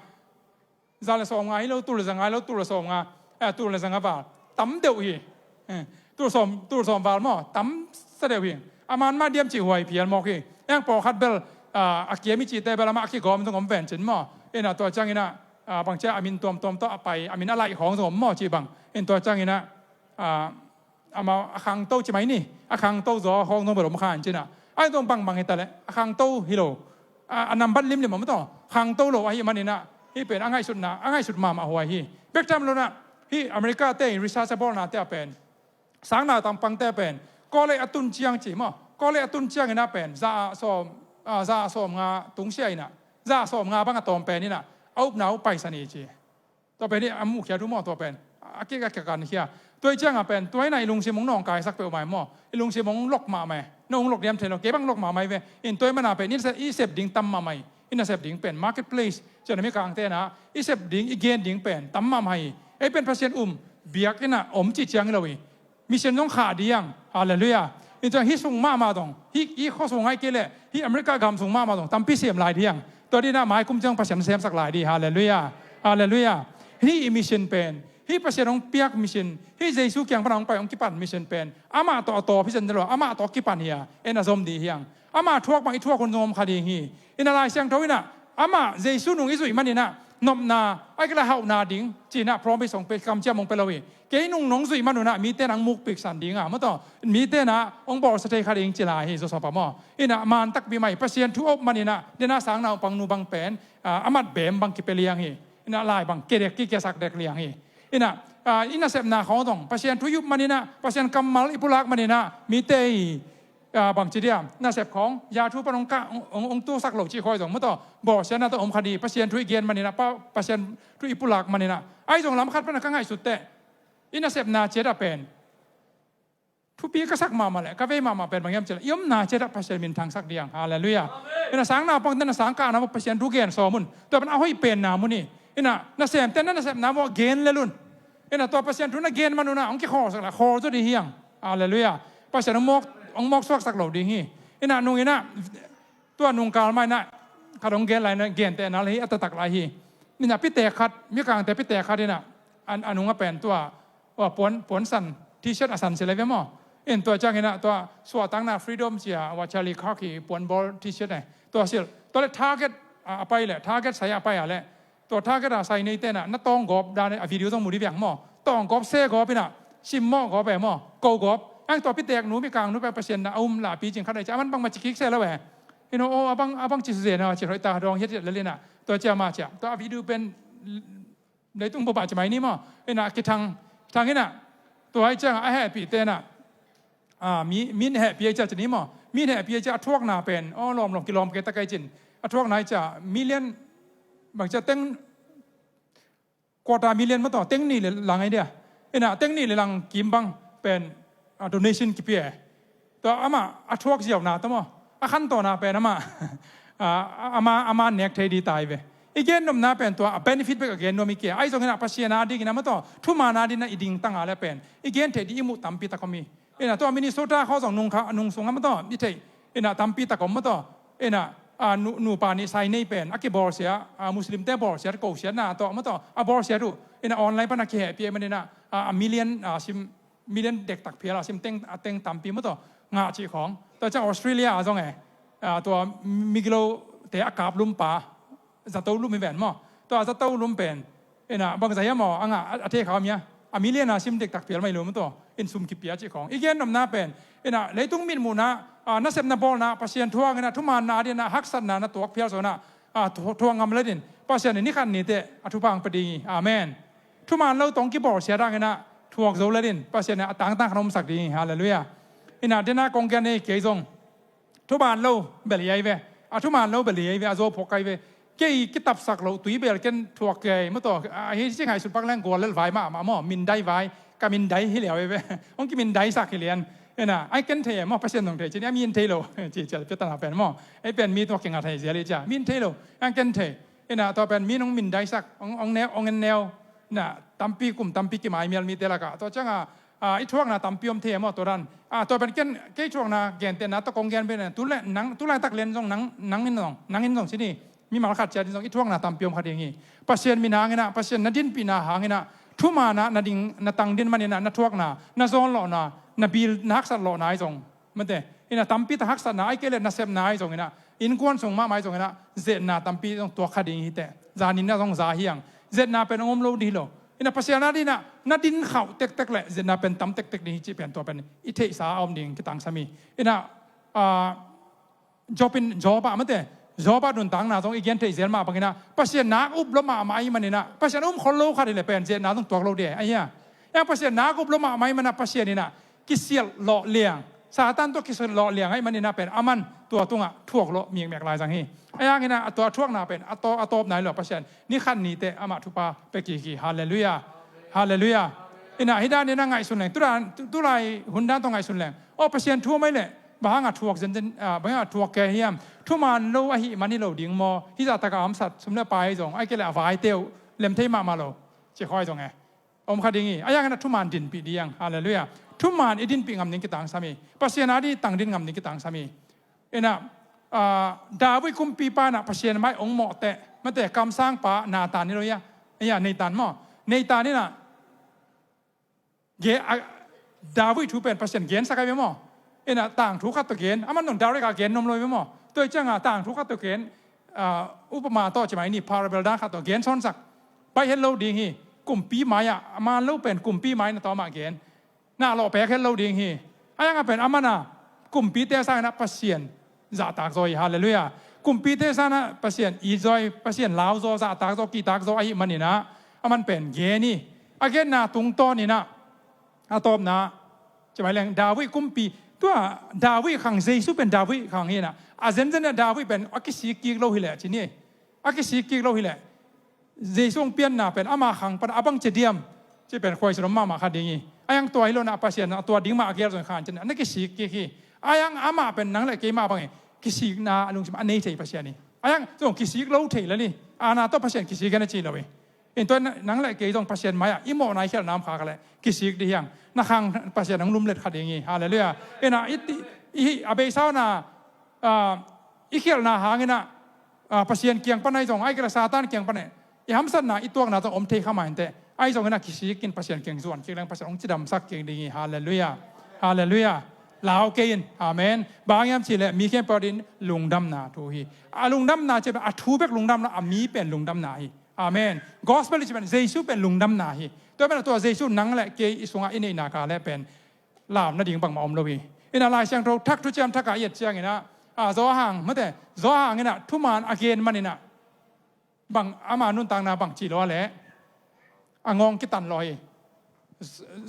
za le sawm nga hi lo, tul le za nga hi lo, tul le sawm nga, eh, tul le za nga val tam deuh hi. Eh, tul sawm, tul sawm val maw, tam sa deuh hi. A man mah diam cih huai phial mawk hi. Eng pawlkhat bel, ah, a kiam hi cihte bel amah a kigawm zong om ven cin maw. Ina tua ciangin ah, ah, bangci a, a min tuamtuam tawh a pai, a min a laih khawng zong om maw cih bang. In tua ciangin ah, ah, amau a khangto ci mai ni, a khangto zaw khawng zong bel om kha in cin ah. Ai zong bangbang hi ta leh a khangto hi lo. A, a nambat limlim om tawh khangto lo ahih manin ah, hih pen a ngaihsutna, a ngaihsut mahmah huai hi. Bek tham lo in ah, hih America te in research a bawlnate ah pen, sang nautang pangte pen, college a tun ciang ci maw, college a tun ciangin ah pen za ah sawm, ah, za ah sawm nga tungsiah in ah, za ah sawm nga bang a tawm pen in ah a upna uh paisan hi ci. Tua pen hi a muhkhiat uh maw, tua pen a kik a kikan khia. Tua hi ciangah pen tua in ah i lungsim hong nawngkaisak peuhmah hi maw. I lungsim hong lok mahmah hi. Na hong lok diam thei lo, kei bang lok mahmah hi ve. In tua ahih manin ah pen i sep, i sep ding tam mahmah hi. I nasep ding pen marketplace, cian a mikangte in ah i sep ding, i gen ding pen tam mahmah hi. Ei pen Pasian um biakinn ah om cih ciang hi lo hi. Mission zong khah ding. Halleluiah. In tua hih sung mahmah zong, hih, hih khua sung ahih kei leh hih America gam sung mahmah zong tampi sem lai ding. Tua ding in ah maikum ciang Pasian semsak lai ding. Halleluiah. Halleluiah. Hih i mission pen, hih Pasian hong piak mission, hih Jesu kiang pan hong pai hong kipan mission pen amah tawh a tawp hi zen lo, amah tawh kipan hi a, en a zom ding hi hang. Ama thuak bang i thuak hun zong om kha ding hi. In ah Lai Siangtho in ah amah Jesu nung i zuih manin ah nopna, ahih kei leh hauhna ding ci-in ah promise hong pia, kamciam hong pia lo hi. Kei nung nong zuih man un ah mite in ah hong mukpiksan ding a, maw tawh, mite in ah hong bawlsia thei kha ding ci lai hi, Joseph a maw. In ah man takpi mah hi, Pasian thu a up manin ah, den a sang naupangnu bang pen, ah, a mat beem bang kipia liang hi. In ah lai bang kia dek, kikiasak dek liang hi. In ah, ah, i nasepna khawng zong Pasian thu i up manin ah, Pasian kammal i pulak manin ah mite i ah, bangci dia, nasep khawng, ya thu pan hong kah, hong, hong, hong tusak lo cih khawng zong maw tawh, bawlsiatna tawh om kha ding, Pasian thu i gen manin ah, pa, Pasian thu i pulak manin ah. Ahi zong lam khat pan ah ka ngaihsut teh, i nasepna ciat ah pen thupi ka sak mahmah leh ka vei mahmah pen bang hiam cih leh, i omna ciat ah Pasian minthangsak ding. Halleluiah. Amen. In ah sang naupangte in ah sang kahna maw Pasian thu gen sawm un. Tua pen a hoih penna mun hi. In ah nasemte in ah nasepna maw gen lel un. In ah tua Pasian thu na gen man un ah hong kikhawlsak leh khawl zaw ding hi hang. Halleluiah. Pasian hong mawk, hong mawksuaksak lo ding hi. In ah nung in ah, tua nungkal mah in ah khat hong gen lai, na gente na lai hi, a taktak lai hi. In ah pitek khat, mikangte pitek khat in ah, a, a nung ah pen tua, tua puan, puan san, T-shirt a san silh lai ve maw. In tua ciangin ah tua suahtakna freedom ci a, tua Charlie Kirk i puanbawl T-shirt eh, tua silh. Tua leh target, ah, a pai leh, target sai a pai a leh, tua target a sai neite in ah na tawnggawp dan a video zong mu ding hi hang maw. Tawnggawp, se gawp in ah, simmawh gawp eh maw, ko gawp. Ang tua pitek nu, mikang nu pen Pasian na a um lah picing khat ahi ciang, aman bangmah ci kik se lo eh. In ah, oh, a bang, a bang ci suzen a, ci hoih ta dawng hiathiat lel in ah. Tua ciang mah ciang, tua a video pen leitung bup ah ci mai ni maw. In ah kithang, kithang in ah, tua ahi ciang a hehpihte in ah, ah, mi, min hehpih ahi ciang ci ni maw. Min hehpih ahi ciang a thuakna pen, oh, lawm lawm, kilawm kei ta kei cin. A thuakna ahi ciang million, bangci a teng, quarter million maw tawh, teng nih le lang ahi dia. In ah teng nih le lang kim bang pen, ah, donation kipia. Tua amah a thuak ziauna tawh maw, a khantawna pen amah, ah, amah, amah nek thei ding ta hi ve. I gen nopna pen tua a benefit bek a gen nuam hi kei a. Ahi zongin ah Pasian a dingin ah maw tawh, thuman a dingin ah i dingtang a leh pen i gen theih ding i muh tampi tak om hi. In ah tua Minnesota khawng zong nung kha, nung sung ah maw tawh, i theih, in ah tampi tak om maw tawh. In ah a, nu, nupa nih sai nei pen a kibawlsia, a, Muslimte bawlsiat, kosiatna tawh, maw tawh, a bawlsiat uh. Ina online pan a kihehpih ahih manin ah, a, a million, a, sim, million dektak phial a sim teng, a teng tampi, maw tawh, ngah cih khawng. Tua ciang Australia ah zong e, a, tua migilote a kap lumpa, zato lum hi ven maw. Tua zato lum pen, ina, bangzah hiam aw, a ngah, a, a thei kha om hia. A million a sim dektak phial mai lo maw tawh, in sum kipia cih khawng. I gen nopna pen, ina, leitung mitmuhna, a, nasepna bawlna, Pasian thuak ina, thumaanna ding ina, haksatna na tuak phial zawh ina, a, thu-, thuak ngam ladin, Pasian in ni khat ni teh a thupha hong pia ding hi. Amen. Thumaan lo tawh hong kibawlsiat hang ina, thuak zo ladin, Pasian in a tangtang khat hong omsak ding hi. Halleluiah. Ina, dena kong gen ei kei zong. Thumaan lo bel hi ai ve. A thumaan lo bel hi ai ve, a zaw phawk ai ve. Kei kitapsak loh tui bel ken thuak kei, maw tawh, a, hi ci ngaihsut pak leng gual lel vai mahmah maw, mindai vai, ka mindai hi liau ai ve. Hong kimindaisak hi lian. Ina, ai ken thei e maw, Pasian zong thei ci ni, a mi in thei lo. Ci cial pia tana pen maw. Ei pen mi tuak kinga thei zial hi cia. Mi in thei lo, ang ken thei. Ina, tua pen mi nong mindaisak, ong, ong neu, ong en neu. Ina, tampi kum, tampi kimai mial mite lakah. Tua cianga, a, i thuakna tampi om thei e maw, tua dan. A, tua pen ken, kei thuakna gentehna tawh kong gen pen, tu le, nang, tu laitak lian zong nang, nang in zong, nang in zong ci ni. Mimal khat ciat in zong i thuakna tampi om kha ding hi. Pasian min hang ina, Pasian na dinpihna hang ina, thumaanna na ding, na tang ding man ina, na thuakna, na zawn lawhna, na bil, na haksat lawhna ahi zong. Mate, ina tampi tak haksatna, ai kei le nasepna ahi zong ina, innkuan sung mahmah ahi zong ina, zetna tampi zong tuak kha ding hi teh. Zanin na zong za hi ang. Zetna pen hong om lo ding hi lo. Ina Pasian a ding ina, na din khauh tektek le, zetna pen tam tektek ding hi cih pen tua pen i theihsa a om ding kitangsam hi. Ina, a, Job in, Job ah mate, Job ah nuntakna zong i gen thei zel mah bang ina, Pasian nak up lo mahmah ahih man ina, Pasian um khol lo khat hi le pen, zetna zong tuak lo ding. Ahi a. Yang Pasian nak up lo mahmah ahih man ina, Pasian ina, kisialh lawh liang, Satan tawh kisialh lawh liang ahih man ina pen, aman tua tungah thuak lawh mikmek lai zang hi. Ahi hang ina, a tua thuakna pen, a taw-, a tawpna hi lo Pasian. Ni khat ni teh, amah thupha pia kik hi. Halleluiah. Halleluiah. Ina, hi dan ina ngaihsun leng. Tu dan, tu, tu lai hun dan tawh ngaihsun leng. Aw, Pasian thu mai le, bang hanga thuak zenzen, a, bang hanga thuak kei hiam. Thumaan lo ahih man hi lo ding maw. Hih zahtak a hamsat, sum le pai zong, ai kei le a vaite uh, lem thei mahmah lo. Ci khawng zong e. Om kha ding hi. Ahi hang ina thumaan dinpih ding hi ang. Halleluiah. Thumaan i dinpih ngam ding kitangsam hi. Pasian a ding tang ding ngam ding kitangsam hi. Ina, a, David kumpipa ina Pasian mai ong mawh teh. Mate, kamsangpa Nathan hi lo hia. Hia, Nathan maw. Nathan ina, ge-, a, David thu pen Pasian gensak ai ve maw. Ina tangthu khat tawh gen. Aman zong direct a gen nuam lo ai ve maw. Tua hi cianga tangthu khat tawh gen, a, upama tawh ci mai ni, parable dan khat tawh gen sawnsak. Pai het lo ding hi. Kumpi mai-ah, a man lo pen kumpi mai-ah tawmah gen. Na lawh pek het lo ding hi. Ahi hanga pen aman a kumpite sang ina Pasian zahtak zaw hi. Halleluiah. Kumpite sang ina Pasian it zaw hi, Pasian lau zaw, zahtak zaw, kihtak zaw ahih man ina, aman pen gen hi. A genna tungtawn ina, a tawpna, ci mai leng David kumpi, tua David khang, Jesu pen David khang hi ina, a zenzen a David pen a kisik kik lo hi leh ci ni. A kisik kik lo hi leh, Jesu hong pianna pen ama khang pan a bang ci diam, ci pen khuaisun om mahmah kha ding hi. Ahi hang tua hi lo ina Pasian a tua ding mah a gel zong khan ci ina, na kisik kik hi. Ahi hang amah pen nang le kei mah bang hi. Kisikna a lungsim a nei thei Pasian hi. Ahi hang zong kisik lo thei lel hi. Aana tawh Pasian kisik hi na ci lo hi. In tua nang le kei zong Pasian mai-ah i mawhna i khialhna om kha kha leh kisik ding hi ang. Na khang Pasian hong lumlet kha ding hi. Halleluiah. Ina i, i, i a beisa una, a, i khialhna hang ina, a, Pasian kiang pan ahi zong, ai kei le Satan kiang pan ahi, i hamsatna, i tuakna zong om thei kha mah inteh. Ahi zong ina kisik in Pasian kiang zuan kik leng Pasian hong cidamsak kik ding hi. Halleluiah. Halleluiah. Lau kei in. Amen. Bang hiam cih leh mi khempeuh adingin lungdamna thu hi. A lungdamna cih pen a thu bek lungdamna, a mi pen lungdamna hi. Amen. Gospel i cih pen Jesu pen lungdamna hi. Tua pen a tua Jesu nang le kei i sungah i neihna ka le pen lam nading bangmah om lo hi. Ina Lai Siangtho thak, thuciam thak a i et ciang ina, a, Johan, mate, Johan ina thuman a gen man ina, bang ama nuntakna bang ci lo a leh, a ngawng kitan lo hi.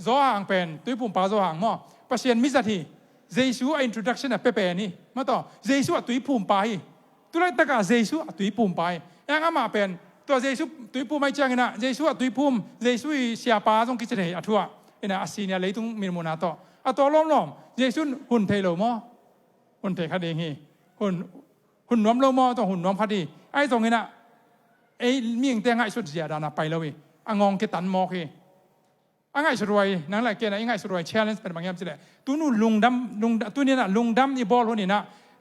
Johan pen, tuiphumpa Johan maw, Pasian mizat hi. Jesu a introduction a pia pen hi. Maw tawh, Jesu a tuiphumpa hi. Tu laitak a Jesu a tuiphumpa hi. Ahi hang amah pen, tua Jesu tuiphum ahih ciang ina, Jesu a tuiphum, Jesu i siapa zong kici thei hi a thu ah. Ina a senior leitung mitmuhna tawh. A tua lawmlawm, Jesu hun thei lo maw. Hun thei kha ding hi. Hun, hun nuam lo maw, tua hun nuam kha ding. Ahi zong ina, ei mihingte ngaihsut zia dan a pai lo hi. A ngawng kitan mawk hi. A ngaihsut huai, nang le kei ina i ngaihsut huai challenge pen bang hiam cih leh, tuni lungdam, lungda-, tuni ina lungdam i bawl hun ina,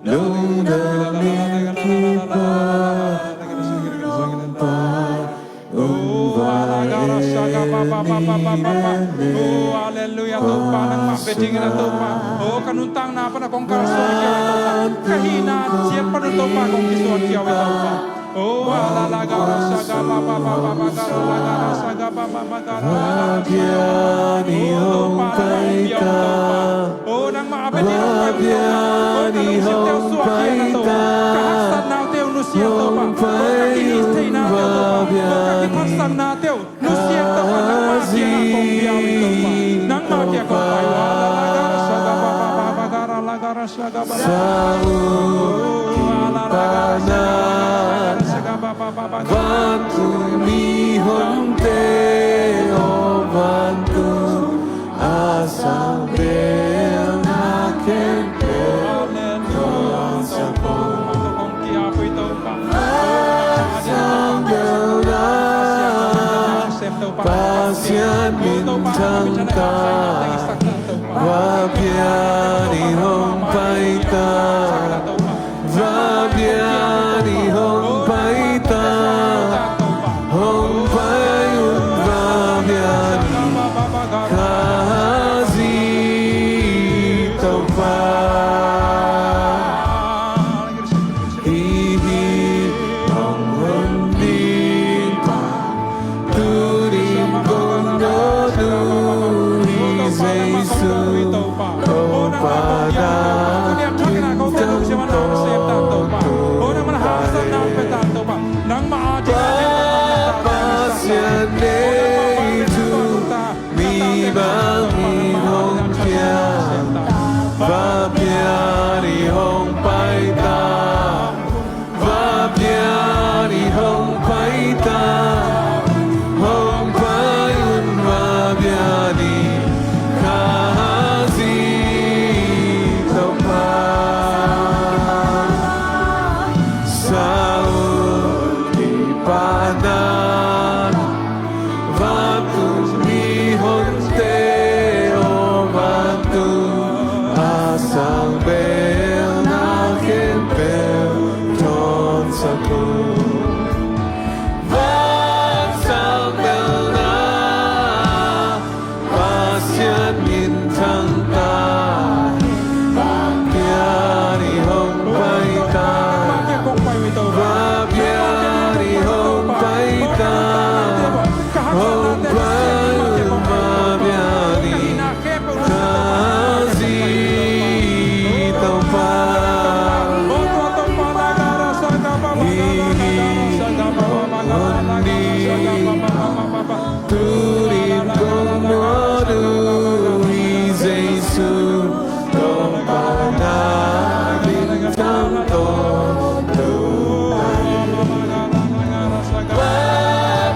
Lungdam Inn Kipat Hong Pai Inn Vang Eni Len Ni. Oh, halleluiah, Topa, nangmah bek ding in ah, Topa. Oh, ka nuntakna pan ah kong kalsuan khia uh, Topa. Ka hihna ciat pan un, Topa, kong kisuan khia uh, Topa. Oh, halalagarashaga, ba, ba, ba, ba, ba, garalagarashaga, ba, ba, ba, garalagarashaga. Oh, Topa, nangmah hong pia un, Topa. Oh, nangmah a bek ding hong pai un, Topa. Oh, ka lungsim teuh suak khia in ah, Topa. Ka haksatna teuh nusia, Topa. Oh, ka kihih theihna teuh, Topa. Oh, ka kiphatsakna teuh nusia, Topa. Nangmah kiangah kong pia uh hi, Topa. Nangmah kiangah kong pai uh. Halalagarashaga, ba, ba, ba, ba, garalagarashaga, ba, ba, ba. Sa ut kipatna vantung mihonte, oh, vantung a sang belna khempeuh tawh sa ko. Sang belna Pasian minthang ta, va bia ni hong pai ta. Va bia ni hong pai ta, hong pai un va bia ni, Khazih Topa. Hih hih hong hun ding pa, tu ding kong dawn uh hi Jesu. Topa, nangmah kong piak, nangmah kong niamkhiatna kong tungsiah nangmah sem ta, Topa. Oh, nangmah na haksatna hong pia ta, Topa. Nangmah a ding, Pasian deih thu mi bangin hong piang, va bia ni hong pai ta. Va bia ni hong pai ta, hong pai un va bia ni, Khazih Topa. Sa ut kipatna vantung mihonte, oh, vantung a sang belna khempeuh tawh sa ko. Van sang belna Pasian minthang ta, va bia ni hong pai ta. Va bia ni hong pai ta, hong pai un va bia ni, Khazih Topa. Hih hih hong hun ding, tu ding kong dawn uh hi Jesu, Topa na minthang tawh.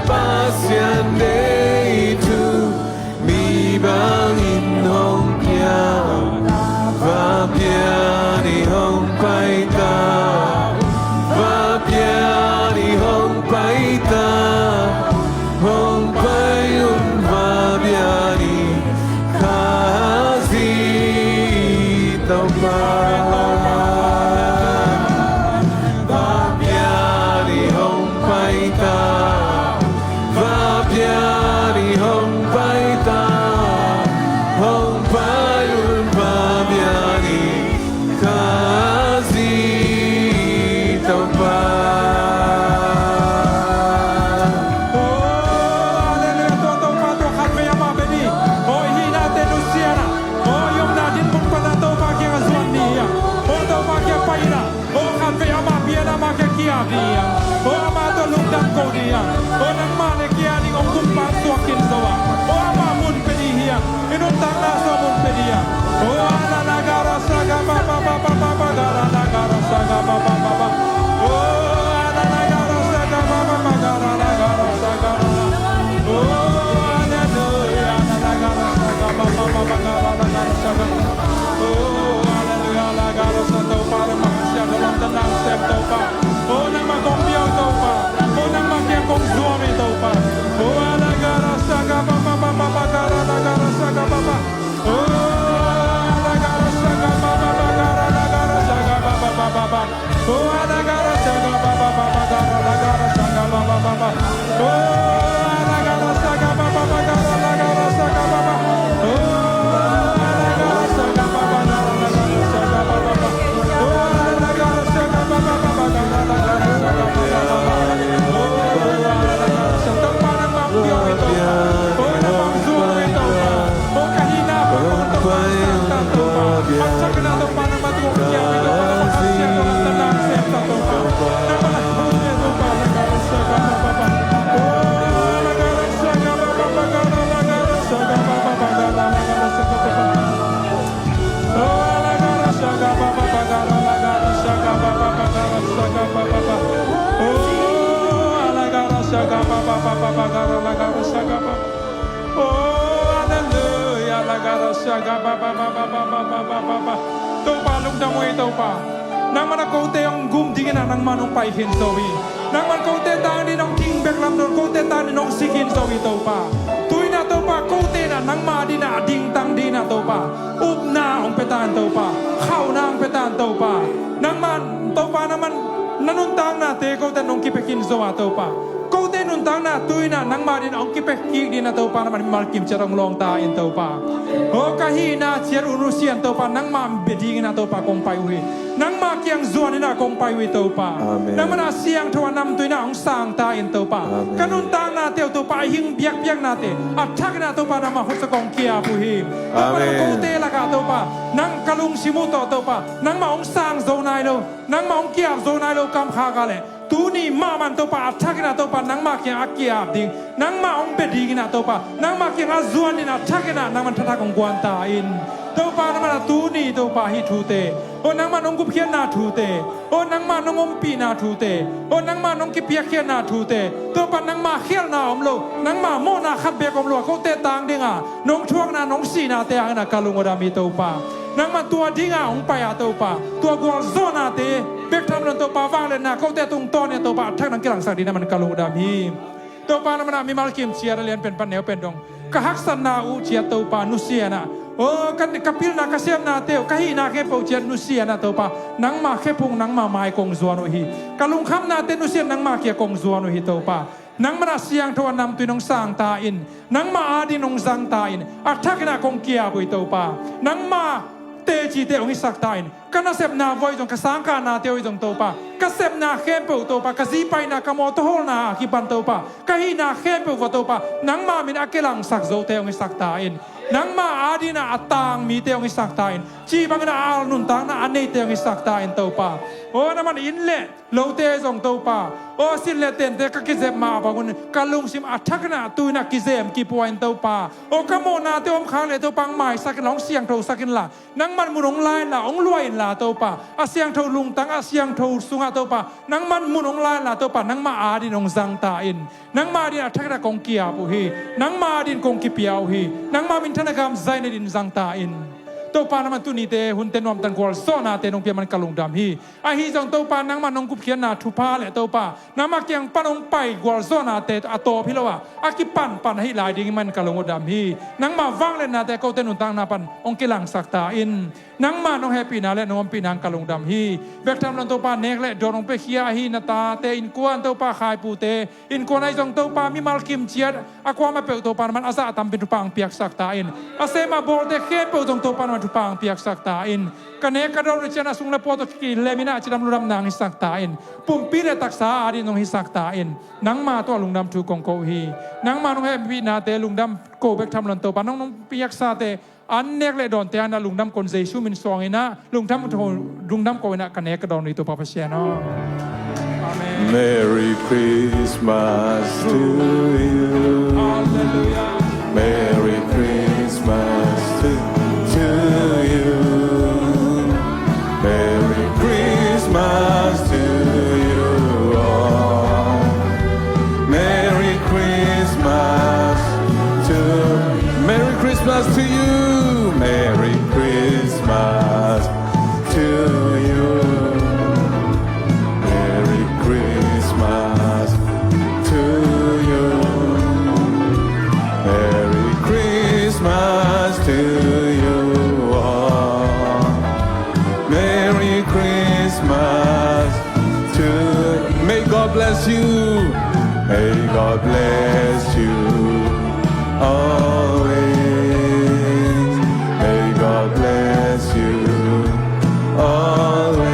Pasian deih thu mi bangin hong piang, va bia ni hong pai ta, va bia ni hong pai ta, hong pai un Shaka ba ba ba ba ba ga ra la ga ra shaka ba. Oh, hallelujah, la ga ra shaka ba ba ba ba. Topa lungdam uh hi Topa. Nangman a kote hong gum dingin ah nangman hong pai khin zo hi. Nangman kote tang dingin hong ding bek lam lo, kote tang dingin hong si khin zo hi Topa. Tu-in ah Topa kote in ah nangma dingin ah a dingtang dingin ah Topa upna hong pia ta in Topa. Khauhna hong pia ta in Topa. Nangman Topa nangman na nuntaknate kote in hong kipia khin zo a Topa. Kote nuntakna tu-in ah nangma dingin hong kipia kik dingin ah Topa nangman mimal kim ciat hong lawng ta in Topa. Aw ka hihna ciat uh nusia in Topa nangma bia dingin ah Topa kong pai uh hi. Nangma kiang zuan in ah kong pai uh hi Topa. Amen. Nangman a siangtho a namtui in ah hong sang ta in Topa. Amen. Ka nuntaknate uh Topa a hing biakpiaknate a thakin ah Topa nangma khutsa kong kiap uh hi. Topa Amen. Kote lakah Topa nang ka lungsim uh tawh Topa nangma hong sang zo nai lo, nangma hong kiap zo nai lo kamkhak ah leh tuni mahmah in Topa a thakin ah Topa nangma kiang a kiap ding, nangma hong bia dingin ah Topa nangma kiang a zuan dingin a thakin ah nangman thathak hong guan ta in. Topa nangman a tuni Topa hih thute, aw nangman hong gupkhiatna thute, aw nangman hong ompihna thute, aw nangman hong kipiakkhiatna thute Topa nangma khialhna om lo, nangma mawhna khat beek om lo a kote tang dingin ah nong thuakna nong sihnate hangin ah ka lung a dam hi Topa. Nangman tua dingin ah hong pai a Topa tua gualzawhnate bek tham lo in Topa vangliatna kote tungtawn in ah Topa a thak nang kilangsak dingin ah man ka lung a dam hi. Topa nangman ah mimal kim ciat a lian pen pan neu pen dong ka haksatna uh ciat Topa nusia in ah, aw ka, ka pilna ka siamnate uh ka hihna khempeuh ciat nusia in ah Topa nangma khephung nangma mai kong zuan uh hi. Ka lungkhamnate nusia in nangma kiang kong zuan uh hi Topa. Nangman a siangtho a namtui in hong sang ta in, nangma adingin hong zang ta in, a thakin ah kong kiap uh hi Topa. Nangma tecite hong hisak ta in, ka nasepna vuah zong, ka sangkahnate uh zong Topa, ka sepna khempeuh Topa, ka zipaina, ka mawtaw hawlna a kipan Topa, ka hihna khempeuh vuah Topa nangma min a kilangsak zote hong hisak ta in. Nangma adingin ah a tang mite hong hisak ta in, ci bangin ah a al nuntakna a neite hong hisak ta in Topa. Aw nangman inn le lote zong Topa, aw sin le tente ka kizep mah bangun ka lungsim a thakin ah tu-in ah kizem kipua in Topa. Aw ka mawhnate om khak leh Topa hong maisak inla, hong siangthosak inla, nangman mun hong la inla, hong luah inla Topa, a siangtho lungtang, a siangtho sungah Topa nangman mun hong la inla Topa nangma adingin hong zang ta in. Nangma adingin a thakin ah kong kiap uh hi. Nangma adingin kong kipia uh hi. Nangma minthanna gam zaina dingin zang ta in. Topa nangman tunite hunte nuamtan gualzawhnate nong pia man ka lungdam hi. Ahi zong Topa nangman hong gupkhiatna thupha le Topa nangma kiang pan hong pai gualzawhnate a tawp hi lo a, a kipanpan ahih lai dingin man ka lung a dam hi. Nangma vangliatnate kote nuntakna pan hong kilangsak ta in. Nangma nong hehpihna le nong ompihna in ka lungdam hi. Bek tham lo in Topa nek le dawn hong piakhia ahi na tate innkuan Topa khaipute innkuan ahi zong Topa mimal kim ciat a kuamah peuh Topa nangman a zah a tampi in thupha hong piaksak ta in. A sem a bawlte khempeuh zong Topa nangman thupha hong piaksak ta in. Ka nek ka dawn uh ciang a sung le pawi tawh kilem in ah cidam ludam nang hisak ta in. Pumpi le taksa adingin hong hisak ta in. Nangma tawh a lungdam thu kong ko uh hi. Nangma nong hehpihnate lungdam ko bek tham lo in Topa nong nong piaksate an nek le dawnte an ah lungdam ko in Jesu min suang in ah lungdam ko, lungdam ko in ah ka nek ka dawn uh hi Topa Pasian aw. Amen. Merry Christmas to you. Hallelujah. Merry Christmas to, to you. Merry Christmas to you all. Merry Christmas to, Merry Christmas to you. Merry Christmas to you. Merry Christmas to you. Merry Christmas to you all. Merry Christmas to, may God bless you. May God bless you always. May God bless you always.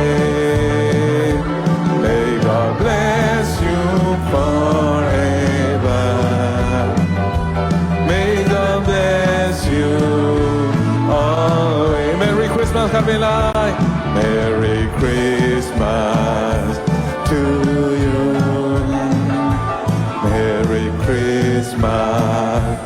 May God bless you forever. May God bless you always. Merry Christmas, Kabilai. Merry Christmas to you. Merry Christmas